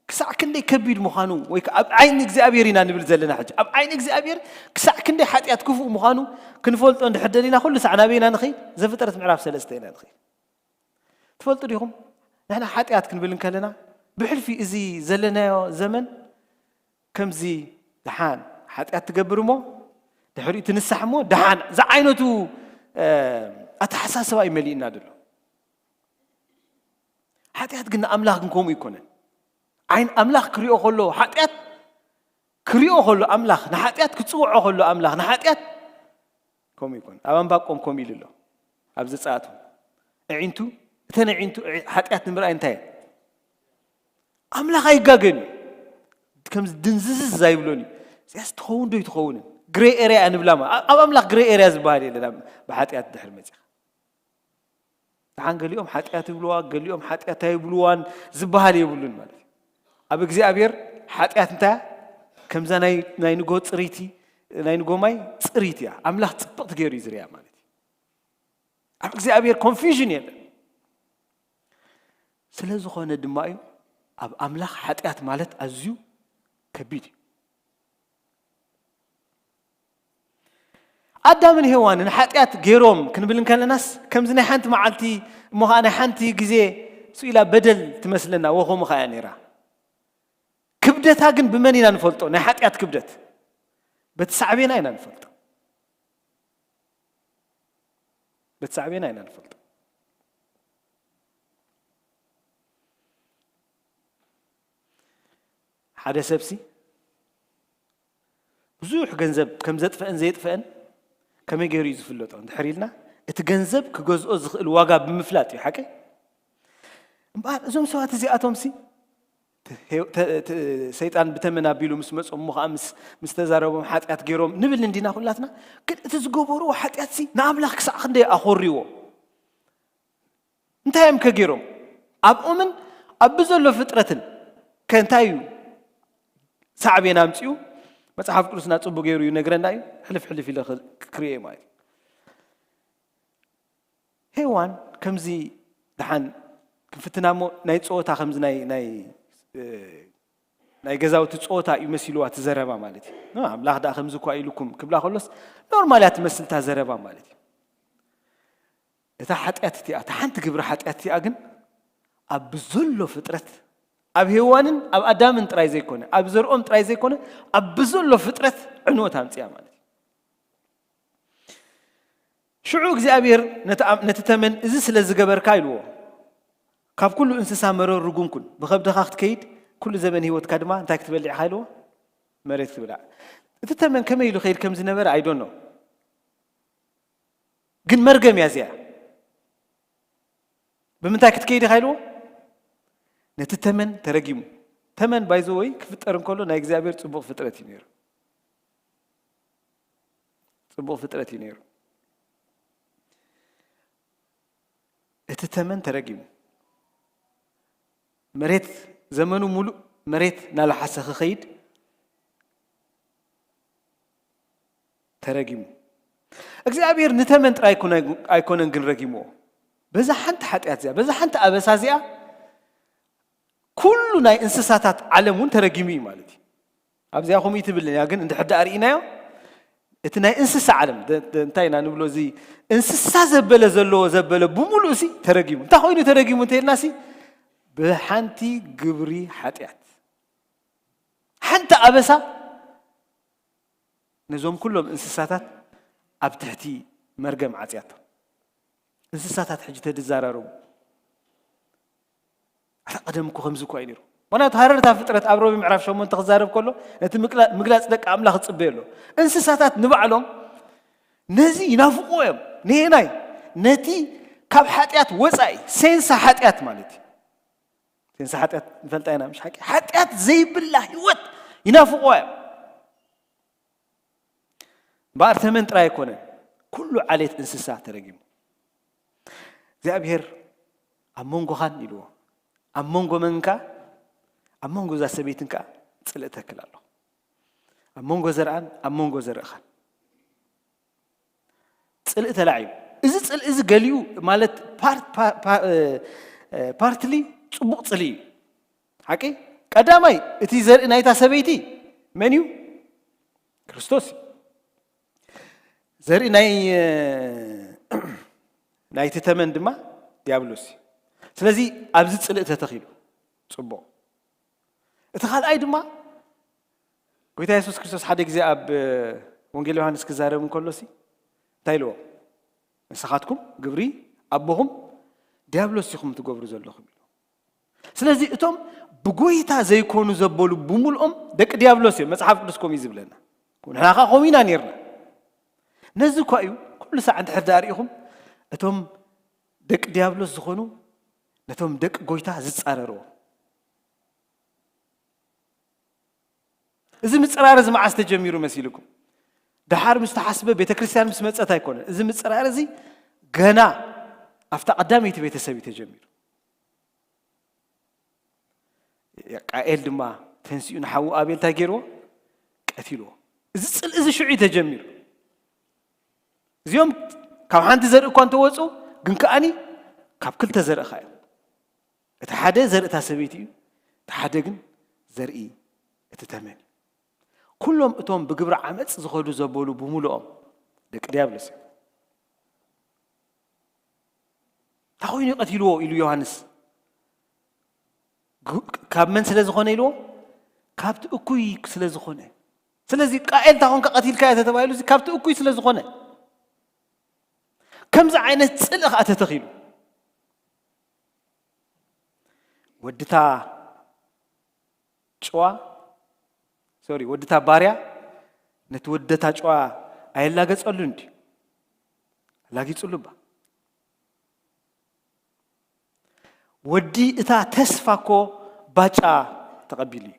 ክሳዕ ክንደይ ከቢድ ምዃኑ ወይ ከዓ ኣብ ዓይኒ እግዚኣብሔር ኢና ንብል ዘለና ሕጂ ኣብ ዓይኒ እግዚኣብሔር ክሳዕ ክንደይ ሓጢኣት ክፉእ ምዃኑ ክንፈልጦ እንድሕር ደሊና ኩሉ ሳዕ ናበይና ንኸይድ ዘፍጥረት ምዕራፍ ሰለስተ ኢና ንኸይድ። ትፈልጡ ዲኹም ንሕና ሓጢኣት ክንብል እንከለና ብሕልፊ እዚ ዘለናዮ ዘመን ከምዚ ደሓን ሓጢኣት ትገብር እሞ ድሕሪኡ ትንሳሕ እሞ ደሓን ዝዓይነቱ ኣተሓሳስባ እዩ መሊእና ድሎ። ሓጢኣት ግን ንኣምላኽ ግን ከምኡ ይኮነን። ዓይን ኣምላኽ ክሪኦ ከሎ ሓጢኣት ክሪኦ ከሎ ኣምላኽ ንሓጢኣት ክፅውዖ ከሎ ኣምላኽ ንሓጢኣት ከምኡ ይኮን። ኣብ ኣንባቆም ከምኡ ኢሉ ኣሎ። ኣብ ዘፀኣቱ ኣዒንቱ እተን ኣዒንቱ ሓጢኣት ንምርኣይ እንታይ ኣምላኽ ኣይጋገን እዩ። ከምዚ ድንዝዝዝ ኣይብሎን እዩ። እዚኣስ ትኸውን ዶ ይትኸውንን ግሬ ኤርያ እያ ንብላ ማ ኣብ ኣምላኽ ግሬ ኤርያ ዝበሃል የለን። ብሓጢኣት ድሕር መፂኻ ደሓን ገሊኦም ሓጢኣት ይብልዋ ገሊኦም ሓጢኣት ኣይብልዋን ዝበሃል የብሉን ማለት እዩ። ኣብ እግዚኣብሔር ሓጢኣት እንታይ ከምዛ ናይ ንጎ ፅሪቲ ናይ ንጎማይ ፅሪት እያ። ኣምላኽ ፅብቕቲ ገይሩ እዩ ዝርያ ማለት እዩ። ኣብ እግዚኣብሔር ኮንፊዥን የለን። ስለ ዝኾነ ድማ እዩ ኣብ ኣምላኽ ሓጢኣት ማለት ኣዝዩ ከቢድ እዩ። ኣዳምን ሄዋንን ሓጢኣት ገይሮም ክንብል እንከለናስ ከምዚ ናይ ሓንቲ መዓልቲ እሞ ከዓ ናይ ሓንቲ ግዜ ስኢላ በደል ትመስለና ወኸሙ ከያ ነይራ። ክብደታ ግን ብመን ኢና ንፈልጦ? ናይ ሓጢኣት ክብደት በቲ ሳዕቤና ኢና ንፈልጦ። በቲ ሳዕቤና ኢና ንፈልጦ። ሓደ ሰብሲ ብዙሕ ገንዘብ ከም ዘጥፈአን ዘየጥፈአን ከመይ ገይሩ እዩ ዝፍለጦ እንድሕር ኢልና እቲ ገንዘብ ክገዝኦ ዝኽእል ዋጋ ብምፍላጥ እዩ። ሓቂ እምበኣር እዞም ሰባት እዚኣቶምሲ ሰይጣን ብተመን ኣቢሉ ምስ መጾም እሞ ከዓ ምስ ተዛረቦም ሓጢኣት ገይሮም ንብል እንዲና ኩላትና። ግን እቲ ዝገበርዎ ሓጢኣትሲ ንኣምላኽ ክሳዕ ክንደይ ኣኾርዎ እንታይ እዮም ከገይሮም ኣብኦምን ኣብ ብዘሎ ፍጥረትን ከእንታይ እዩ ሳዕቤን ኣምፅኡ? መፅሓፍ ቅዱስና ፅቡቅ ገይሩ እዩ ነግረና እዩ። ሕልፍ ሕልፍ ኢለ ክሪኦ ማለት እዩ። ሄዋን ከምዚ ደሓን ክንፍትና እሞ ናይ ፀወታ ከምዚ ናይ ናይ ናይ ገዛውቲ ፀወታ እዩ መሲልዋ እቲ ዘረባ ማለት እዩ። ኣምላኽ ደኣ ከምዚ እኳ ኢሉኩም ክብላ ከሎስ ኖርማል እያ ትመስል እታ ዘረባ ማለት እዩ። እታ ሓጢኣት እቲኣ እታ ሓንቲ ግብሪ ሓጢኣት እቲኣ ግን ኣብ ዘሎ ፍጥረት፣ ኣብ ሄዋንን ኣብ ኣዳምን ጥራይ ዘይኮነ፣ ኣብ ዘርኦም ጥራይ ዘይኮነ፣ ኣብ ዘሎ ፍጥረት ዕንወት ኣምጽያ ማለት እዩ። ሽዑ እግዚኣብሔር ነቲ ኣም-፣ ነቲ ተመን፣ "እዚ ስለ ዝገበርካ" ኢልዎ፣ "ካብ ኩሉ እንስሳ መረር ርጉም ኩን፣ ብኸብድኻ ክትከይድ፣ ኩሉ ዘመን ህይወትካ ድማ እንታይ ክትበልዕ ኢኻ?" ኢልዎ፣ "መሬት ክትብላዕ።" እቲ ተመን ከመይ ኢሉ ከይድ ከም ዝነበረ I don't know። ግን መርገም እያ እዚኣ። "ብምንታይ ክትከይድ ኢኻ?" ኢልዎ፣ ነቲ ተመን ተረጊሙ። ተመን by the way ክፍጠር እንከሎ ናይ እግዚኣብሔር ጽቡቕ ፍጥረት እዩ ነይሩ። ጽቡቕ ፍጥረት እዩ ነይሩ። እቲ ተመን ተረጊሙ። መሬት ዘመኑ ሙሉእ መሬት እናለሓሰ ክኸይድ ተረጊሙ። እግዚኣብሔር ንተመን ጥራይ ኣይኮነ-፣ ኣይኮነን ግን ረጊምዎ። በዛ ሓንቲ ሓጢኣት እዚኣ፣ በዛ ሓንቲ ኣበሳ እዚኣ፣ ኩሉ ናይ እንስሳታት ዓለም እውን ተረጊሙ እዩ ማለት እዩ። ኣብዚኣ ከምኡ ትብልን እያ፣ ግን እንድሕር ደኣ ርኢናዮ፣ እቲ ናይ እንስሳ ዓለም፣ ደ-፣ ደ-፣ እንታይ ኢና ንብሎ፣ እዚ እንስሳ ዘበለ ዘለዎ ዘበለ ብምሉእ ሲ ተረጊሙ። እንታይ ኮይኑ ተረጊሙ እንተኢልና ሲ፣ ብሓንቲ ግብሪ ሓጢኣት። ሓንቲ ኣበሳ ነዞም ኩሎም እንስሳታት ኣብ ትሕቲ መርገም ዓጽያቶም። እንስሳታት ሕጂ ተድዛራረቡ። ኣታ ቀደም እኮ ከምዚ እኮ እዩ ነይሩ። ምኽንያቱ ሃረርታ ፍጥረት ኣብ ሮሜ ምዕራፍ ሸሞንተ ክዛረብ ከሎ ነቲ ምግላ-፣ ምግላጽ ደቂ ኣምላኽ ዝጽበዮ ኣሎ። እንስሳታት ንባዕሎም ነዚ ይናፍቕዎ እዮም። ንየናይ? ነቲ ካብ ሓጢኣት ወጻኢ፣ ሴንሳ ሓጢኣት ማለት እዩ። ሴንሳ ሓጢኣት ንፈልጣ ኢና፣ ምሽ ሓቂ? ሓጢኣት ዘይብላ ህይወት ይናፍቕዎ እዮም። እምበኣር ተመን ጥራይ ኣይኮነን፣ ኩሉ ዓሌት እንስሳ ተረጊሙ። እግዚኣብሔር ኣብ መንጎኻን ኢልዎ፣ ኣብ መንጎ መን ከኣ? ኣብ መንጎ እዛ ሰበይትን ከኣ ጽልኢ ተክል ኣሎ። ኣብ መንጎ ዘርኣን ኣብ መንጎ ዘርእኻን ጽልኢ ተላዕዩ። እዚ ጽልኢ እዚ ገሊኡ ማለት ፓርት-፣ ፓ-፣ ፓ-፣ እ፣ እ፣ ፓርትሊ ጽቡቕ ጽልኢ እዩ። ሓቂ? ቀዳማይ እቲ ዘርኢ ናይታ ሰበይቲ መን እዩ? ክርስቶስ እዩ። ዘርኢ ናይ፣ እ፣ ናይቲ ተመን ድማ ዲያብሎስ እዩ። ስለዚ ኣብዚ ጽልኢ ተተኺሉ። ጽቡቕ። እቲ ካልኣይ ድማ ጎይታ የሱስ ክርስቶስ ሓደ ግዜ ኣብ፣ እ፣ ወንጌል ዮሃንስ ክዛረብ እንከሎ ሲ እንታይ ኢልዎ? "ንስኻትኩም ግብሪ ኣቦኹም ዲያብሎስ ኢኹም ትገብሩ ዘለኹም" ኢሉ። ስለዚ እቶም ብጎይታ ዘይኮኑ ዘበሉ ብምልኦም ደቂ ዲያብሎስ እዮም። መጽሓፍ ቅዱስ ከምኡ እዩ ዝብለና። ንሕና ኸዓ ከምኡ ኢና ነይርና። ነዚ እኳ እዩ ኩሉ ሳዕ እንድሕር ደኣ ርኢኹም፣ እቶም ደቂ ዲያብሎስ ዝኾኑ ነቶም ደቂ ጎይታ ዝጻረርዎ። እዚ ምጽራር እዚ መዓስ ተጀሚሩ መሲልኩም? ደሓር ምስ ተሓስበ ቤተ ክርስቲያን ምስ መጸት ኣይኮነን። እዚ ምጽራር እዚ ገና ኣብታ ቀዳመይቲ ቤተሰብ እዩ ተጀሚሩ። ቃኤል ድማ ተንሲኡ ንሓዉ ኣቤል እንታይ ገይርዎ? ቀቲልዎ። እዚ ጽልኢ እዚ ሽዑ እዩ ተጀሚሩ። እዚኦም ካብ ሓንቲ ዘርኢ እኳ እንተወጹ፣ ግን ከኣኒ ካብ ክልተ ዘርኢ ኸኣ እዮም። እቲ ሓደ ዘርኢ እታ ሰበይቲ እዩ፣ እቲ ሓደ ግን ዘርኢ እቲ ተመን እዩ። ኩሎም እቶም ብግብሪ ዓመጽ ዝኸዱ ዘበሉ ብምሉኦም ደቂ ዲያብሎስ እዮም። እንታይ ኮይኑ ቀቲልዎ ኢሉ ዮሃንስ? ግ-፣ ካብ መን ስለ ዝኾነ ኢልዎ? ካብቲ እኩይ ስለ ዝኾነ። ስለዚ ቃኤል እንታይ ኮንካ ቀቲልካዮ ተተባሂሉ፣ እዚ ካብቲ እኩይ ስለ ዝኾነ። ከምዚ ዓይነት ጽልኢ ኸኣ ተተኺሉ። ወድታ ጭዋ፣ ሶሪ፣ ወድታ ባርያ ነቲ ወደታ ጭዋ ኣየላገጸሉን ድዩ? ኣላጊጹሉ እባ። ወዲ እታ ተስፋ እኮ ባጫ ተቐቢሉ እዩ።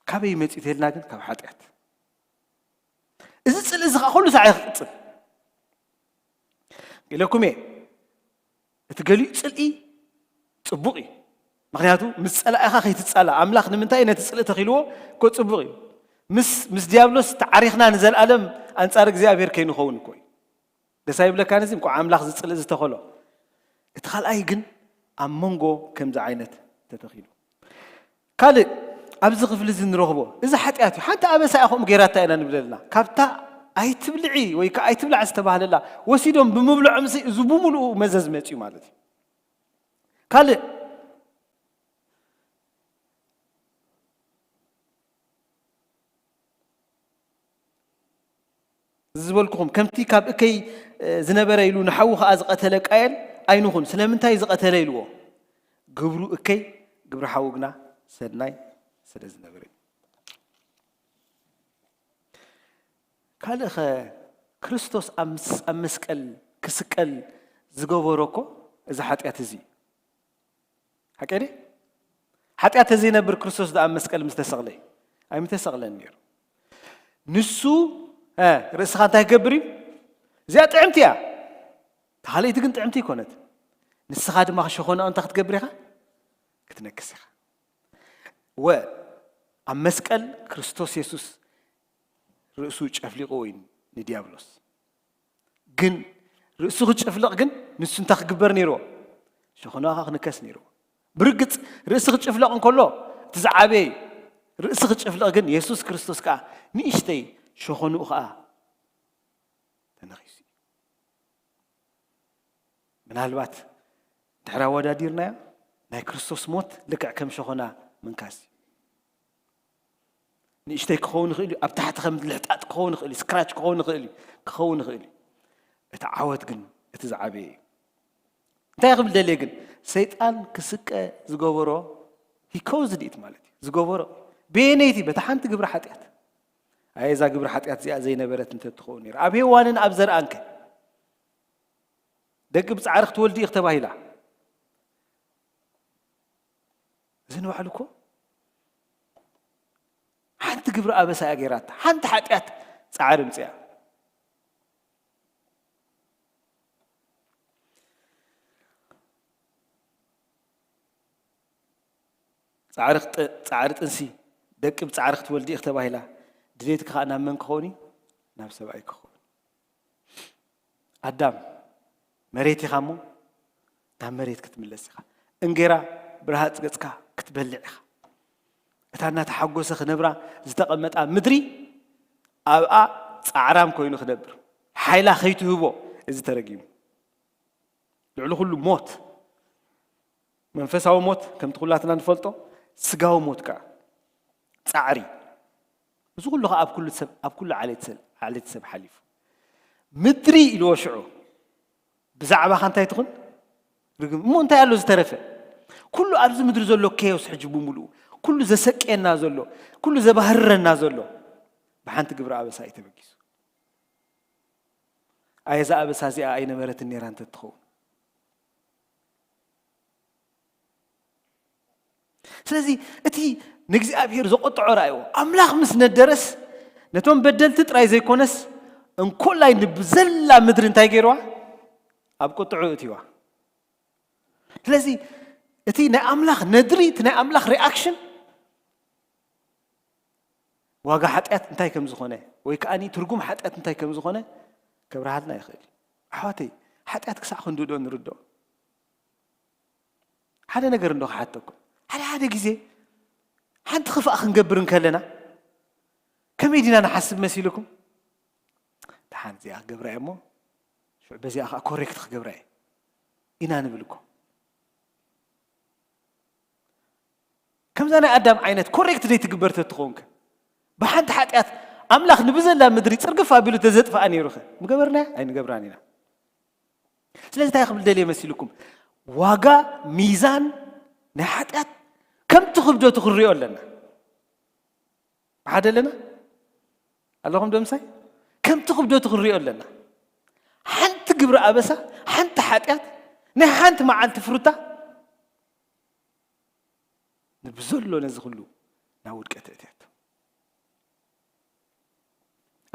ካበይ መጺኡ ተልና ግን ካብ ሓጢኣት። እዚ ጽልኢ እዚ ኸዓ ኩሉ ሳዕ እዩ ክቕጽል። ኢለኩም እየ፣ እቲ ገሊኡ ጽልኢ ጽቡቕ እዩ። ምኽንያቱ ምስ ጸላኢኻ ከይትጻላእ፣ ኣምላኽ ንምንታይ ነቲ ጽልኢ ተኺልዎ እኮ ጽቡቕ እዩ። ምስ፣ ምስ ዲያብሎስ ተዓሪኽና ንዘለኣለም ኣንጻር እግዚኣብሔር ከይንኸውን እኮ እዩ። ደስ ኣይብለካን? እዚ እንኳዕ ኣምላኽ ዝጽልኢ ዝተኸሎ። እቲ ካልኣይ ግን ኣብ መንጎ ከምዚ ዓይነት ተተኺሉ። ካልእ ኣብዚ ክፍሊ እዚ ንረኽቦ፣ እዚ ሓጢኣት እዩ። ሓንቲ ኣበሳ እያ ከምኡ ገይራታ ኢና ንብለልና። ካብታ ኣይትብልዒ ወይ ከኣ ኣይትብላዕ ዝተባህለላ ወሲዶም ብምብልዖም እዚ፣ እዚ ብምሉኡ መዘዝ መጺኡ ማለት እዩ። ካልእ እዚ ዝበልኩኹም ከምቲ ካብ እከይ ዝነበረ ኢሉ ንሓዉ ኸዓ ዝቐተለ ቃየል ኣይንኹን። ስለምንታይ ዝቐተለ ኢልዎ? ግብሩ እከይ፣ ግብሪ ሓዉ ግና ሰናይ ስለ ዝነበረ እዩ። ካልእ ኸ ክርስቶስ ኣብ ምስ-፣ ኣብ መስቀል ክስቀል ዝገበሮ እኮ እዚ ሓጢኣት እዚ እዩ። ሓቂ ድዩ? ሓጢኣት ተዘይነብር ክርስቶስ ደኣ ኣብ መስቀል ምስ ተሰቕለ እዩ። ኣይምተሰቕለን ነይሩ። ንሱ፣ እ፣ ርእስኻ እንታይ ክገብር እዩ? እዚኣ ጥዕምቲ እያ። እታ ካልኣይቲ ግን ጥዕምቲ ኣይኮነት። ንስኻ ድማ ሸኾናኡ እንታይ ክትገብር ኢኻ? ክትነክስ ኢኻ። ወ-፣ ኣብ መስቀል ክርስቶስ የሱስ ርእሱ ጨፍሊቕዎ እዩ ንዲያብሎስ። ግን ርእሱ ክጭፍልቕ ግን ንሱ እንታይ ክግበር ነይርዎ? ሸኾናኻ ክንከስ ነይርዎ። ብርግጽ ርእሲ ክጭፍለቕ እንከሎ እቲ ዝዓበየ እዩ። ርእሲ ክጭፍለቕ ግን የሱስ ክርስቶስ ከኣ ንእሽተይ ሸኾንኡ ከኣ ተነኺሱ እዩ። ምናልባት ድሕሪ ኣወዳዲርናዮ ናይ ክርስቶስ ሞት ልክዕ ከም ሸኾና ምንካስ እዩ። ንእሽተይ ክኸውን ይኽእል እዩ፣ ኣብ ታሕቲ ከም ልሕጣጥ ክኸውን ይኽእል እዩ፣ ስክራች ክኸውን ይኽእል እዩ፣ ክኸውን ይኽእል እዩ። እቲ ዓወት ግን እቲ ዝዓበየ እዩ። እንታይ ክብል ደልየ ግን? ሰይጣን ክስቀ ዝገበሮ፣ he caused it ማለት እዩ። ዝገበሮ በየነይቲ? በታ ሓንቲ ግብሪ ሓጢኣት። ኣየ እዛ ግብሪ ሓጢኣት እዚኣ ዘይነበረት እንተ ትኸውን ነይራ፣ ኣብ ሄዋንን ኣብ ዘርኣንከ ደቂ ብጻዕሪ ክትወልዲ ኢኺ ተባሂላ። እዚ ንባዕሉ እኮ ሓንቲ ግብሪ ኣበሳ እያ ገይራታ። ሓንቲ ሓጢኣት ጻዕሪ ምጽያ። ጻዕሪ ክጥ-፣ ጻዕሪ ጥንሲ፣ ደቂ ብጻዕሪ ክትወልዲ ኢኺ ተባሂላ። ድሌትኪ ከኣ ናብ መን ክኸውን እዩ? ናብ ሰብኣይ ክኸውን። ኣዳም፣ መሬት ኢኻ እሞ ናብ መሬት ክትምለስ ኢኻ። እንጌራ ብረሃጽ ገጽካ ክትበልዕ ኢኻ። እታ እናተሓጎሰ ክነብራ ዝተቐመጣ ምድሪ ኣብኣ ጻዕራም ኮይኑ ክነብር፣ ሓይላ ከይትህቦ እዚ ተረጊሙ። ልዕሊ ኩሉ ሞት፣ መንፈሳዊ ሞት ከምቲ ኩላትና ንፈልጦ፣ ስጋዊ ሞት ከኣ ጻዕሪ። እዚ ኩሉ ከኣ ኣብ ኩሉ ሰብ፣ ኣብ ኩሉ ዓሌት ሰብ፣ ዓሌት ሰብ ሓሊፉ። ምድሪ ኢልዎ ሽዑ ብዛዕባኻ እንታይ ትኹን? ርግም። እሞ እንታይ ኣሎ ዝተረፈ? ኩሉ ኣብዚ ምድሪ ዘሎ ኬዮስ ሕጂ ብምሉኡ፣ ኩሉ ዘሰቅየና ዘሎ፣ ኩሉ ዘባህርረና ዘሎ ብሓንቲ ግብሪ ኣበሳ እዩ ተበጊሱ። ኣየ እዛ ኣበሳ እዚኣ ኣይነበረትን ነይራ እንተ ትኸውን። ስለዚ እቲ ንእግዚኣብሔር ዘቆጥዖ ረኣይዎ። ኣምላኽ ምስ ነደረስ ነቶም በደልቲ ጥራይ ዘይኮነስ እንኮላይ ንብዘላ ምድሪ እንታይ ገይርዋ? ኣብ ቁጥዑ እትዋ። ስለዚ እቲ ናይ ኣምላኽ ነድሪ፣ እቲ ናይ ኣምላኽ ሪኣክሽን ዋጋ ሓጢኣት እንታይ ከም ዝኾነ ወይ ከኣ ትርጉም ሓጢኣት እንታይ ከም ዝኾነ ከብርሃልና ይኽእል እዩ። ኣሕዋተይ፣ ሓጢኣት ክሳዕ ክንድዶ ንርድኦ? ሓደ ነገር እንዶ ክሓተኩም። ሓደ ሓደ ግዜ ሓንቲ ክፋእ ክንገብር እንከለና ከመይ ዲና ንሓስብ መሲልኩም? ደሓን እዚኣ ክገብራ እየ እሞ ሽዑ በዚኣ ከኣ ኮሬክት ክገብራ እየ ኢና ንብል እኮ። ከምዛ ናይ ኣዳም ዓይነት ኮሬክት ዘይትግበር ተትኸውን ከ? ብሓንቲ ሓጢኣት ኣምላኽ ንብዘላ ምድሪ ጽርግፍ ኣቢሉ ተዘጥፍኣ ነይሩ ከ? ምገበርናያ? ኣይንገብራን ኢና። ስለዚ እንታይ ክብል ደልየ መሲልኩም? ዋጋ ሚዛን ናይ ሓጢኣት ከምቲ ክብደቱ ክንሪኦ ኣለና። ብሓደ ኣለና? ኣለኹም ዶ ምሳይ? ከምቲ ክብደቱ ክንሪኦ ኣለና። ሓንቲ ግብሪ ኣበሳ፣ ሓንቲ ሓጢኣት፣ ናይ ሓንቲ መዓልቲ ፍሩታ ንብዘሎ ነዚ ኩሉ ናብ ውድቀት እትያቶ።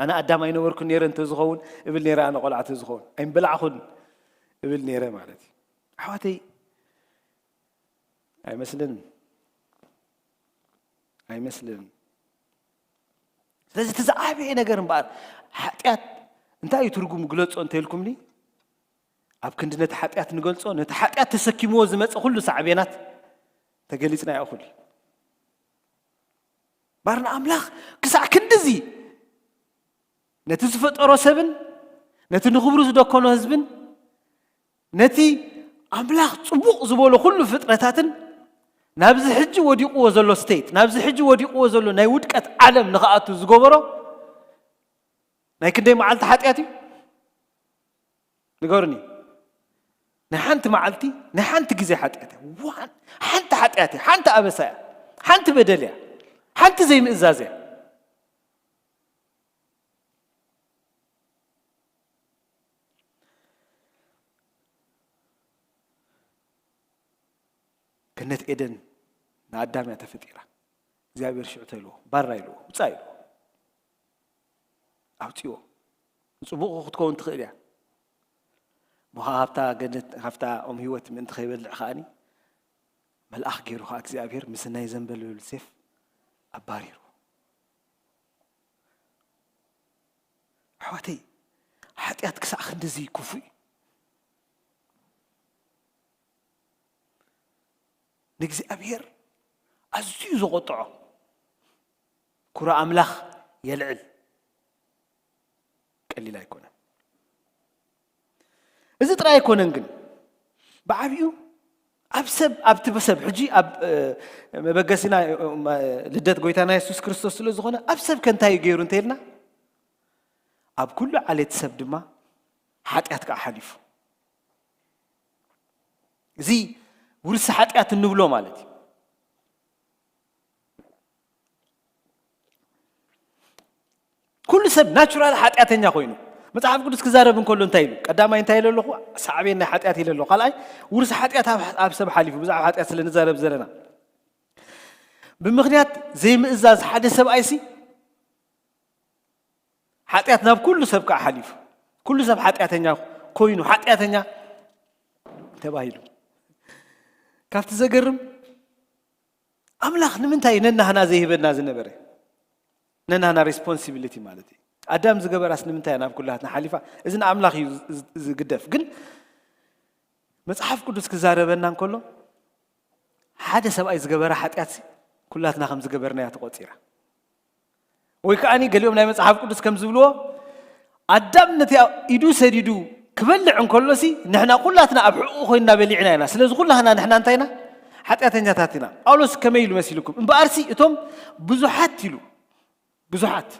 ኣነ ኣዳም ኣይነበርኩን ነይረ እንተ ዝኸውን እብል ነይረ፣ ኣነ ቆልዓ እንተ ዝኸውን ኣይምበላዕኹን እብል ነይረ ማለት እዩ። ኣሕዋተይ፣ ኣይመስልን፣ ኣይመስልን። ስለዚ እቲ ዝዓበየ ነገር እምበኣር ሓጢኣት እንታይ እዩ ትርጉሙ ግለጾ እንተኢልኩምኒ፣ ኣብ ክንዲ ነቲ ሓጢኣት ንገልጾ፣ ነቲ ሓጢኣት ተሰኪምዎ ዝመጸ ኩሉ ሳዕቤናት ተገሊጽናዮ እኹል እዩ። ባርና ኣምላኽ ክሳዕ ክንድዚ ነቲ ዝፈጠሮ ሰብን ነቲ ንኽብሩ ዝደኮኖ ህዝብን ነቲ ኣምላኽ ጽቡቕ ዝበሎ ኩሉ ፍጥረታትን ናብዚ ሕጂ ወዲቕዎ ዘሎ ስቴት፣ ናብዚ ሕጂ ወዲቕዎ ዘሎ ናይ ውድቀት ዓለም ንኽኣቱ ዝገበሮ ናይ ክንደይ መዓልቲ ሓጢኣት እዩ? ንገሩኒ። ናይ ሓንቲ መዓልቲ፣ ናይ ሓንቲ ግዜ ሓጢኣት እያ። ዋን-፣ ሓንቲ ሓጢኣት እያ፣ ሓንቲ ኣበሳ እያ፣ ሓንቲ በደል እያ፣ ሓንቲ ዘይምእዛዝ እያ። ገነት ኤደን ንኣዳም እያ ተፈጢራ። እግዚኣብሔር ሽዑ ተልዎ፣ ባራ ኢልዎ፣ ውፃእ ኢልዎ። ኣውፅዎ። ንፅቡቕ ክትከውን ትኽእል እያ። እሞ ኸዓ ካብታ ገነት፣ ካብታ ኦም ህይወት ምእንቲ ከይበልዕ ከዓኒ መልኣኽ ገይሩ ኸዓ እግዚኣብሔር ምስ ናይ ዘንበለሉ ሴፍ ኣባሪርዎ። ኣሕዋተይ፣ ሓጢኣት ክሳዕ ክንድዚ ክፉእ እዩ። ንእግዚኣብሔር ኣዝዩ ዘቖጥዖ። ኩራ ኣምላኽ የልዕል። ቀሊል ኣይኮነን። እዚ ጥራይ ኣይኮነን ግን፣ ብዓቢኡ ኣብ ሰብ፣ ኣብቲ ሰብ፣ ሕጂ ኣብ፣ እ፣ መበገሲና፣ እ፣ ልደት ጎይታና የሱስ ክርስቶስ ስለ ዝኾነ፣ ኣብ ሰብ ከ እንታይ እዩ ገይሩ እንተ ኢልና፣ ኣብ ኩሉ ዓሌት ሰብ ድማ ሓጢኣት ከኣ ሓሊፉ። እዚ ውርሲ ሓጢኣት እንብሎ ማለት እዩ። ኩሉ ሰብ ናቹራል ሓጢኣተኛ ኮይኑ፣ መጽሓፍ ቅዱስ ክዛረብ እንከሎ እንታይ ኢሉ? ቀዳማይ እንታይ ኢለ ኣለኹ? ሳዕቤን ናይ ሓጢኣት ኢለ ኣለኹ። ካልኣይ፣ ውርሲ ሓጢኣት ኣብ፣ ኣብ ሰብ ሓሊፉ፣ ብዛዕባ ሓጢኣት ስለ ንዛረብ ዘለና። ብምኽንያት ዘይምእዛዝ ሓደ ሰብኣይሲ፣ ሓጢኣት ናብ ኩሉ ሰብ ከኣ ሓሊፉ። ኩሉ ሰብ ሓጢኣተኛ ኮይኑ፣ ሓጢኣተኛ ተባሂሉ። ካብቲ ዘገርም፣ ኣምላኽ ንምንታይ ነናህና ዘይህበና ዝነበረ? ነናህና ሬስፖንሲቢሊቲ ማለት እዩ። ኣዳም ዝገበራስ ንምንታይ ናብ ኩላትና ሓሊፋ? እዚ ንኣምላኽ እዩ ዝ-፣ ዝ-፣ ዝግደፍ። ግን መጽሓፍ ቅዱስ ክዛረበና እንከሎ፣ ሓደ ሰብኣይ ዝገበረ ሓጢኣትሲ ኩላትና ከም ዝገበርናያ ተቖጺራ። ወይ ከኣኒ ገሊኦም ናይ መጽሓፍ ቅዱስ ከም ዝብልዎ፣ ኣዳም ነቲ ኢዱ ሰዲዱ ክበልዕ እንከሎሲ፣ ንሕና ኩላትና ኣብ ሕቖኡ ኮይንና በሊዕና ኢና። ስለዚ ኩላህና ንሕና እንታይ ኢና? ሓጢኣተኛታት ኢና። ጳውሎስ ከመይ ኢሉ መሲልኩም? እምበኣርሲ እቶም ብዙሓት ኢሉ፣ ብዙሓት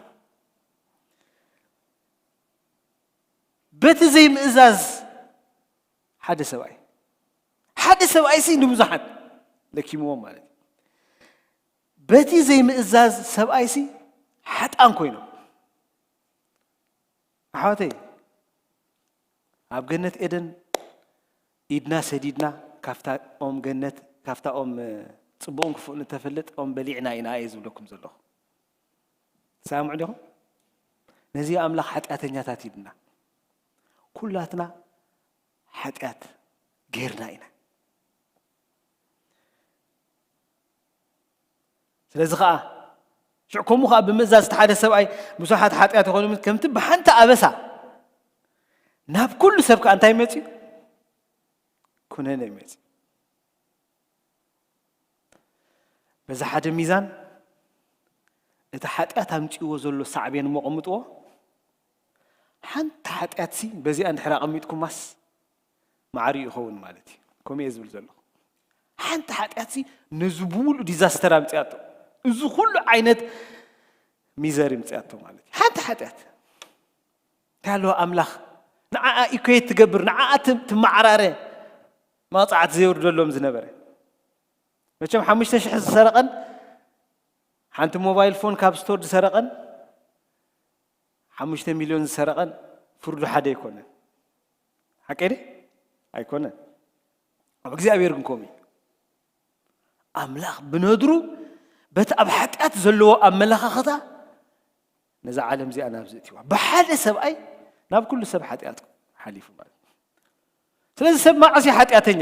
በቲ ዘይምእዛዝ ሓደ ሰብኣይ፣ ሓደ ሰብኣይሲ ንብዙሓት ለኪምዎም ማለት እዩ። በቲ ዘይምእዛዝ ሰብኣይሲ ሓጣን ኮይኖም። ኣሕዋተይ፣ ኣብ ገነት ኤደን ኢድና ሰዲድና ካብታ ኦም ገነት፣ ካብታ ኦም፣ እ፣ ጽቡቕን ክፉእን እተፈልጥ ኦም በሊዕና ኢና እየ ዝብለኩም ዘለኹ። ትሰምዑ ዲኹም? ነዚ ኣምላኽ ሓጢኣተኛታት ኢልና። ኩላትና ሓጢኣት ጌርና ኢና። ስለዚ ኸኣ፣ ሽዑ ከምኡ ኸኣ ብምእዛዝ እቲ ሓደ ሰብኣይ ብዙሓት ሓጢኣት ይኾኑ፣ ከምቲ ብሓንቲ ኣበሳ ናብ ኩሉ ሰብ ከኣ እንታይ መጺኡ? ኩነኔ መጺኡ። በዚ ሓደ ሚዛን፣ እቲ ሓጢኣት ኣምጺእዎ ዘሎ ሳዕቤን እሞ ኣቐምጥዎ፣ ሓንቲ ሓጢኣትሲ በዚኣ እንድሕር ኣቐሚጥኩማስ ማዕሪኡ ይኸውን ማለት እዩ። ከምኡ እየ ዝብል ዘለኹ። ሓንቲ ሓጢኣትሲ ነዚ ብምሉእ ዲዛስተር ኣምጺኣቶ። እዚ ኩሉ ዓይነት ሚዘር ይምጺኣቶ ማለት እዩ። ሓንቲ ሓጢኣት። እንታይ ኣለዎ ኣምላኽ ንዓኣ ኢኩዌት ትገብር፣ ንዓኣ ት-፣ ትመዓራረ፣ መቕጻዕቲ ዘየውርደሎም ዝነበረ። መቸም ሓሙሽተ ሽሕ ዝሰረቐን ሓንቲ ሞባይል ፎን ካብ ስቶር ዝሰረቐን ሓሙሽተ ሚልዮን ዝሰረቐን ፍርዱ ሓደ ኣይኮነን። ሓቀይ ድየ? ኣይኮነን። ኣብ እግዚኣብሔር ግን ከምኡ እዩ። ኣምላኽ ብነድሩ በቲ ኣብ ሓጢኣት ዘለዎ ኣመለኻኽታ ነዛ ዓለም እዚኣ ናብዚ እትዋ። ብሓደ ሰብኣይ ናብ ኩሉ ሰብ ሓጢኣት ሓሊፉ ማለት እዩ። ስለዚ ሰብ መዓስ እዩ ሓጢኣተኛ?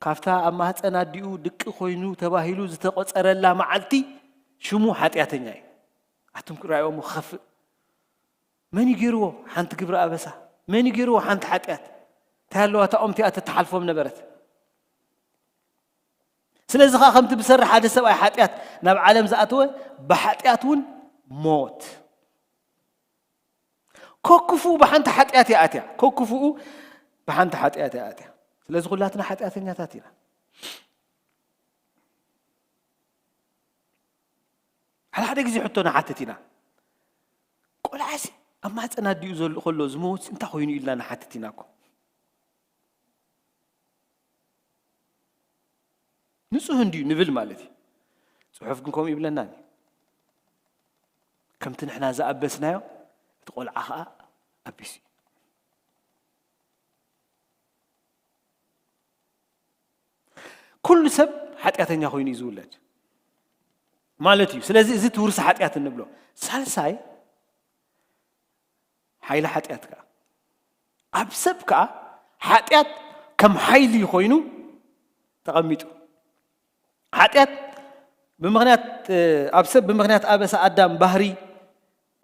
ካብታ ኣብ ማህፀን ኣዲኡ ድቂ ኮይኑ ተባሂሉ ዝተቖጸረላ መዓልቲ ሽሙ ሓጢኣተኛ እዩ። ኣቱም ክረኣይዎ ክኸፍእ። መን እዩ ገይርዎ ሓንቲ ግብሪ ኣበሳ? መን እዩ ገይርዎ ሓንቲ ሓጢኣት? እንታይ ኣለዋ እታ ኦም እቲኣ ተተሓልፎም ነበረት? ስለዚ ኸዓ ከምቲ ብሰሪ ሓደ ሰብኣይ ሓጢኣት ናብ ዓለም ዝኣተወ ብሓጢኣት እውን ሞት። ኮክፉኡ ብሓንቲ ሓጢኣት እያ ኣትያ። ኮክፉኡ ብሓንቲ ሓጢኣት እያ ኣትያ። ስለዚ ኩላትና ሓጢኣተኛታት ኢና። ሓደ ሓደ ግዜ ሕቶ ንሓትት ኢና። ቆልዓሲ ኣብ ማህፀን ኣዲኡ ዘሎ ከሎ ዝመውት እንታይ ኮይኑ ኢልና ንሓትት ኢና እኮ። ንጹህ እንድዩ ንብል ማለት እዩ። ጽሑፍ ግን ከምኡ ይብለናን እዩ። ከምቲ ንሕና ዝኣበስናዮ እቲ ቆልዓ ኸኣ ኣቢሱ እዩ። ኩሉ ሰብ ሓጢኣተኛ ኮይኑ እዩ ዝውለድ ማለት እዩ። ስለዚ እዚ እቲ ውርሲ ሓጢኣት እንብሎ። ሳልሳይ ሓይሊ ሓጢኣት ከኣ ኣብ ሰብ ከኣ ሓጢኣት ከም ሓይሊ ኮይኑ ተቐሚጡ። ሓጢኣት ብምኽንያት ኣብ ሰብ ብምኽንያት ኣበሳ ኣዳም ባህሪ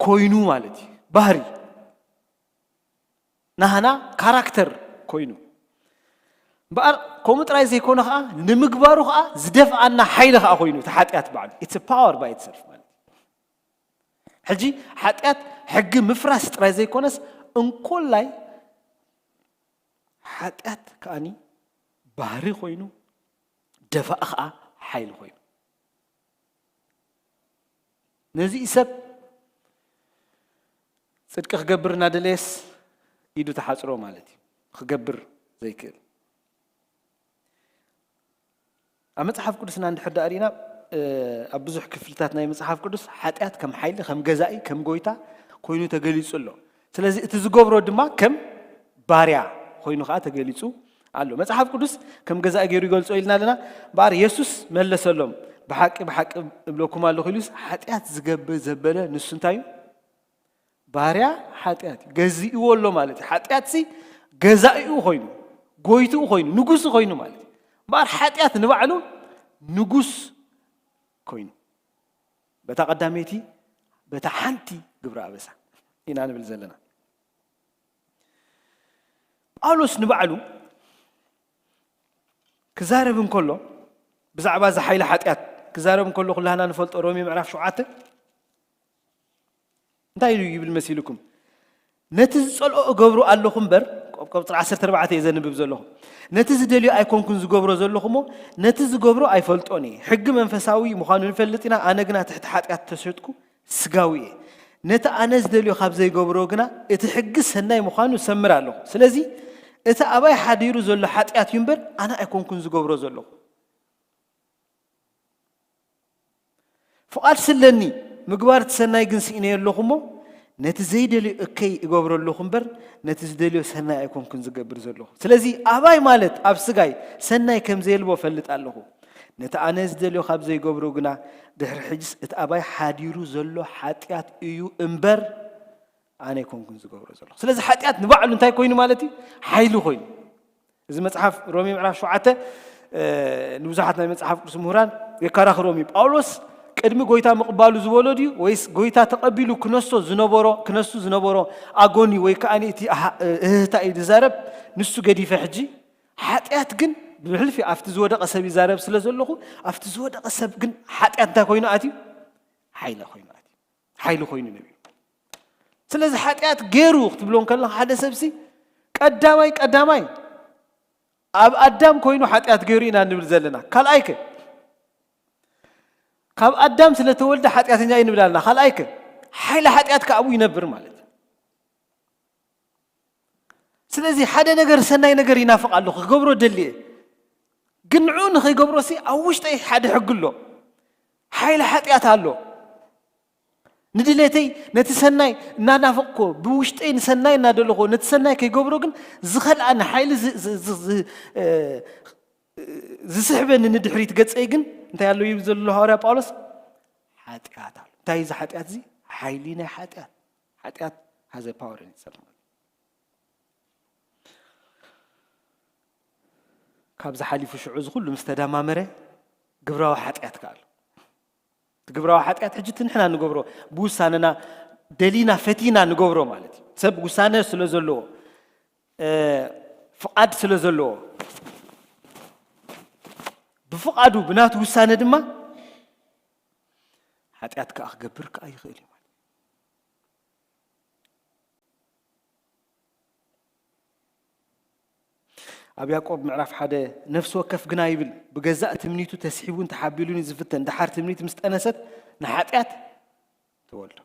ኮይኑ ማለት እዩ። ባህሪ ናህና ካራክተር ኮይኑ እምበኣር ከምኡ ጥራይ ዘይኮነ ከዓ ንምግባሩ ከዓ ዝደፍኣና ሓይሊ ከዓ ኮይኑ እቲ ሓጢኣት ባዕሉ it's a power by itself ማለት እዩ። ሕጂ ሓጢኣት ሕጊ ምፍራስ ጥራይ ዘይኮነስ እንኮላይ ሓጢኣት ከኣኒ ባህሪ ኮይኑ ደፋእ ከዓ ሓይሊ ኮይኑ ነዚ ሰብ ጽድቂ ክገብር እናደለየስ ኢዱ ተሓጽሮ ማለት እዩ። ክገብር ዘይክእል ኣብ መጽሓፍ ቅዱስና እንድሕር ደኣ ርኢና ኣብ ብዙሕ ክፍልታት ናይ መጽሓፍ ቅዱስ ሓጢኣት ከም ሓይሊ ከም ገዛኢ ከም ጎይታ ኮይኑ ተገሊጹ ኣሎ። ስለዚ እቲ ዝገብሮ ድማ ከም ባርያ ኮይኑ ከዓ ተገሊጹ ኣሎ። መጽሓፍ ቅዱስ ከም ገዛኢ ገይሩ ይገልጾ ኢልና ኣለና። እምበኣር የሱስ መለሰሎም፣ ብሓቂ ብሓቂ እብለኩም ኣለኹ ኢሉስ ሓጢኣት ዝገብር ዘበለ ንሱ እንታይ እዩ? ባርያ ሓጢኣት እዩ። ገዚእዎ ኣሎ ማለት እዩ። ሓጢኣትሲ ገዛኢኡ ኮይኑ፣ ጎይትኡ ኮይኑ፣ ንጉሱ ኮይኑ ማለት እዩ። እምበኣር ሓጢኣት ንባዕሉ ንጉስ ኮይኑ በታ ቀዳመይቲ በታ ሓንቲ ግብረ ኣበሳ ኢና ንብል ዘለና። ጳውሎስ ንባዕሉ ክዛረብ እንከሎ ብዛዕባ እዚ ሓይሊ ሓጢኣት ክዛረብ እንከሎ ኩላህና ንፈልጦ ሮሜ ምዕራፍ ሸውዓተ እንታይ ኢሉ ይብል መሲልኩም? ነቲ ዝጸልኦ እገብሮ ኣለኹ እምበር፣ ቆብ-፣ ቆጽሪ ዓሰርተ ኣርባዕተ እየ ዘንብብ ዘለኹ። ነቲ ዝደልዮ ኣይኮንኩን ዝገብሮ ዘለኹ እሞ፣ ነቲ ዝገብሮ ኣይፈልጦን እየ። ሕጊ መንፈሳዊ ምዃኑ ንፈልጥ ኢና፣ ኣነ ግና ትሕቲ ሓጢኣት ተሸጥኩ ስጋዊ እየ። ነቲ ኣነ ዝደልዮ ካብ ዘይገብሮ ግና፣ እቲ ሕጊ ሰናይ ምዃኑ እሰምር ኣለኹ። ስለዚ፣ እቲ ኣባይ ሓዲሩ ዘሎ ሓጢኣት እዩ እምበር፣ ኣነ ኣይኮንኩን ዝገብሮ ዘለኹ። ፍቓድ ስለኒ፣ ምግባር እቲ ሰናይ ግን ስኢነዮ ኣለኹ እሞ፣ ነቲ ዘይደልዮ እከይ እገብሮ ኣለኹ እምበር፣ ነቲ ዝደልዮ ሰናይ ኣይኮንኩን ዝገብር ዘለኹ። ስለዚ ኣባይ ማለት ኣብ ስጋይ ሰናይ ከም ዘየልቦ እፈልጥ ኣለኹ። ነቲ ኣነ ዝደልዮ ካብ ዘይገብሮ ግና፣ ድሕሪ ሕጅስ እቲ ኣባይ ሓዲሩ ዘሎ ሓጢኣት እዩ እምበር፣ ኣነ ኣይኮንኩን ዝገብሮ ዘለኹ። ስለዚ ሓጢኣት ንባዕሉ እንታይ ኮይኑ ማለት እዩ? ሓይሊ ኮይኑ። እዚ መጽሓፍ ሮሜ ምዕራፍ ሸውዓተ፣ እ፣ ንብዙሓት ናይ መጽሓፍ ቅዱስ ምሁራን የከራኽሮም እዩ። ጳውሎስ ቅድሚ ጎይታ ምቕባሉ ዝበሎ ድዩ ወይስ ጎይታ ተቐቢሉ ክነሶ ዝነበሮ፣ ክነሱ ዝነበሮ ኣጎኒ ወይ ከኣ እቲ ኣሃ-፣ እህህታ እዩ ዝዛረብ? ንሱ ገዲፈ ሕጂ ሓጢኣት ግን ብሕልፊ ኣብቲ ዝወደቐ ሰብ ይዛረብ ስለ ዘለኹ፣ ኣብቲ ዝወደቐ ሰብ ግን ሓጢኣት እንታይ ኮይኑ ኣትዩ? ሓይሊ ኮይኑ ኣትዩ። ሓይሊ ኮይኑ ነቢሩ። ስለዚ ሓጢኣት ገይሩ ክትብሎ እንከለኻ ሓደ ሰብሲ ቀዳማይ ቀዳማይ ኣብ ኣዳም ኮይኑ ሓጢኣት ገይሩ ኢና ንብል ዘለና። ካልኣይከ? ካብ ኣዳም ስለ ተወልደ ሓጢኣተኛ እዩ ንብል ኣለና። ካልኣይከ? ሓይሊ ሓጢኣት ከኣ ኣብኡ ይነብር ማለት እዩ። ስለዚ ሓደ ነገር ሰናይ ነገር ይናፍቕ ኣለኹ፣ ክገብሮ ደልየ። ግን ንዕኡ ንኸይገብሮሲ ኣብ ውሽጠይ ሓደ ሕጊ ኣሎ። ሓይሊ ሓጢኣት ኣሎ። ንድሌተይ ነቲ ሰናይ እናናፈቕኮ፣ ብውሽጠይ ንሰናይ እናደለኹ፣ ነቲ ሰናይ ከይገብሮ ግን ዝኸልኣኒ ሓይሊ ዝ-፣ ዝ-፣ ዝ-፣ ዝ-፣ እ፣ ዝስሕበኒ ንድሕሪት ገጸይ ግን እንታይ ኣሎ ይብል ዘሎ ሃዋርያ ጳውሎስ? ሓጢኣት ኣሎ። እንታይ እዩ እዚ ሓጢኣት እዚ? ሓይሊ ናይ ሓጢኣት። ሓጢኣት has a power in itself ማለት እዩ። ካብዚ ሓሊፉ ሽዑ እዚ ኩሉ ምስ ተደማመረ ግብራዊ ሓጢኣት ከኣ ኣሎ። እቲ ግብራዊ ሓጢኣት ሕጂ እቲ ንሕና ንገብሮ ብውሳነና ደሊና ፈቲና ንገብሮ ማለት እዩ። ሰብ ውሳነ ስለ ዘለዎ፣ እ፣ ፍቓድ ስለ ዘለዎ፣ ብፍቓዱ ብናቱ ውሳነ ድማ ሓጢኣት ከኣ ክገብር ከኣ ይኽእል እዩ ማለት እዩ። ኣብ ያዕቆብ ምዕራፍ ሓደ፣ ነፍሲ ወከፍ ግና ይብል፣ ብገዛእ ትምኒቱ ተስሒቡን ተሓቢሉን እዩ ዝፍተን፣ ደሓር ትምኒት ምስ ጠነሰት ንሓጢኣት ትወልዶ።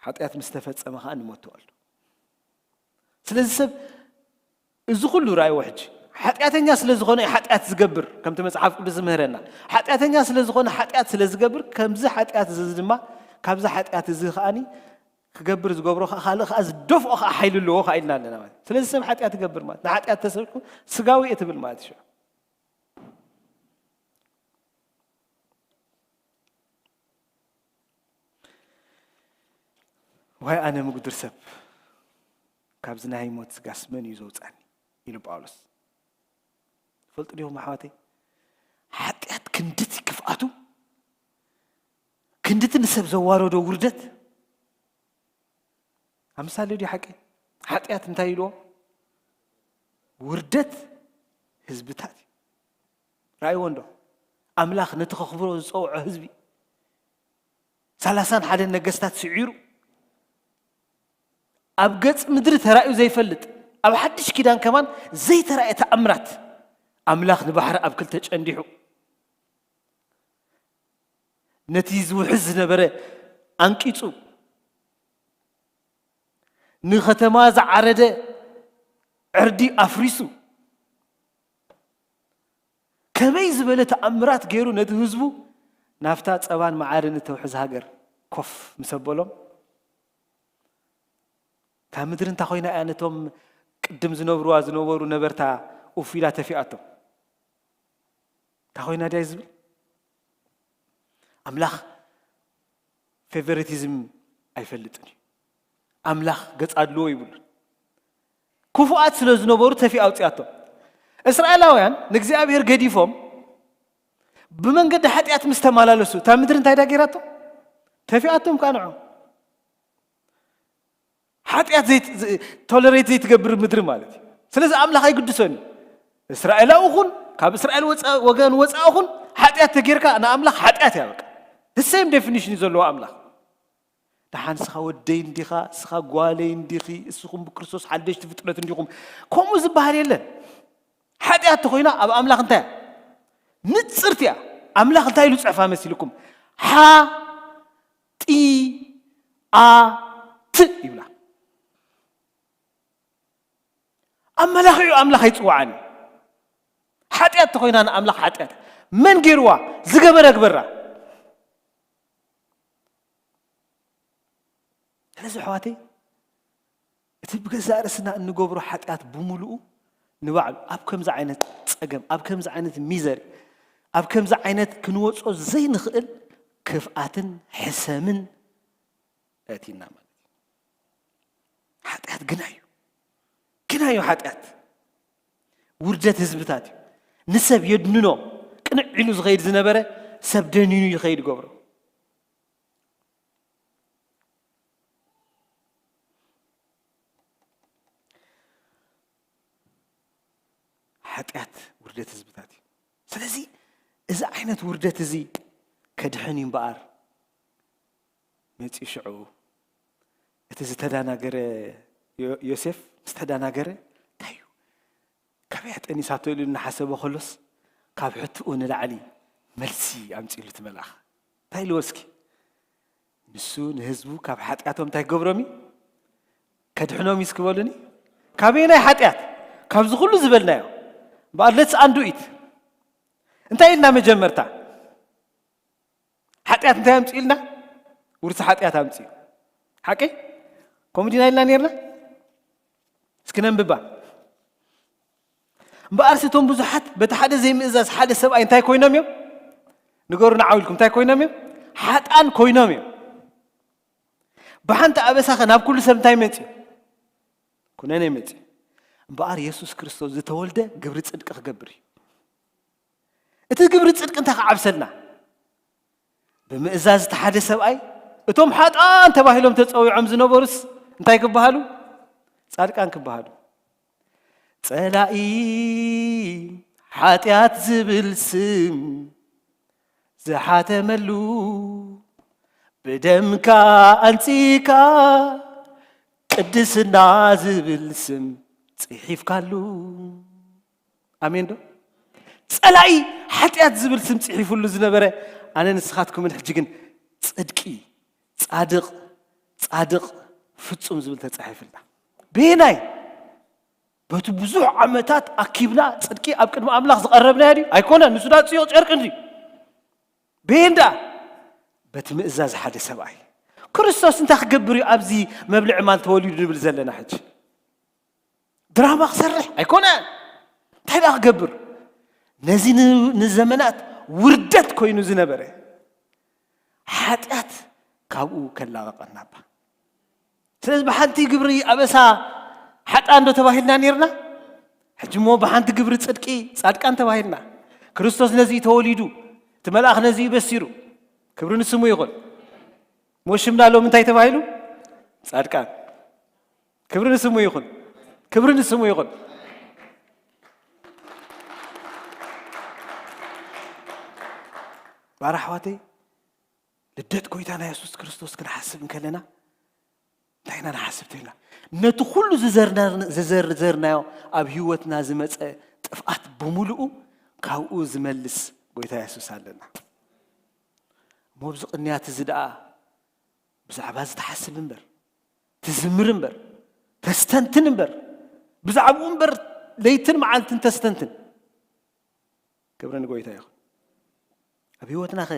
ሓጢኣት ምስ ተፈጸመ ኸኣ ንሞት ትወልዶ። ስለዚ ሰብ እዚ ኩሉ ራእይዎ ሕጂ ሓጢኣተኛ ስለ ዝኾነ እዩ ሓጢኣት ዝገብር፣ ከምቲ መጽሓፍ ቅዱስ ዝምህረና። ሓጢኣተኛ ስለ ዝኾነ ሓጢኣት ስለ ዝገብር፣ ከምዚ ሓጢኣት እዚ ድማ ካብዚ ሓጢኣት እዚ ከኣኒ ክገብር ዝገብሮ ከኣ ካልእ ከኣ ዝደፍኦ ከኣ ሓይሊ ኣለዎ ከኣ ኢልና ኣለና ማለት እዩ። ስለዚ ሰብ ሓጢኣት ይገብር ማለት ንሓጢኣት ተሰብኩ ስጋዊ እየ ትብል ማለት እዩ። ዋይ ኣነ ምጉድር ሰብ፣ ካብዚ ናይ ሞት ስጋስ መን እዩ ዘውፃኒ? ኢሉ ጳውሎስ። ትፈልጡ ዲኹም ኣሕዋተይ? ሓጢኣት ክንድቲ ክፍኣቱ፣ ክንድቲ ንሰብ ዘዋረዶ ውርደት። ኣብ ምሳሌ ድዩ ሓቂ? ሓጢኣት እንታይ ኢልዎ? ውርደት ህዝብታት እዩ። ራእይዎ እንዶ? ኣምላኽ ነቲ ከኽብሮ ዝጸውዖ ህዝቢ፣ ሰላሳን ሓደን ነገስታት ስዒሩ፣ ኣብ ገጽ ምድሪ ተራእዩ ዘይፈልጥ፣ ኣብ ሓድሽ ኪዳን ከማን ዘይተራእየ ተኣምራት፣ ኣምላኽ ንባሕሪ ኣብ ክልተ ጨንዲሑ፣ ነቲ ዝውሕዝ ዝነበረ ኣንቂጹ፣ ንኸተማ ዝዓረደ ዕርዲ ኣፍሪሱ፣ ከመይ ዝበለ ተኣምራት ገይሩ ነቲ ህዝቡ ናብታ ጸባን መዓርን እተውሕዝ ሃገር ኮፍ ምስ ኣበሎም፣ እታ ምድሪ እንታይ ኮይና እያ ነቶም ቅድም ዝነብሩዋ ዝነበሩ ነበርታ ኡፍ ኢላ ተፊኣቶም? እንታይ ኮይና ድያ ዝብል? ኣምላኽ ፌቨሪቲዝም ኣይፈልጥን እዩ። ኣምላኽ ገጽ ኣድልዎ ይብሉን። ክፉኣት ስለ ዝነበሩ ተፊኣ ኣውጺኣቶም። እስራኤላውያን ንእግዚኣብሔር ገዲፎም ብመንገዲ ሓጢኣት ምስ ተመላለሱ፣ እታ ምድሪ እንታይ ዳ ገይራቶም? ተፊኣቶም ከኣ ንዖም። ሓጢኣት ዘይት-፣ ዝ-፣ ቶለሬት ዘይትገብር ምድሪ ማለት እዩ። ስለዚ ኣምላኽ ኣይግድሶን እዩ። እስራኤላዊ ኹን፣ ካብ እስራኤል ወፃ-፣ ወገን ወፃኢ ኹን፣ ሓጢኣት ተጌርካ ንኣምላኽ ሓጢኣት እያ በቃ። The same definition እዩ ዘለዎ ኣምላኽ። ደሓን እስኻ ወደይ እንዲኻ፣ እስኻ ጓለይ እንዲኺ፣ እስኹም ብክርስቶስ ሓደሽቲ ፍጥረት እንዲኹም። ከምኡ ዝበሃል የለን። ሓጢኣት ተኾይና ኣብ ኣምላኽ እንታይ እያ? ንጽርቲ እያ። ኣምላኽ እንታይ ኢሉ ጸፋ መሲልኩም? ሓጢኣት ይብላ። ኣመላኺዑ ኣምላኽ ኣይጽውዓን እዩ። ሓጢኣት ተኾይና ንኣምላኽ ሓጢኣት። መን ገይርዋ? ዝገበረ ግበራ። ስለዚ ኣሕዋተይ፣ እቲ ብገዛእ ርእስና እንገብሮ ሓጢኣት ብምሉኡ ንባዕሉ ኣብ ከምዚ ዓይነት ጸገም፣ ኣብ ከምዚ ዓይነት ሚዘሪ፣ ኣብ ከምዚ ዓይነት ክንወጾ ዘይንኽእል ክፍኣትን ሕሰምን ኣእቲና ማለት እዩ። ሓጢኣት ግና እዩ። ግና እዩ ሓጢኣት። ውርደት ህዝብታት እዩ። ንሰብ የድንኖ። ቅንዕ ኢሉ ዝኸይድ ዝነበረ ሰብ ደኒኑ ይኸይድ ይገብሮ። ሓጢኣት ውርደት ህዝብታት እዩ። ስለዚ እዚ ዓይነት ውርደት እዚ ከድሕን እዩ እምበኣር መጺኡ ሽዑ እቲ ዝተዳናገረ ዮ-፣ ዮሴፍ ምስ ተዳናገረ እንታይ እዩ? ካበይ ጠኒሳቶ ኢሉ እናሓሰበ ከሎስ ካብ ሕትኡ ንላዕሊ መልሲ ኣምጺእሉ እቲ መልኣኽ። እንታይ ኢልዎ እስኪ? ንሱ ንህዝቡ ካብ ሓጢኣቶም እንታይ ክገብሮም እዩ? ከድሕኖም እዩ እስኪ በሉኒ። ካበየናይ ሓጢኣት? ካብዚ ኩሉ ዝበልናዮ። እምበኣር let's undo it። እንታይ ኢልና መጀመርታ? ሓጢኣት እንታይ ኣምፅኡ ኢልና? ውርሲ ሓጢኣት ኣምፅኡ። ሓቂ? ከምኡ ዲና ኢልና ነርና? እስኪ ነንብባ። እምበኣርሲ እቶም ብዙሓት በቲ ሓደ ዘይምእዛዝ ሓደ ሰብኣይ እንታይ ኮይኖም እዮም? ንገሩና ዓው ኢልኩም፣ እንታይ ኮይኖም እዮም? ሓጥኣን ኮይኖም እዮም። ብሓንቲ ኣበሳኸ ናብ ኩሉ ሰብ እንታይ መፅዩ? ኩነኔ መፅዩ። እምበኣር የሱስ ክርስቶስ ዝተወልደ ግብሪ ፅድቂ ክገብር እዩ። እቲ ግብሪ ፅድቂ እንታይ ክዓብሰልና? ብምእዛዝ እቲ ሓደ ሰብኣይ እቶም ሓጥኣን ተባሂሎም ተፀዊዖም ዝነበሩስ እንታይ ክበሃሉ? ፃድቃን ክበሃሉ። ጸላኢ ሓጢኣት ዝብል ስም ዝሓተመሉ፣ ብደምካ ኣንጺካ ቅድስና ዝብል ስም ጽሒፍካሉ። ኣሜን ዶ? ጸላኢ ሓጢኣት ዝብል ስም ጽሒፉሉ ዝነበረ፣ ኣነ ንስኻትኩምን ሕጂ ግን ጽድቂ፣ ጻድቕ፣ ጻድቕ፣ ፍጹም ዝብል ተጻሒፍልና። በየናይ? በቲ ብዙሕ ዓመታት ኣኪብና ጽድቂ ኣብ ቅድሚ ኣምላኽ ዝቐረብናዮ ድዩ? ኣይኮነን። ንሱ ዳ ጽዮቕ ጨርቂ እንድዩ። በየን ደኣ? በቲ ምእዛዝ ሓደ ሰብኣይ። ክርስቶስ እንታይ ክገብር እዩ ኣብዚ መብልዒ ማል ተወሊዱ ንብል ዘለና ሕጂ? ድራማ ክሰርሕ ኣይኮነን። እንታይ ደኣ ክገብር? ነዚ ን-፣ ንዘመናት ውርደት ኮይኑ ዝነበረ ሓጢኣት ካብኡ ከላቐቐና እባ። ስለዚ ብሓንቲ ግብሪ ኣበሳ ሓጥኣን ዶ ተባሂልና ነይርና? ሕጂ እሞ ብሓንቲ ግብሪ ጽድቂ ጻድቃን ተባሂልና። ክርስቶስ ነዚ እዩ ተወሊዱ፣ እቲ መልኣኽ ነዚ እዩ በሲሩ። ክብሪ ንስሙ ይኹን። እሞ ሽምና ሎሚ እንታይ ተባሂሉ? ጻድቃን። ክብሪ ንስሙ ይኹን። ክብሪ ንስሙ ይኹን። ባር ኣሕዋተይ፣ ልደት ጎይታና የሱስ ክርስቶስ ክንሓስብ እንከለና እንታይ ኢና ንሓስብ ተይልና? ነቲ ኩሉ ዝዘርና-፣ ዝዘርዘርናዮ ኣብ ህይወትና ዝመጸ ጥፍኣት ብምሉኡ ካብኡ ዝመልስ ጎይታ የሱስ ኣለና። እሞ ኣብዚ ቅንያት እዚ ደኣ ብዛዕባ እዚ ትሓስብ እምበር፣ ትዝምር እምበር፣ ተስተንትን እምበር፣ ብዛዕባኡ እምበር ለይትን መዓልትን ተስተንትን። ክብሪ ንጎይታ ይኹን። ኣብ ህይወትና ኸ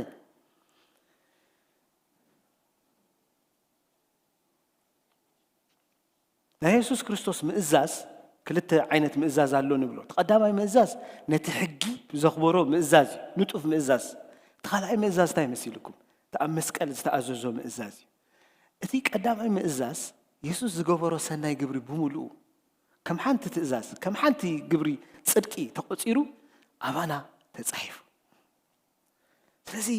ናይ የሱስ ክርስቶስ ምእዛዝ፣ ክልተ ዓይነት ምእዛዝ ኣሎ ንብሎ። እቲ ቀዳማይ ምእዛዝ ነቲ ሕጊ ዘኽበሮ ምእዛዝ እዩ፣ ንጡፍ ምእዛዝ። እቲ ካልኣይ ምእዛዝ እንታይ መሲልኩም? እቲ ኣብ መስቀል ዝተኣዘዞ ምእዛዝ እዩ። እቲ ቀዳማይ ምእዛዝ የሱስ ዝገበሮ ሰናይ ግብሪ ብምሉኡ ከም ሓንቲ ትእዛዝ፣ ከም ሓንቲ ግብሪ ጽድቂ ተቖጺሩ ኣባና ተጻሒፉ። ስለዚ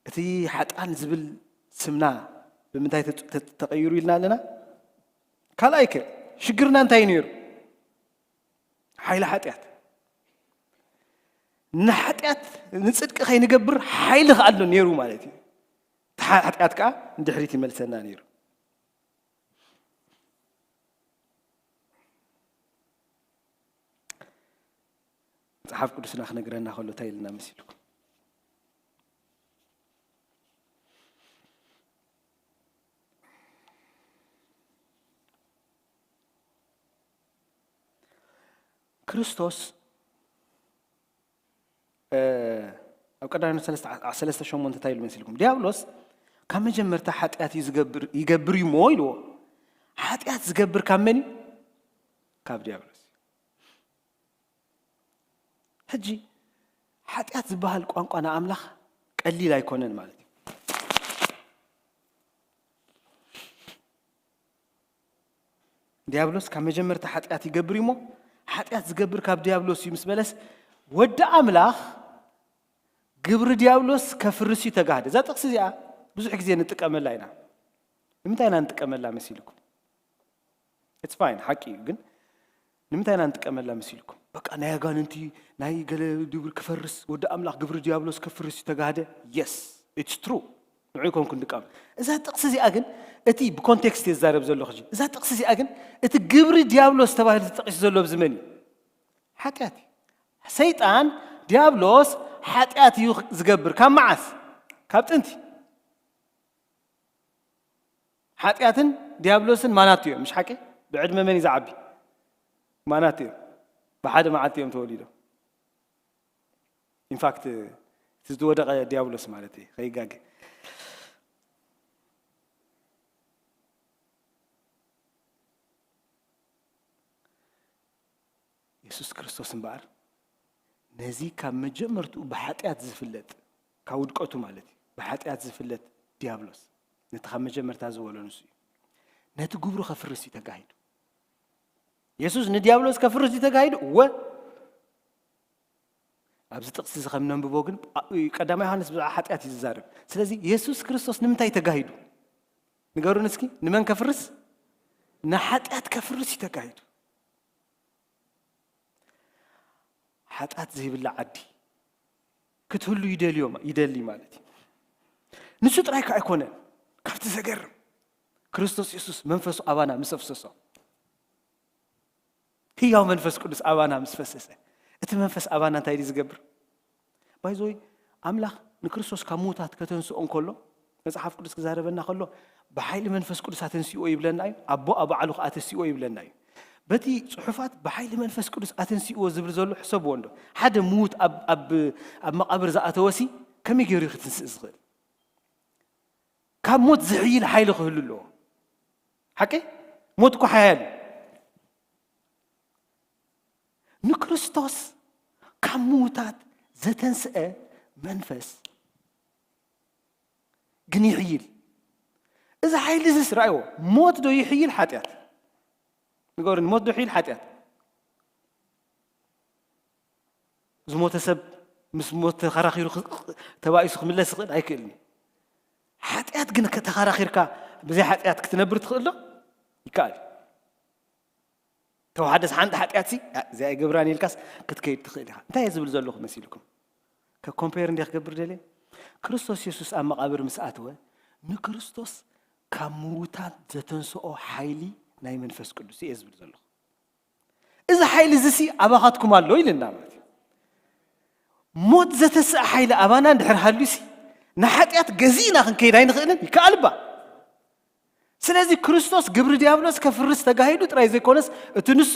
እቲ ሓጥኣን ዝብል ስምና ብምንታይ ተ-፣ ተ-፣ ተቐይሩ ኢልና ኣለና? ካልኣይ ከ ሽግርና እንታይ እዩ ነይሩ? ሓይሊ ሓጢኣት። ንሓጢኣት ንጽድቂ ከይንገብር ሓይሊ ከ ኣሎ ነይሩ ማለት እዩ። እቲ ሓ-፣ ሓጢኣት ከኣ ንድሕሪት ይመልሰና ነይሩ። መጽሓፍ ቅዱስና ክነግረና ከሎ እንታይ ኢልና መሲልኩም? ክርስቶስ፣ እ፣ ኣብ ቀዳማይ ሰለስተ፣ ዓ-፣ ሰለስተ ሸሞንተ እንታይ ኢሉ መሲልኩም? ዲያብሎስ ካብ መጀመርታ ሓጢኣት እዩ ዝገብር፣ ይገብር እዩ እሞ ኢልዎ። ሓጢኣት ዝገብር ካብ መን እዩ? ካብ ዲያብሎስ። ሕጂ ሓጢኣት ዝበሃል ቋንቋ ንኣምላኽ ቀሊል ኣይኮነን ማለት እዩ። ዲያብሎስ ካብ መጀመርታ ሓጢኣት ይገብር እዩ እሞ፣ ሓጢኣት ዝገብር ካብ ዲያብሎስ እዩ ምስ በለስ፣ ወዲ ኣምላኽ ግብሪ ዲያብሎስ ከፍርስ እዩ ተጋህደ። እዛ ጥቕሲ እዚኣ ብዙሕ ግዜ ንጥቀመላ ኢና። ንምንታይ ኢና ንጥቀመላ መሲልኩም? It's fine፣ ሓቂ እዩ። ግን ንምንታይ ኢና ንጥቀመላ መሲልኩም? በቃ ናይ ኣጋንንቲ፣ ናይ ገለ ግብሪ ክፈርስ፣ ወዲ ኣምላኽ ግብሪ ዲያብሎስ ከፍርስ እዩ ተጋህደ። Yes, it's true። ንዑ ይኮንኩ ንጥቀም። እዛ ጥቕሲ እዚኣ ግን፣ እቲ ብኮንቴክስት እየ ዝዛረብ ዘለኹ ሕጂ። እዛ ጥቕሲ እዚኣ ግን፣ እቲ ግብሪ ዲያብሎስ ተባሂሉ ተጠቒሱ ዘሎ ኣብዚ መን እዩ? ሓጢኣት እዩ። ሰይጣን፣ ዲያብሎስ ሓጢኣት እዩ ዝገብር። ካብ መዓስ? ካብ ጥንቲ። ሓጢኣትን ዲያብሎስን ማናቱ እዮም፣ ምሽ ሓቂ? ብዕድመ መን እዩ ዝዓቢ? ማናቱ እዮም። ብሓደ መዓልቲ እዮም ተወሊዶም። ኢንፋክት፣ እቲ ዝወደቐ ዲያብሎስ ማለት እዩ፣ ከይጋገ። የሱስ ክርስቶስ እምበኣር፣ ነዚ ካብ መጀመርትኡ ብሓጢኣት ዝፍለጥ፣ ካብ ውድቀቱ ማለት እዩ፣ ብሓጢኣት ዝፍለጥ ዲያብሎስ፣ ነቲ ካብ መጀመርታ ዝበሎ ንሱ እዩ። ነቲ ግብሩ ከፍርስ እዩ ተጋሂዱ። የሱስ ንዲያብሎስ ከፍርስ እዩ ተጋሂዱ? እወ። ኣብዚ ጥቕሲ እዚ ከም ነንብቦ ግን፣ ጳ-፣ ቀዳማይ ዮሃንስ ብዛዕባ ሓጢኣት እዩ ዝዛረብ። ስለዚ የሱስ ክርስቶስ ንምንታይ ተጋሂዱ? ንገሩን እስኪ፣ ንመን ከፍርስ? ንሓጢኣት ከፍርስ እዩ ተጋሂዱ። ሓጢኣት ዘይብላ ዓዲ ክትህሉ ይደልዮ ማ-፣ ይደሊ ማለት እዩ። ንሱ ጥራይ ከ ኣይኮነን፣ ካብቲ ዘገርም ክርስቶስ የሱስ መንፈሱ ኣባና ምስ ኣፍሰሶ፣ ህያው መንፈስ ቅዱስ ኣባና ምስ ፈሰሰ፣ እቲ መንፈስ ኣባና እንታይ ድዩ ዝገብር? ባይዘወይ ኣምላኽ ንክርስቶስ ካብ ምዉታት ከተንስኦ እንከሎ፣ መጽሓፍ ቅዱስ ክዛረበና ከሎ፣ ብሓይሊ መንፈስ ቅዱስ ኣተንስኦ ይብለና እዩ። ኣቦ ኣብ ባዕሉ ከኣ ኣተስኦ ይብለና እዩ። በቲ ጽሑፋት ብሓይሊ መንፈስ ቅዱስ ኣተንስኦ ዝብል ዘሎ ሕሰብዎ እንዶ። ሓደ ምዉት ኣብ፣ ኣብ፣ ኣብ መቓብር ዝኣተወሲ ከመይ ገይሩ እዩ ክትንስእ ዝኽእል? ካብ ሞት ዝሕይል ሓይሊ ክህሉ ኣለዎ። ሓቂ? ሞት እኮ ሓያል እዩ። ንክርስቶስ ካብ ምዉታት ዘተንስአ መንፈስ ግን ይሕይል። እዚ ሓይሊ እዚስ ረኣይዎ። ሞት ዶ ይሕይል ሓጢኣት? ንገሩኒ፣ ሞት ዶ ይሕይል ሓጢኣት? ዝሞተ ሰብ ምስ ሞት ተኸራኺሩ ክ-፣ ተባኢሱ ክምለስ ይኽእል? ኣይክእልን እዩ። ሓጢኣት ግን ከ-፣ ተኸራኺርካ ብዘይ ሓጢኣት ክትነብር ትኽእል ዶ? ይከኣል። ተወሓደስ ሓንቲ ሓጢኣትሲ፣ "ኣ፣ እዚኣ ኣይገብራን" ኢልካስ ክትከይድ ትኽእል ኢኻ። እንታይ እየ ዝብል ዘለኹ መሲልኩም? ከኮምፔር እንዲየ ክገብር ደልየ? ክርስቶስ የሱስ ኣብ መቓብር ምስ ኣተወ፣ ንክርስቶስ ካብ ምዉታት ዘተንስኦ ሓይሊ ናይ መንፈስ ቅዱስ እየ ዝብል ዘለኹ። እዚ ሓይሊ እዚሲ ኣባኻትኩም ኣሎ ኢልና ማለት እዩ። ሞት ዘተስእ ሓይሊ ኣባና እንድሕር ሃልዩሲ፣ ንሓጢኣት ገዚእና ክንከይድ ኣይንኽእልን። ይከኣል እባ። ስለዚ ክርስቶስ ግብሪ ዲያብሎስ ከፍርስ ተጋሂዱ ጥራይ ዘይኮነስ፣ እቲ ንሱ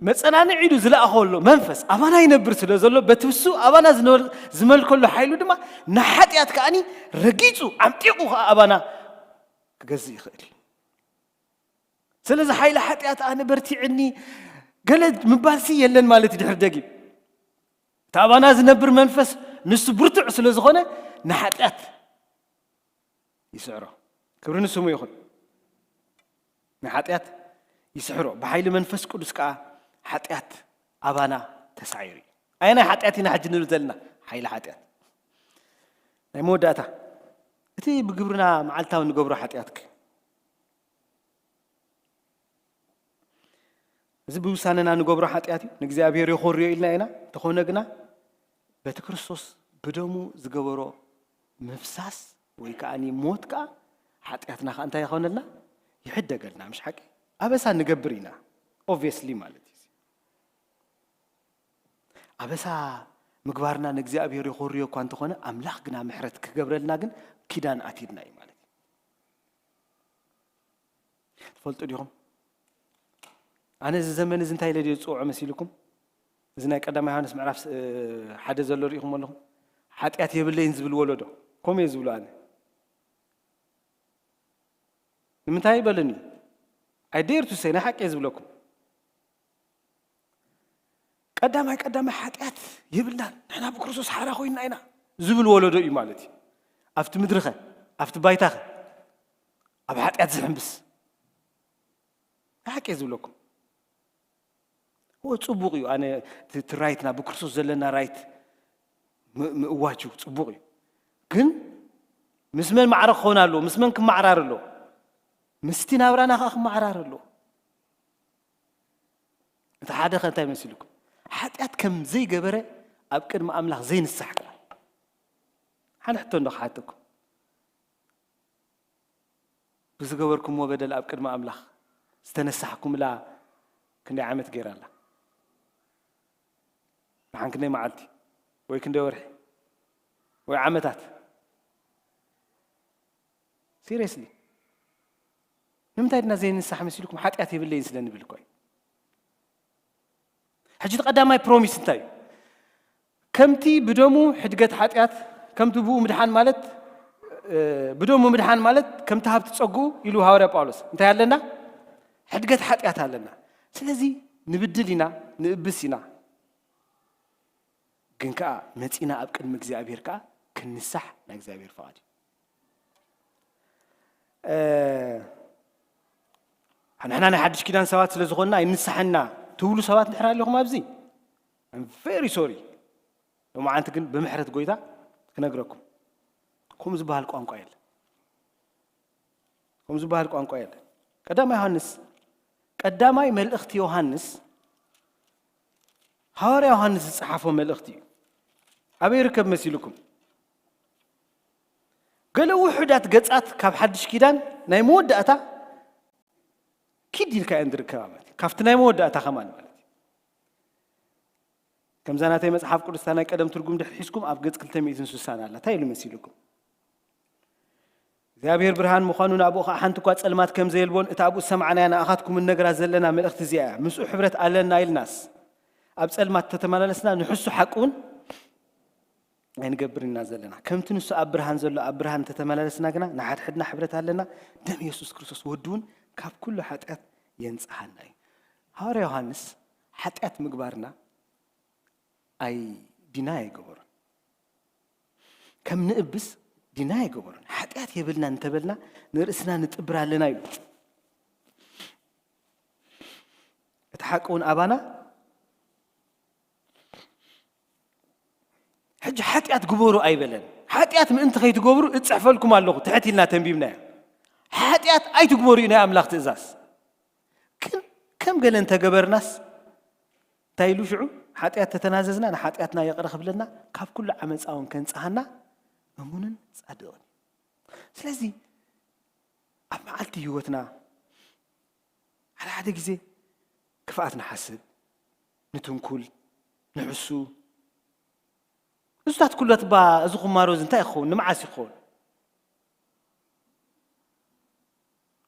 መጸናንዒ ኢሉ ዝለኣኸሎ መንፈስ ኣባና ይነብር ስለ ዘሎ፣ በቲ ንሱ ኣባና ዝነበ-፣ ዝመልከሎ ሓይሉ ድማ ንሓጢኣት ከኣኒ ረጊጹ፣ ዓምጢቑ ከኣ ኣባና ክገዝእ ይኽእል እዩ። ስለዚ ሓይሊ ሓጢኣት ኣነ በርቲዕኒ ገለ ምባልሲ የለን ማለት እዩ። ድሕሪ ደጊም እቲ ኣባና ዝነብር መንፈስ ንሱ ብርቱዕ ስለ ዝኾነ ንሓጢኣት ይስዕሮ። ክብሪ ንስሙ ይኹን። ንሓጢኣት ይስሕሮ። ብሓይሊ መንፈስ ቅዱስ ከኣ ሓጢኣት ኣባና ተሳዒሩ እዩ። ኣየናይ ሓጢኣት ኢና ሕጂ ንብል ዘለና? ሓይሊ ሓጢኣት። ናይ መወዳእታ፣ እቲ ብግብርና መዓልታዊ ንገብሮ ሓጢኣት ከ? እዚ ብውሳነና ንገብሮ ሓጢኣት እዩ፣ ንእግዚኣብሔር የኾርዮ ኢልና ኢና። እንተኾነ ግና በቲ ክርስቶስ ብደሙ ዝገበሮ ምፍሳስ ወይ ከኣ ሞት ከኣ ሓጢኣትና ከኣ እንታይ ይኾነልና? ይሕደገልና፣ ምሽ ሓቂ? ኣበሳ ንገብር ኢና፣ ኦብቪየስሊ ማለት እዩ። ኣበሳ ምግባርና ንእግዚኣብሔር የኾርዮ እኳ እንተኾነ፣ ኣምላኽ ግና ምሕረት ክገብረልና ግን ኪዳን ኣትይልና እዩ ማለት እዩ። ትፈልጡ ዲኹም? ኣነ እዚ ዘመን እዚ እንታይ ኢለ ድየ ዝጽውዖ መሲልኩም? እዚ ናይ ቀዳማይ ዮሃንስ ምዕራፍ ስ-፣ ሓደ ዘሎ ርኢኹም ኣለኹም? ሓጢኣት የብለይን ዝብል ወለዶ። ከምኡ እየ ዝብሎ ኣነ። ንምንታይ ይበለኒ? I dare to say፣ ናይ ሓቂ እየ ዝብለኩም። ቀዳማይ፣ ቀዳማይ ሓጢኣት የብልናን፣ ንሕና ብክርስቶስ ሓራ ኮይንና ኢና ዝብል ወለዶ እዩ ማለት እዩ። ኣብቲ ምድሪኸ፣ ኣብቲ ባይታኸ፣ ኣብ ሓጢኣት ዝሕምብስ? ናይ ሓቂ እየ ዝብለኩም። እወ፣ ጽቡቕ እዩ። ኣነ እቲ፣ እቲ ራይትና፣ ብክርስቶስ ዘለና ራይት ም-፣ ምእዋጅ እዩ፣ ጽቡቕ እዩ። ግን ምስ መን ማዕረ ክኸውን ኣለዎ? ምስ መን ክመዓራር ኣለዎ? ምስቲ ናብራና ከኣ ክመዓራር ኣለዎ። እቲ ሓደ ከ እንታይ መሲልኩም? ሓጢኣት ከም ዘይገበረ ኣብ ቅድሚ ኣምላኽ ዘይንሳሕ ከኣ። ሓደ ሕቶ እንዶ ክሓተኩም። ብዝገበርኩምዎ በደል ኣብ ቅድሚ ኣምላኽ ዝተነሳሕኩምላ ክንደይ ዓመት ገይራ ኣላ? ደሓን ክንደይ መዓልቲ? ወይ ክንደይ ወርሒ? ወይ ዓመታት? ሲሪየስሊ። ንምንታይ ድና ዘይንሳሕ መሲልኩም? ሓጢኣት የብለይን ስለ ንብል እኮ እዩ። ሕጂ እቲ ቀዳማይ ፕሮሚስ እንታይ እዩ? ከምቲ ብደሙ ሕድገት ሓጢኣት፣ ከምቲ ብኡ ምድሓን ማለት፣ እ፣ ብደሙ ምድሓን ማለት ከምቲ ሃብቲ ጸግኡ ኢሉ ሃዋርያ ጳውሎስ። እንታይ ኣለና? ሕድገት ሓጢኣት ኣለና። ስለዚ ንብድል ኢና፣ ንእብስ ኢና። ግን ከኣ መጺና ኣብ ቅድሚ እግዚኣብሔር ከኣ ክንንሳሕ ናይ እግዚኣብሔር ፍቓድ እዩ። እ፣ ንሕና ናይ ሓድሽ ኪዳን ሰባት ስለ ዝኾንና ኣይንንሳሕን ኢና ትብሉ ሰባት እንድሕር ኣለኹም ኣብዚ፣ I'm very sorry። ሎማዓንቲ ግን ብምሕረት ጎይታ ክነግረኩም፣ ከምኡ ዝበሃል ቋንቋ የለን። ከምኡ ዝበሃል ቋንቋ የለን። ቀዳማይ ዮሃንስ፣ ቀዳማይ መልእኽቲ ዮሃንስ፣ ሃዋርያ ዮሃንስ ዝጸሓፎ መልእኽቲ እዩ። ኣበይ ይርከብ መሲልኩም? ገለ ውሑዳት ገጻት ካብ ሓድሽ ኪዳን ናይ መወዳእታ ኪድ ኢልካ እየን ዝርከባ ማለት እዩ። ካብቲ ናይ መወዳእታ ከማን ማለት እዩ። ከምዛ ናተይ መጽሓፍ ቅዱስ እታ ናይ ቀደም ትርጉም ድሕር ሒዝኩም ኣብ ገጽ ክልተ ሚእትን ስሳን ኣላ። እንታይ ኢሉ መሲልኩም? እግዚኣብሔር ብርሃን ምዃኑ፣ ናብኡ ኸዓ ሓንቲ እኳ ጸልማት ከም ዘየልቦን፣ እታ ኣብኡ ዝሰማዕናያ ንኣኻትኩም እንነግራ ዘለና መልእኽቲ እዚኣ እያ። ምስኡ ሕብረት ኣለና ኢልናስ፣ ኣብ ጸልማት ተተመላለስና፣ ንሕሱ ሓቂ እውን ኣይንገብርን ኢና ዘለና። ከምቲ ንሱ ኣብ ብርሃን ዘሎ ኣብ ብርሃን እንተተመላለስና ግና፣ ንሓድሕድና ሕብረት ኣለና። ደም የሱስ ክርስቶስ ወዱ እውን ካብ ኩሉ ሓጢኣት የንጽሃና እዩ። ሃዋርያ ዮሃንስ ሓጢኣት ምግባርና ኣይ ዲና ኣይገበሮን። ከም ንእብስ ዲና ኣይገበሮን። ሓጢኣት የብልናን እንተበልና ንርእስና ንጥብር ኣለና ኢሉ። እቲ ሓቂ እውን ኣባና። ሕጂ ሓጢኣት ግበሩ ኣይበለን። ሓጢኣት ምእንቲ ከይትገብሩ እጽሕፈልኩም ኣለኹ፣ ትሕት ኢልና ተንቢብናዮ። ሓጢኣት ኣይትግበሩ እዩ ናይ ኣምላኽ ትእዛዝ። ግን ከም ገለ እንተገበርናስ፣ እንታይ ኢሉ ሽዑ? ሓጢኣት ተተናዘዝና፣ ንሓጢኣትና ይቕረ ክብለና፣ ካብ ኩሉ ዓመፃ እውን ከንጽሃና እሙንን ጻድቕን እዩ። ስለዚ ኣብ መዓልቲ ህይወትና ሓደ ሓደ ግዜ ክፍኣት ንሓስብ፣ ንትንኩል፣ ንሕሱ። እዚታት ኩለት ባ፣ እዚ ኩማሮ እዚ እንታይ ይኸውን? ንመዓስ ይኸውን?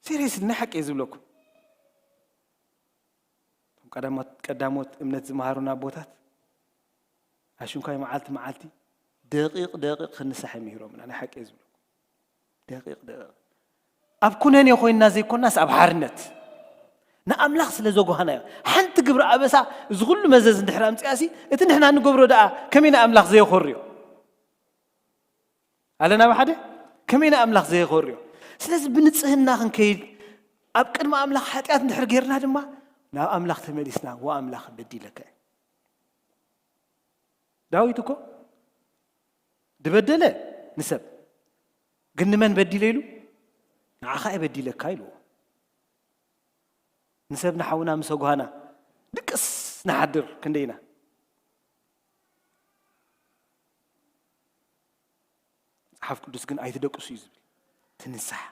ሲሪየስሊ፣ ናይ ሓቂ እየ ዝብለኩም። እቶም ቀዳሞት፣ ቀዳሞት እምነት ዝመሃሩና ኣቦታት፣ ኣሽንኳይ መዓልቲ መዓልቲ፣ ደቂቕ ደቂቕ ክንሳሕ እዮም ምሂሮምና። ናይ ሓቂ እየ ዝብለኩም። ደቂቕ ደቂቕ። ኣብ ኩነኔ ኮይንና ዘይኮናስ ኣብ ሓርነት። ንኣምላኽ ስለ ዘጓሃናዮ። ሓንቲ ግብሪ ኣበሳ እዚ ኩሉ መዘዝ እንድሕር ኣምፅኣሲ፣ እቲ ንሕና እንገብሮ ደኣ ከመይ ንኣምላኽ ዘየኾርዮ? ኣለና ብሓደ? ከመይ ንኣምላኽ ዘየኾርዮ? ስለዚ ብንጽህና ክንከይድ፣ ኣብ ቅድሚ ኣምላኽ ሓጢኣት እንድሕር ጌርና ድማ፣ ናብ ኣምላኽ ተመሊስና፣ "ወኣምላኽ በዲለካ እየ." ዳዊት እኮ ድበደለ ንሰብ፣ ግን ንመን በዲለ ኢሉ? "ንዓኻ እየ በዲለካ" ኢልዎ። ንሰብ ንሓውና ምስ ኣጓሃና ድቅስ ንሓድር ክንደይና? መጽሓፍ ቅዱስ ግን ኣይትደቅሱ እዩ ዝብል። ትንሳሕ።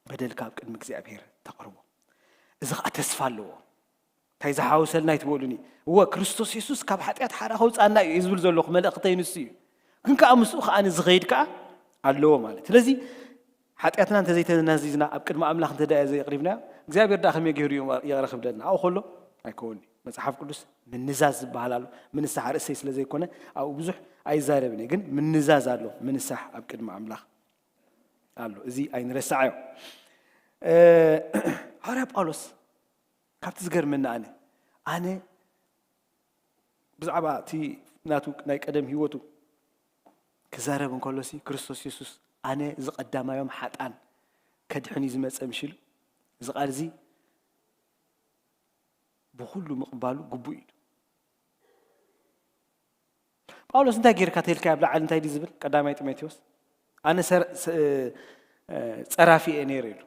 በደልካ ኣብ ቅድሚ እግዚኣብሔር ተቕርቦ። እዚ ኸዓ ተስፋ ኣለዎ። እንታይ ዝሓወሰልና ኣይትበሉኒ። እወ፣ ክርስቶስ የሱስ ካብ ሓጢኣት ሓራ ከውፅኣና እዩ ዝብል ዘለኹ፣ መልእኽተይ ንሱ እዩ። ግን ከኣ ምስኡ ከኣ ዝኸይድ ከኣ ኣለዎ ማለት። ስለዚ ሓጢኣትና እንተዘይተናዚዝና፣ ኣብ ቅድሚ ኣምላኽ እንተ ደኣ ዘየቕሪብናዮ፣ እግዚኣብሔር ደኣ ከመይ ገይሩ እዩ ይቕረ ክብለልና? ኣብኡ ከሎ ኣይከውን'ዩ። መጽሓፍ ቅዱስ ምንዛዝ ዝበሃል ኣሎ። ምንሳሕ ርእሰይ ስለ ዘይኮነ፣ ኣብኡ ብዙሕ ኣይዛረብን እየ። ግን ምንዛዝ ኣሎ፣ ምንሳሕ ኣብ ቅድሚ ኣምላኽ ኣሎ። እዚ ኣይንረስዓዮ። እ፣ ሃዋርያ ጳውሎስ ካብቲ ዝገርመኒ ኣነ፣ ኣነ ብዛዕባ እቲ ናቱ ናይ ቀደም ህይወቱ ክዛረብ እንከሎሲ፣ ክርስቶስ የሱስ ኣነ ዝቐዳማዮም ሓጣን ከድሕን እዩ ዝመጸ ምሽ ኢሉ፣ እዚ ቃል እዚ ብኹሉ ምቕባሉ ግቡእ እዩ። ጳውሎስ እንታይ ጌርካ ተልካ ኣብ ላዕሊ እንታይ ድዩ ዝብል? ቀዳማይ ጢሞቴዎስ፣ ኣነ ሰር-፣ ስ-፣ እ፣ ጸራፊ እየ ነይረ ኢሉ።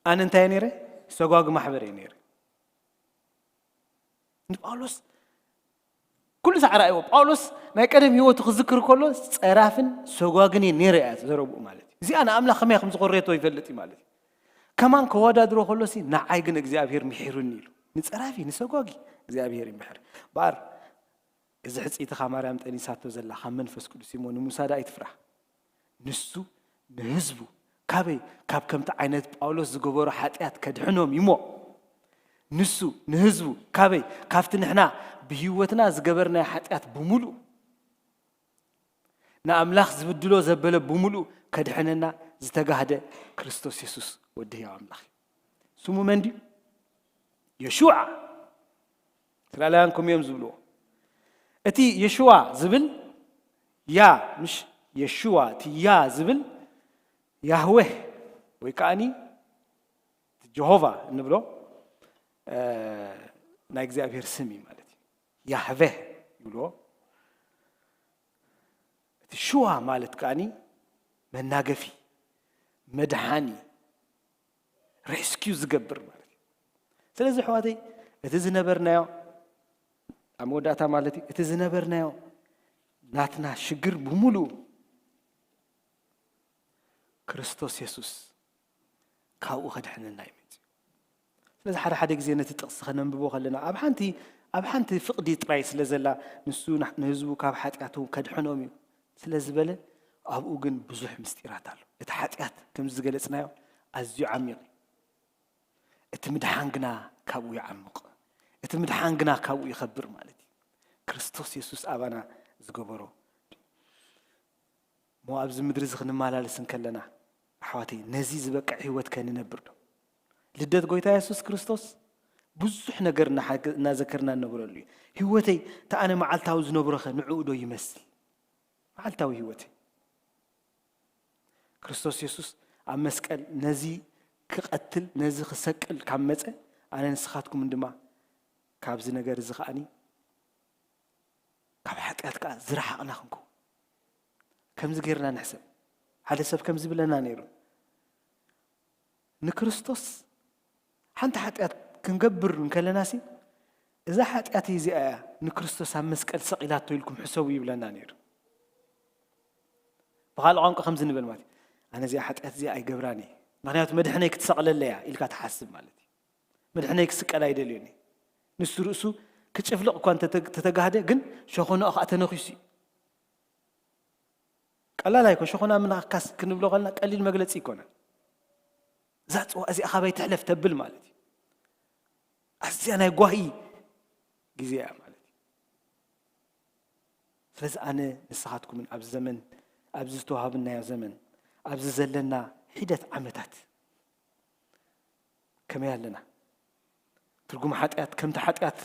ኣነ እንታይ እየ ነይረ? ሰጓጊ ማሕበር እየ ነይረ። ንጳውሎስ ኩሉ ሳዕ ረኣይዎ። ጳውሎስ ናይ ቀደም ህይወቱ ክዝክር ከሎ ጸራፍን ሰጓግን እየ ነይረ እያ ዘረብኡ ማለት እዩ። እዚኣ ንኣምላኽ ከመይ ከም ዝኾረየቶ ይፈልጥ እዩ ማለት እዩ። ከማን ከወዳድሮ ከሎሲ ንዓይ ግን እግዚኣብሔር ምሒሩኒ ኢሉ። ንጸራፊ፣ ንሰጓጊ እግዚኣብሔር ይምሕር። እምበኣር እዚ ሕጽይትኻ ማርያም ጠኒሳቶ ዘላ ካብ መንፈስ ቅዱስ እሞ ንምውሳዳ ኣይትፍራህ። ንሱ ንህዝቡ ካበይ? ካብ ከምቲ ዓይነት ጳውሎስ ዝገበሮ ሓጢኣት ከድሕኖም እሞ። ንሱ ንህዝቡ ካበይ? ካብቲ ንሕና ብህይወትና ዝገበርናዮ ሓጢኣት ብምሉእ፣ ንኣምላኽ ዝብድሎ ዘበለ ብምሉእ ከድሕነና ዝተጋህደ ክርስቶስ የሱስ ወዲ ህያው ኣምላኽ እዩ። ስሙ መን ድዩ? የሹዓ። እስራኤላውያን ከምኡ እዮም ዝብልዎ። እቲ የሹዋ ዝብል ያ፣ ምሽ የሹዋ፣ እቲ ያ ዝብል ያህዌህ ወይ ከዓኒ ጀሆቫ እንብሎ፣ እ፣ ናይ እግዚኣብሔር ስም እዩ ማለት እዩ። ያህቬህ ይብልዎ። እቲ ሽዋ ማለት ከዓኒ መናገፊ፣ መድሓኒ፣ ሬስኪው ዝገብር ማለት እዩ። ስለዚ ኣሕዋተይ፣ እቲ ዝነበርናዮ፣ ኣብ መወዳእታ ማለት እዩ፣ እቲ ዝነበርናዮ ናትና ሽግር ብምሉኡ ክርስቶስ የሱስ ካብኡ ከድሕነና እዩ መጺኡ። ስለዚ ሓደ ሓደ ግዜ ነቲ ጥቕሲ ከነንብቦ ከለና ኣብ ሓንቲ ኣብ ሓንቲ ፍቕዲ ጥራይ ስለ ዘላ ንሱ ንህዝቡ ካብ ሓጢኣቱ ከድሕኖም እዩ ስለ ዝበለ ኣብኡ ግን ብዙሕ ምስጢራት ኣሎ። እቲ ሓጢኣት ከምዚ ዝገለጽናዮ ኣዝዩ ዓሚቕ እዩ። እቲ ምድሓን ግና ካብኡ ይዓምቕ። እቲ ምድሓን ግና ካብኡ ይኸብር ማለት እዩ። ክርስቶስ የሱስ ኣባና ዝገበሮ እሞ ኣብዚ ምድሪ እዚ ክንመላለስ እንከለና ኣሕዋተይ ነዚ ዝበቅዕ ህይወት ከንነብር ዶ? ልደት ጎይታ የሱስ ክርስቶስ ብዙሕ ነገር እናዘከርና እንነብረሉ እዩ። ህይወተይ እቲ ኣነ መዓልታዊ ዝነብሮኸ ንዕኡ ዶ ይመስል? መዓልታዊ ህይወተይ ክርስቶስ የሱስ ኣብ መስቀል ነዚ ክቐትል ነዚ ክሰቅል ካብ መጸ ኣነ ንስኻትኩምን ድማ ካብዚ ነገር እዚ ከኣኒ ካብ ሓጢኣት ከኣ ዝረሓቕና ክንከው ከምዚ ጌርና ንሕሰብ። ሓደ ሰብ ከምዚ ብለና ነይሩ፣ ንክርስቶስ ሓንቲ ሓጢኣት ክንገብር እንከለና ሲ እዛ ሓጢኣት እዚኣ እያ ንክርስቶስ ኣብ መስቀል ሰቒላቶ ኢልኩም ሕሰቡ ይብለና ነይሩ። ብኻልእ ቋንቋ ከምዚ ንብል ማለት እዩ፣ ኣነ እዚኣ ሓጢኣት እዚኣ ኣይገብራን እየ፣ ምክንያቱ መድሕነይ ክትሰቕለለይ እያ ኢልካ ትሓስብ ማለት እዩ። መድሕነይ ክስቀል ኣይደልዮን እየ። ንሱ ርእሱ ክጭፍልቕ እኳ እንተተ- ተተጋህደ ግን ሸኾናኡ ከዓ ተነኺሱ እዩ። ቀላል ኣይኮን። ሸኾና ምንካስ ክንብሎ ከለና ቀሊል መግለፂ ይኮነ። እዛ ፅዋ እዚኣ ካባይ ትሕለፍ ተብል ማለት እዩ። ኣዝያ ናይ ጓሂ ግዜ እያ ማለት እዩ። ስለዚ ኣነ ንስኻትኩምን ኣብዚ ዘመን ኣብዚ ዝተዋሃብናዮ ዘመን ኣብዚ ዘለና ሒደት ዓመታት ከመይ ኣለና? ትርጉም ሓጢኣት ከምቲ ሓጢኣት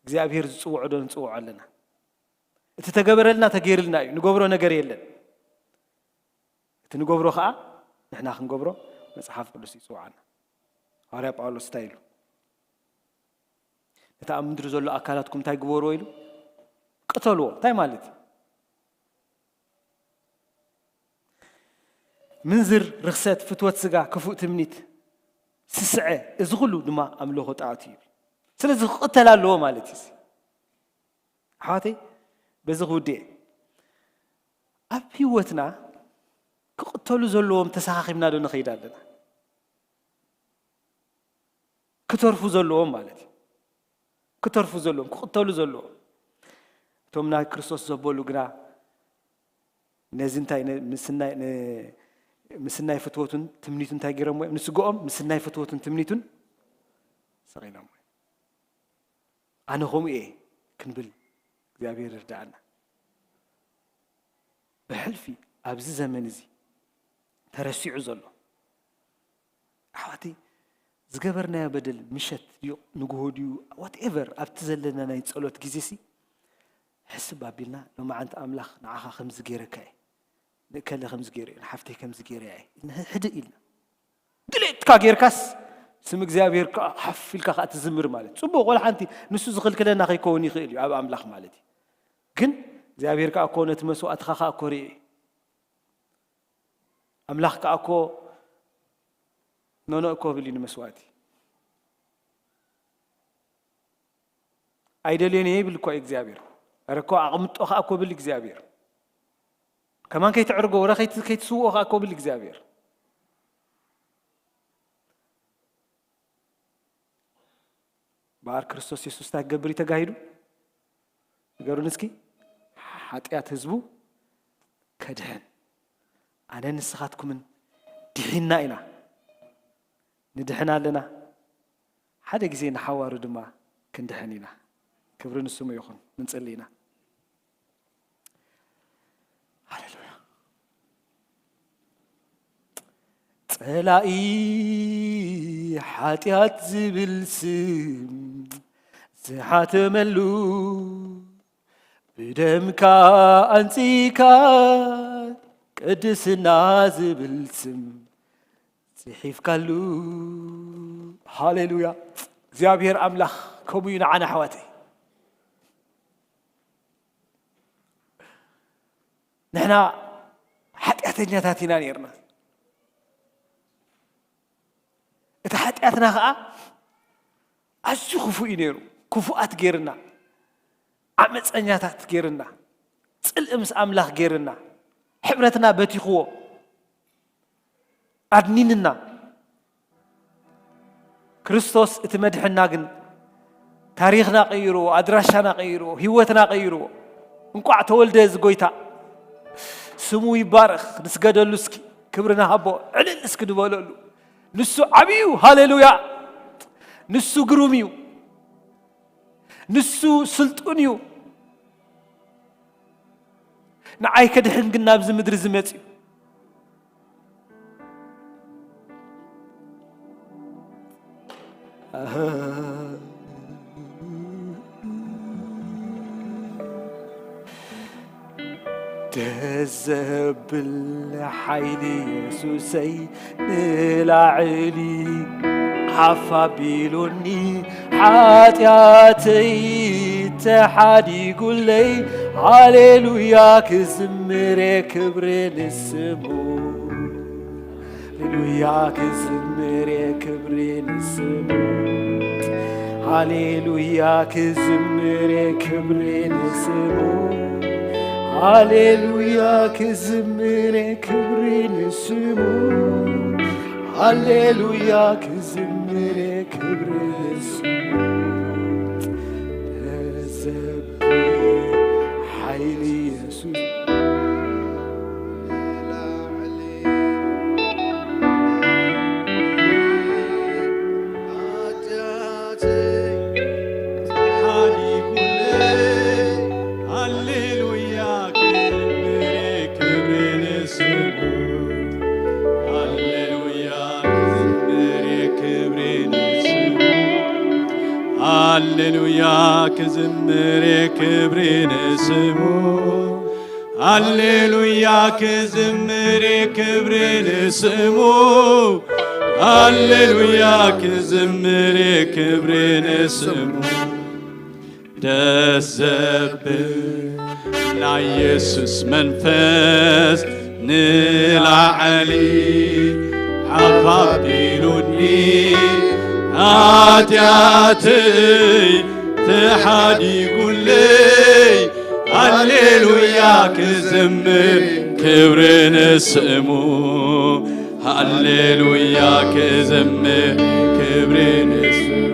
እግዚኣብሔር ዝፅውዖ ዶ ንፅውዖ ኣለና? እቲ ተገበረልና ተገይርልና እዩ፣ ንገብሮ ነገር የለን። እቲ ንገብሮ ከዓ ንሕና ክንገብሮ መፅሓፍ ቅዱስ ይፅውዓና። ሃዋርያ ጳውሎስ እንታይ ኢሉ? ነቲ ኣብ ምድሪ ዘሎ ኣካላትኩም እንታይ ግበርዎ ኢሉ? ቅተልዎ። እንታይ ማለት እዩ? ምንዝር፣ ርኽሰት፣ ፍትወት ስጋ፣ ክፉእ ትምኒት፣ ስስዐ፣ እዚ ኩሉ ድማ ኣምልኾ ጣዖት እዩ። ስለዚ ክቕተል ኣለዎ ማለት እዩ። ኣሕዋተይ በዚ ክውድእ እየ። ኣብ ህይወትና ክቕተሉ ዘለዎም ተሰኻኺብና ዶ ንኸይድ ኣለና? ክተርፉ ዘለዎም ማለት እዩ። ክተርፉ ዘለዎም ክቕተሉ ዘለዎም እቶም ናይ ክርስቶስ ዘበሉ ግና ነዚ እንታይ ምስናይ ምስናይ ፍትወቱን ትምኒቱን እንታይ ገይሮም እዮም ንስግኦም ምስናይ ፍትወቱን ትምኒቱን ሰቒሎም እዮም። ኣነ ከምኡ እየ ክንብል እግዚኣብሔር ይርዳኣና። ብሕልፊ ኣብዚ ዘመን እዚ ተረሲዑ ዘሎ ኣሕዋተይ ዝገበርናዮ በደል ምሸት ድዩ ንግሆ ድዩ ዋትኤቨር ኣብቲ ዘለና ናይ ጸሎት ግዜ ሲ ሕስብ ኣቢልና ሎማዓንቲ ኣምላኽ ንዓኻ ከምዚ ገይረካ እየ ንእከለ ከምዚ ገይረ እዩ ንሓፍተይ ከምዚ ገይረ እየ ሕድእ ኢልና ድሌትካ ጌርካስ ስም እግዚኣብሔር ከዓ ሓፍ ኢልካ ከዓ ትዝምር ማለት እዩ። ፅቡቅ ወላ ሓንቲ ንሱ ዝኽልክለና ከይከውን ይኽእል እዩ ኣብ ኣምላኽ ማለት እዩ። ግን እግዚኣብሔር ከዓ እኮ ነቲ መስዋእትኻ ከዓ እኮ ርኢ ኣምላኽ ከዓ እኮ ኖኖ እኮ ብል እዩ ንመስዋእቲ ኣይደልዮን እየ ይብል እኮ እግዚኣብሔር። ኧረ እኮ ኣቕምጦ ከዓ እኮ ብል እግዚኣብሔር። ከማን ከይትዕርጎ ወረ ከይትስውኦ ከዓ እኮ ብል እግዚኣብሔር። በኣር ክርስቶስ የሱስ እንታይ ክገብር እዩ ተጋሂዱ? ንገሩን እስኪ። ሓጢኣት ህዝቡ ከድሕን ኣነ ንስኻትኩምን ድሒንና ኢና። ንድሕን ኣለና። ሓደ ግዜ ንሓዋሩ ድማ ክንድሕን ኢና። ክብሪ ንስሙ ይኹን። ንጽሊ ኢና። ሃሌሉያ። ጸላኢ ሓጢኣት ዝብል ስም ዝሓተመሉ ብደምካ ኣንጺካ ቅድስና ዝብል ስም ጽሒፍካሉ። ሃሌሉያ። እግዚኣብሔር ኣምላኽ ከምኡ እዩ ንዓና ኣሕዋተይ። ንሕና ሓጢኣተኛታት ኢና ነርና። እቲ ሓጢኣትና ኸዓ ኣዝዩ ክፉእ እዩ ነይሩ። ክፉኣት ገይርና፣ ዓመፀኛታት ገይርና፣ ፅልኢ ምስ ኣምላኽ ገይርና፣ ሕብረትና በቲኽዎ፣ ኣድኒንና። ክርስቶስ እቲ መድሕና ግን ታሪኽና ቀይርዎ፣ ኣድራሻና ቀይርዎ፣ ህይወትና ቀይርዎ። እንቋዕ ተወልደ እዚ ጎይታ። ስሙ ይባረኽ። ንስገደሉ እስኪ፣ ክብሪ ንሃቦ፣ ዕልል እስኪ ንበለሉ። ንሱ ዓብዩ፣ ሃሌሉያ። ንሱ ግሩም እዩ። ንሱ ስልጡን እዩ። ንዓይ ከድሕን ግን ናብዚ ምድሪ እዚ መጽዩ። ደስ ዘብል ሓይሊ የሱሰይ ንላዕሊ ሓፍ ኣቢሉኒ፣ ሓጢኣተይ ተሓዲጉለይ። ሃሌሉያ ክዝምር ክብሪ ንስሙ። ሃሌሉያ ክዝምር ክብሪ ንስሙ። ሃሌሉያ ክዝምር ክብሪ ንስሙ። ሃሌሉያ ክዝምር ክብሪ ንስሙ። ሃሌሉያ ክዝምር ክብሪ ንስሙ። ተዘምር ሓይሊ የሱስ። ሓዲጉለይ። ሃሌሉያ ክብሪ ክብሪ ንስሙ። ሃሌሉያ ክዝምር ክብሪ ንስሙ። ሃሌሉያ ክዝምር ክብሪ ንስሙ። ሃሌሉያ ክዝምር ክብሪ ንስሙ። ሃሌሉያ ክዝምር ክብሪ ንስሙ። ደስ ዘብል ናይ የሱስ መንፈስ ንላዕሊ ሓፍ ኣቢሉኒ፣ ሓጢኣተይ ተሓዲጉለይ። ሃሌሉያ ክዝምር ክብሪ ንስሙ። ሃሌሉያ ክዝምር ክብሪ ንስሙ።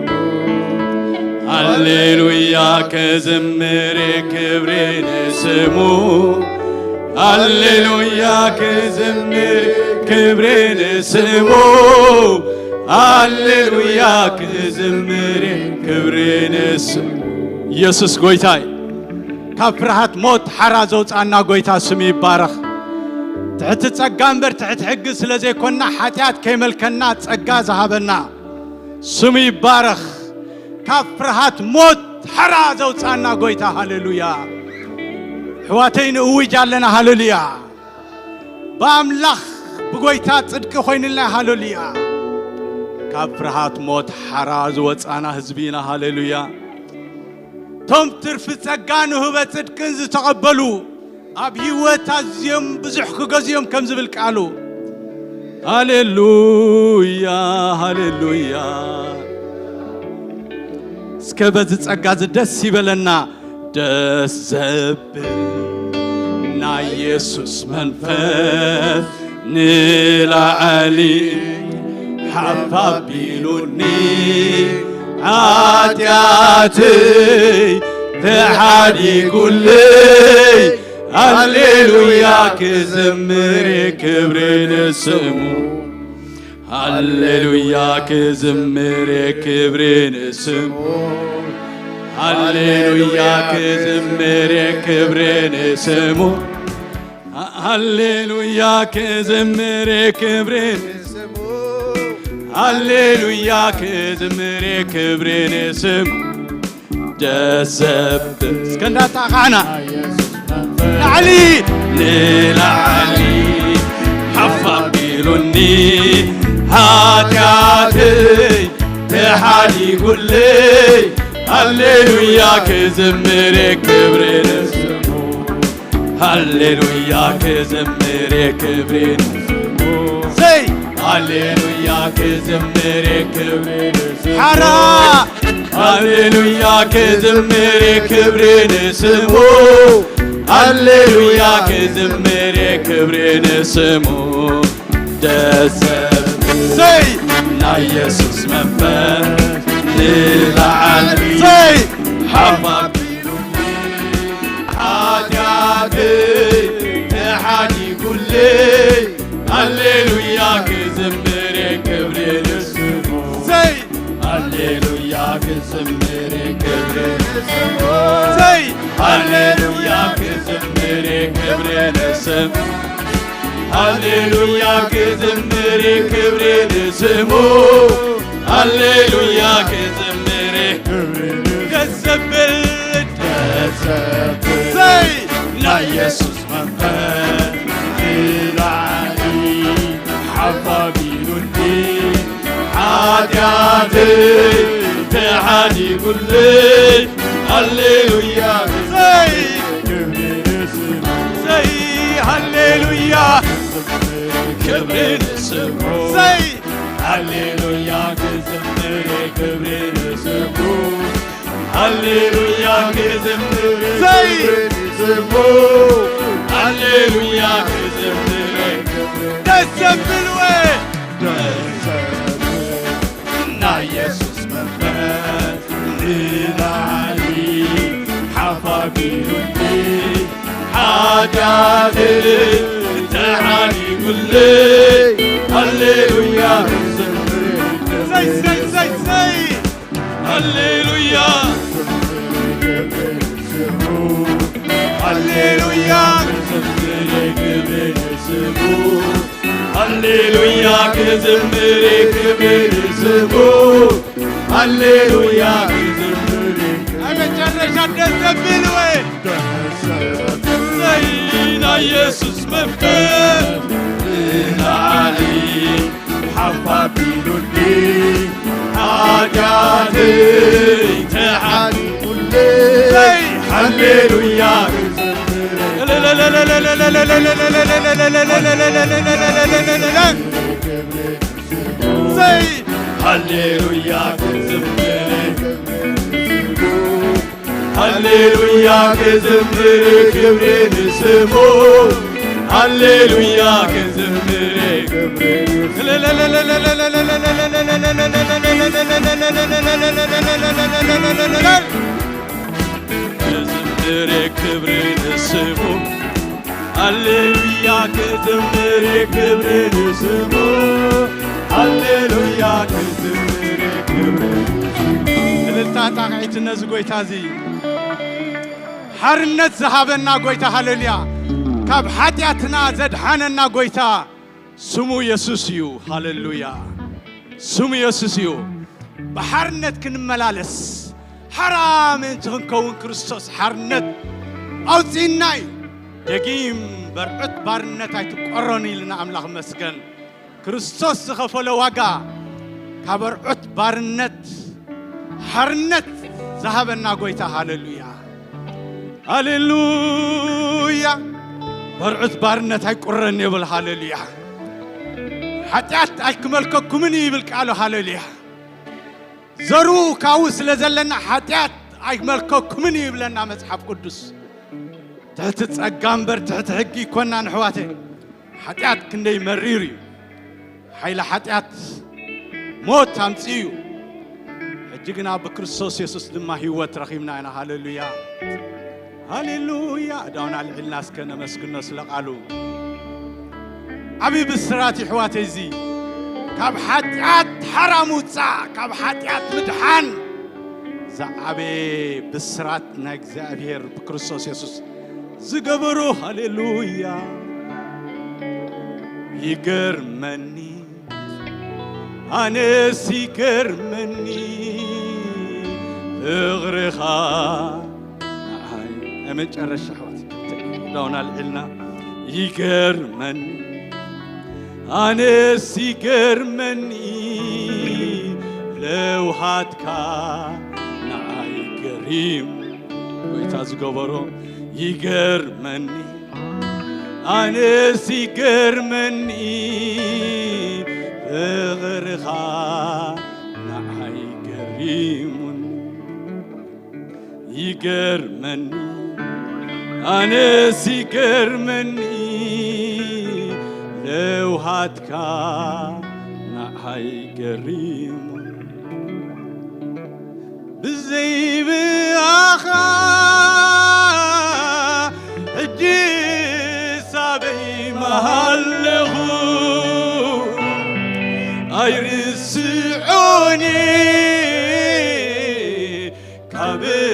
ሃሌሉያ ክዝምር ክብሪ ንስሙ። ሃሌሉያ ክዝምር ክብሪ ንስሙ። ሃሌሉያ ክዝምር ክብሪ ንስሙ። ኢየሱስ ጎይታይ። ካብ ፍርሃት ሞት ሓራ ዘውፃና ጎይታ ስሙ ይባረኽ። ትሕቲ ጸጋ እምበር ትሕቲ ሕጊ ስለ ዘይኮንና፣ ሓጢኣት ከይመልከና ጸጋ ዝሃበና ስሙ ይባረኽ። ካብ ፍርሃት ሞት ሓራ ዘውፃና ጎይታ፣ ሃሌሉያ። ኣሕዋተይ ንእውጅ ኣለና፣ ሃሌሉያ። ብኣምላኽ ብጎይታ ጽድቂ ኮይንልና፣ ሃሌሉያ። ካብ ፍርሃት ሞት ሓራ ዝወጻና ህዝቢ ኢና፣ ሃሌሉያ። ቶም ትርፊ ጸጋን ውህበ ጽድቅን ዝተቐበሉ ኣብ ህይወት ኣዝዮም ብዙሕ ክገዝኦም ከም ዝብል ቃሉ። ሃሌሉያ፣ ሃሌሉያ። እስከ በዚ ጸጋ እዚ ደስ ይበለና። ደስ ዘብል ናይ የሱስ መንፈስ ንላዕሊ ሓፍ ኣቢሉኒ፣ ሓጢኣተይ ተሓዲጉለይ። ሃሌሉያ ክዝምር ክብሪ ንስሙ። ሃሌሉያ ክዝምር ክብሪ ንስሙ። ሃሌሉያ ክዝምር ክብሪ ንስሙ። ሃሌሉያ ክዝምር ክብሪ ንስሙ። ሃሌሉያ ክዝምር ክብሪ ንስሙ። ደስ ዘብል እስከ እንዳጣቓዕና ላዕሊ ንላዕሊ ሓፍ ኣቢሉኒ፣ ሓጢኣተይ ተሓዲጉለይ። ሃሌሉያ ክዝምር ክብሪ ንስሙ። ሃሌሉያ ክዝምር ክብሪ ንስሙ። ዘይ ሃሌሉያ ክዝምር ክብሪ ንስሙ። ሓራ ሃሌሉያ ክዝምር ክብሪ ንስሙ። ሃሌሉያ ክዝምር ክብሪ ንስሙ። ደስ ዘብል ዘይ ናይ የሱስ መንፈስ ንላዕሊ ሰይ ሓፍ ኣቢሉኒ ሓጢኣተይ ተሓዲጉለይ። ሃሌሉያ ክዝምር ክብሪ ንስሙ። ሰይ ሃሌሉያ ክዝምር ክብሪ ንስሙ። ሰይ ሃሌሉያ ክዝምር ክብሪ ንስሙ። ሃሌሉያ ክዝምር ክብሪ ንስሙ። ሃሌሉያ ክዝምር ክብሪ ንስሙ። ደስ ዘብል ደስ ዘብል ሰይ ናይ የሱስ መንፈስ ንላዕሊ ሓፍ ኣቢሉኒ ሓጢኣተይ ተሓዲጉለይ። ሃሌሉያ ሰይ ክብሪ ንስሙ። ሰይ ሃሌሉያ ክብሪ ንስሙ። ሰይ ሃሌሉያ ክዝምር ክብሪ ንስሙ። ሃሌሉያ ክዝምር ሰይ ክብሪ ንስሙ። ሃሌሉያ ክዝምር ክብሪ ደስ ዘብል ወ ናይ የሱስ መንፈስ ንላዕሊ ሓፍ ኣቢሉኒ ሓጢኣተይ ተሓዲጉለይ። ሃሌሉያ ክዝምር ሰይ ሰይ ሰይ ሰይ ሃሌሉያ ሃሌሉያ ሃሌሉያ ክዝምር ክብሪ ንስሙ። ሃሌሉያ ክዝምር ኣብ መጨረሻ ደስ ዘብል ወ ሰይ ናይ የሱስ መንፈስ ንላዕሊ ሓፍ ኣቢሉኒ ሓጢኣተይ ተሓዲጉለይ። ሃሌሉያ ክዝምር ሰይ ሃሌሉያ ክዝምር ሃሌሉያ ክዝምር ክብሪ ንስሙ። ሃሌሉያ ክዝምር ክብሪ ክዝምር ክብሪ ንስሙ። ሃሌሉያ ክዝምር ክብሪ ንስሙ። ሃሌሉያ ክዝምር ክብሪ ንስሙ። እልልታ ጣቕዒት ነዚ ጎይታ እዚ ሓርነት ዝሃበና ጎይታ ሃሌሉያ ካብ ሓጢኣትና ዘድሓነና ጎይታ ስሙ የሱስ እዩ። ሃሌሉያ ስሙ የሱስ እዩ። ብሓርነት ክንመላለስ ሓራ ምእንቲ ክንከውን ክርስቶስ ሓርነት ኣውፅእና እዩ። ደጊም በርዑት ባርነት ኣይትቆረኑ ኢልና ኣምላኽ መስገን። ክርስቶስ ዝኸፈሎ ዋጋ ካብ በርዑት ባርነት ሓርነት ዝሃበና ጎይታ ሃሌሉያ ሃሌሉያ። በርዑት ባርነት ኣይቁረን ይብል ሃሌሉያ። ሓጢኣት ኣይክመልከኩምን እዩ ይብል ቃሉ ሃሌሉያ። ዘሩ ካብኡ ስለ ዘለና ሓጢኣት ኣይመልከኩምን እዩ ይብለና መጽሓፍ ቅዱስ። ትሕቲ ጸጋ እምበር ትሕቲ ሕጊ ይኮናን ኣሕዋተይ። ሓጢኣት ክንደይ መሪር እዩ። ሓይሊ ሓጢኣት ሞት ኣምጽኡ እዩ። ሕጂ ግና ብክርስቶስ የሱስ ድማ ህይወት ረኺብና ኢና። ሃሌሉያ ሃሌሉያ። እዳውን ኣልዒልና እስከ ነመስግኖ ስለ ቃሉ። ዓብዪ ብስራት ይሕዋተይ እዚ ካብ ሓጢኣት ሓራ ምውፃእ ካብ ሓጢኣት ምድሓን ዝዓበየ ብስራት ናይ እግዚኣብሔር ብክርስቶስ የሱስ ዝገበሮ ሃሌሉያ ይገርመኒ ኣነስ ይገርመኒ ፍቕርኻ ንዓይ ናይ መጨረሻ ኣሕዋት ዳውን ኣልዒልና ይገርመኒ ኣነስ ይገርመኒ ለውሃትካ ንዓይ ገሪም ጎይታ ዝገበሮ ይገርመኒ ኣነስ ይገርመኒ ፍቕርኻ ንዓይ ገሪሙኒ ይገርመኒ ኣነስ ይገርመኒ ለውሃትካ ንዓይ ኣይገሪሙ ብዘይብኣኻ ሕጂ ሳበይ መሃለኹ ኣይርስዖኒ ካበይ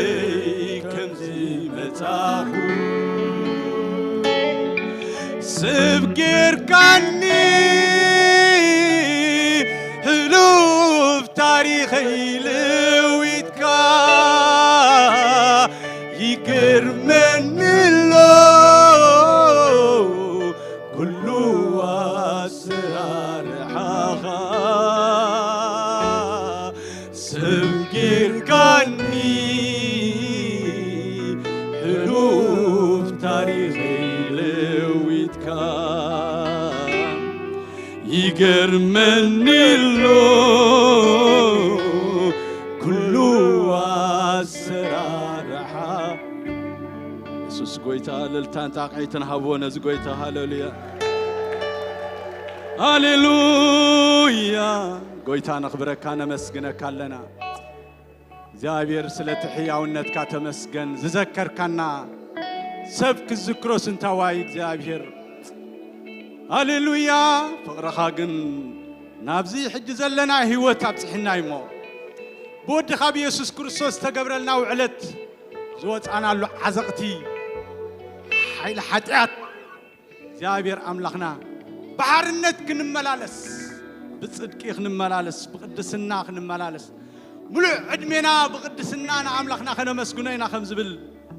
ከምዚ መጻኹ ሰብ ጌርካኒ ሕሉፍ ታሪኸይ ለዊጥካ ይገርመኒ ኣሎ ኩሉ ኣሰራርሓኻ ሰብ ጌርካኒ ሕሉፍ ታሪኸይ ለዊጥካ ይገርመኒ ኣሎ ኩሉ ኣሰራርሓ የሱስ ጎይታ እልልታን ጣቕዒትን ሃብዎ ነዚ ጎይታ ሃሌሉያ ሃሌሉያ ጎይታ ነኽብረካ ነመስግነካ ኣለና እግዚኣብሔር ስለቲ ሕያውነትካ ተመስገን ዝዘከርካና ሰብ ክዝክሮስ እንታዋይ እግዚኣብሔር ሃሌሉያ ፍቕርኻ ግን ናብዚ ሕጂ ዘለና ህይወት ኣብፅሕና እሞ ብወድኻ ብየሱስ ክርስቶስ ዝተገብረልና ውዕለት ዝወፃናሉ ዓዘቕቲ ሓይሊ ሓጢኣት እግዚኣብሔር ኣምላኽና ብሓርነት ክንመላለስ ብፅድቂ ክንመላለስ ብቅድስና ክንመላለስ ምሉእ ዕድሜና ብቅድስና ንኣምላኽና ከነመስግኖ ኢና ከም ዝብል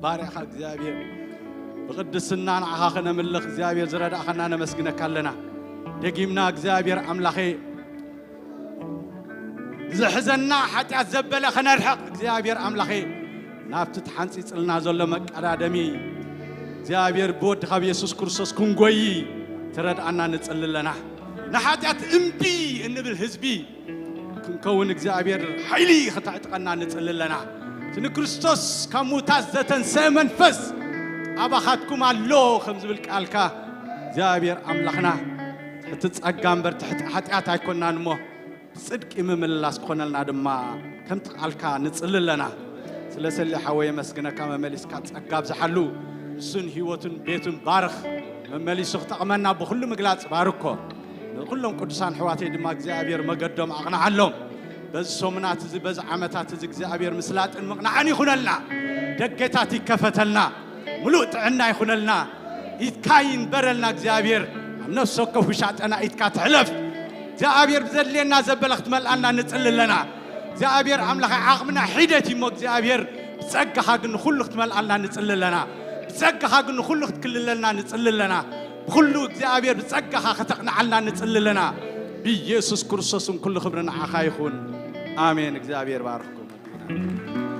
ባርያኻ እግዚኣብሔር ብቅድስና ንዓኻ ከነምልኽ እግዚኣብሔር ዝረዳእኻና ነመስግነካ ኣለና ደጊምና እግዚኣብሔር ኣምላኸ ዝሕዘና ሓጢኣት ዘበለ ከነርሕቕ እግዚኣብሔር ኣምላኸ ናብቲ ተሓንፂፅልና ዘሎ መቀዳደሚ እግዚኣብሔር ብወድኻ ብየሱስ ክርስቶስ ክንጎይ ትረድኣና ንፅሊ ኣለና ንሓጢኣት እምቢ እንብል ህዝቢ ክንከውን እግዚኣብሔር ሓይሊ ከተዕጥቀና ንፅሊ ኣለና እቲ ንክርስቶስ ካብ ሙታት ዘተንሰ መንፈስ ኣባኻትኩም ኣሎ ከም ዝብል ቃልካ እግዚኣብሔር ኣምላኽና ትሕቲ ጸጋ እምበር ትሕቲ ሓጢኣት ኣይኮንናን እሞ ብጽድቂ ምምልላስ ክኾነልና ድማ ከምቲ ቃልካ ንጽሊ ኣለና። ስለሰሊ ሓወይ የመስግነካ መመሊስካ ጸጋ ኣብዝሓሉ እሱን ህይወቱን ቤቱን ባርኽ መመሊሱ ክጠቕመና ብኹሉ ምግላጽ ባርኮ ንኩሎም ቅዱሳን ኣሕዋተይ ድማ እግዚኣብሔር መገዶም ኣቕንዓሎም። በዚ ሰሙናት እዚ በዚ ዓመታት እዚ እግዚኣብሔር ምስላጥን ምቕናዕን ይኹነልና። ደገታት ይከፈተልና። ምሉእ ጥዕና ይኹነልና። ኢድካ ይንበረልና እግዚኣብሔር። ኣብ ነፍሲ ወከፍ ውሻጠና ኢድካ ትሕለፍ። እግዚኣብሔር ብዘድልየና ዘበለ ክትመልኣና ንጽሊ ኣለና። እግዚኣብሔር ኣምላኸ ዓቕምና ሒደት እሞ እግዚኣብሔር ብጸጋኻ ግን ንኹሉ ክትመልኣልና ንጽሊ ኣለና። ብጸጋኻ ግን ንኹሉ ክትክልለልና ንጽሊ ኣለና። ብኹሉ እግዚኣብሔር ብጸጋኻ ከተቕንዓልና ንጽሊ ኣለና። ብኢየሱስ ክርስቶስን ኩሉ ክብሪ ንዓኻ ይኹን። ኣሜን። እግዚኣብሔር ባርኽኩም።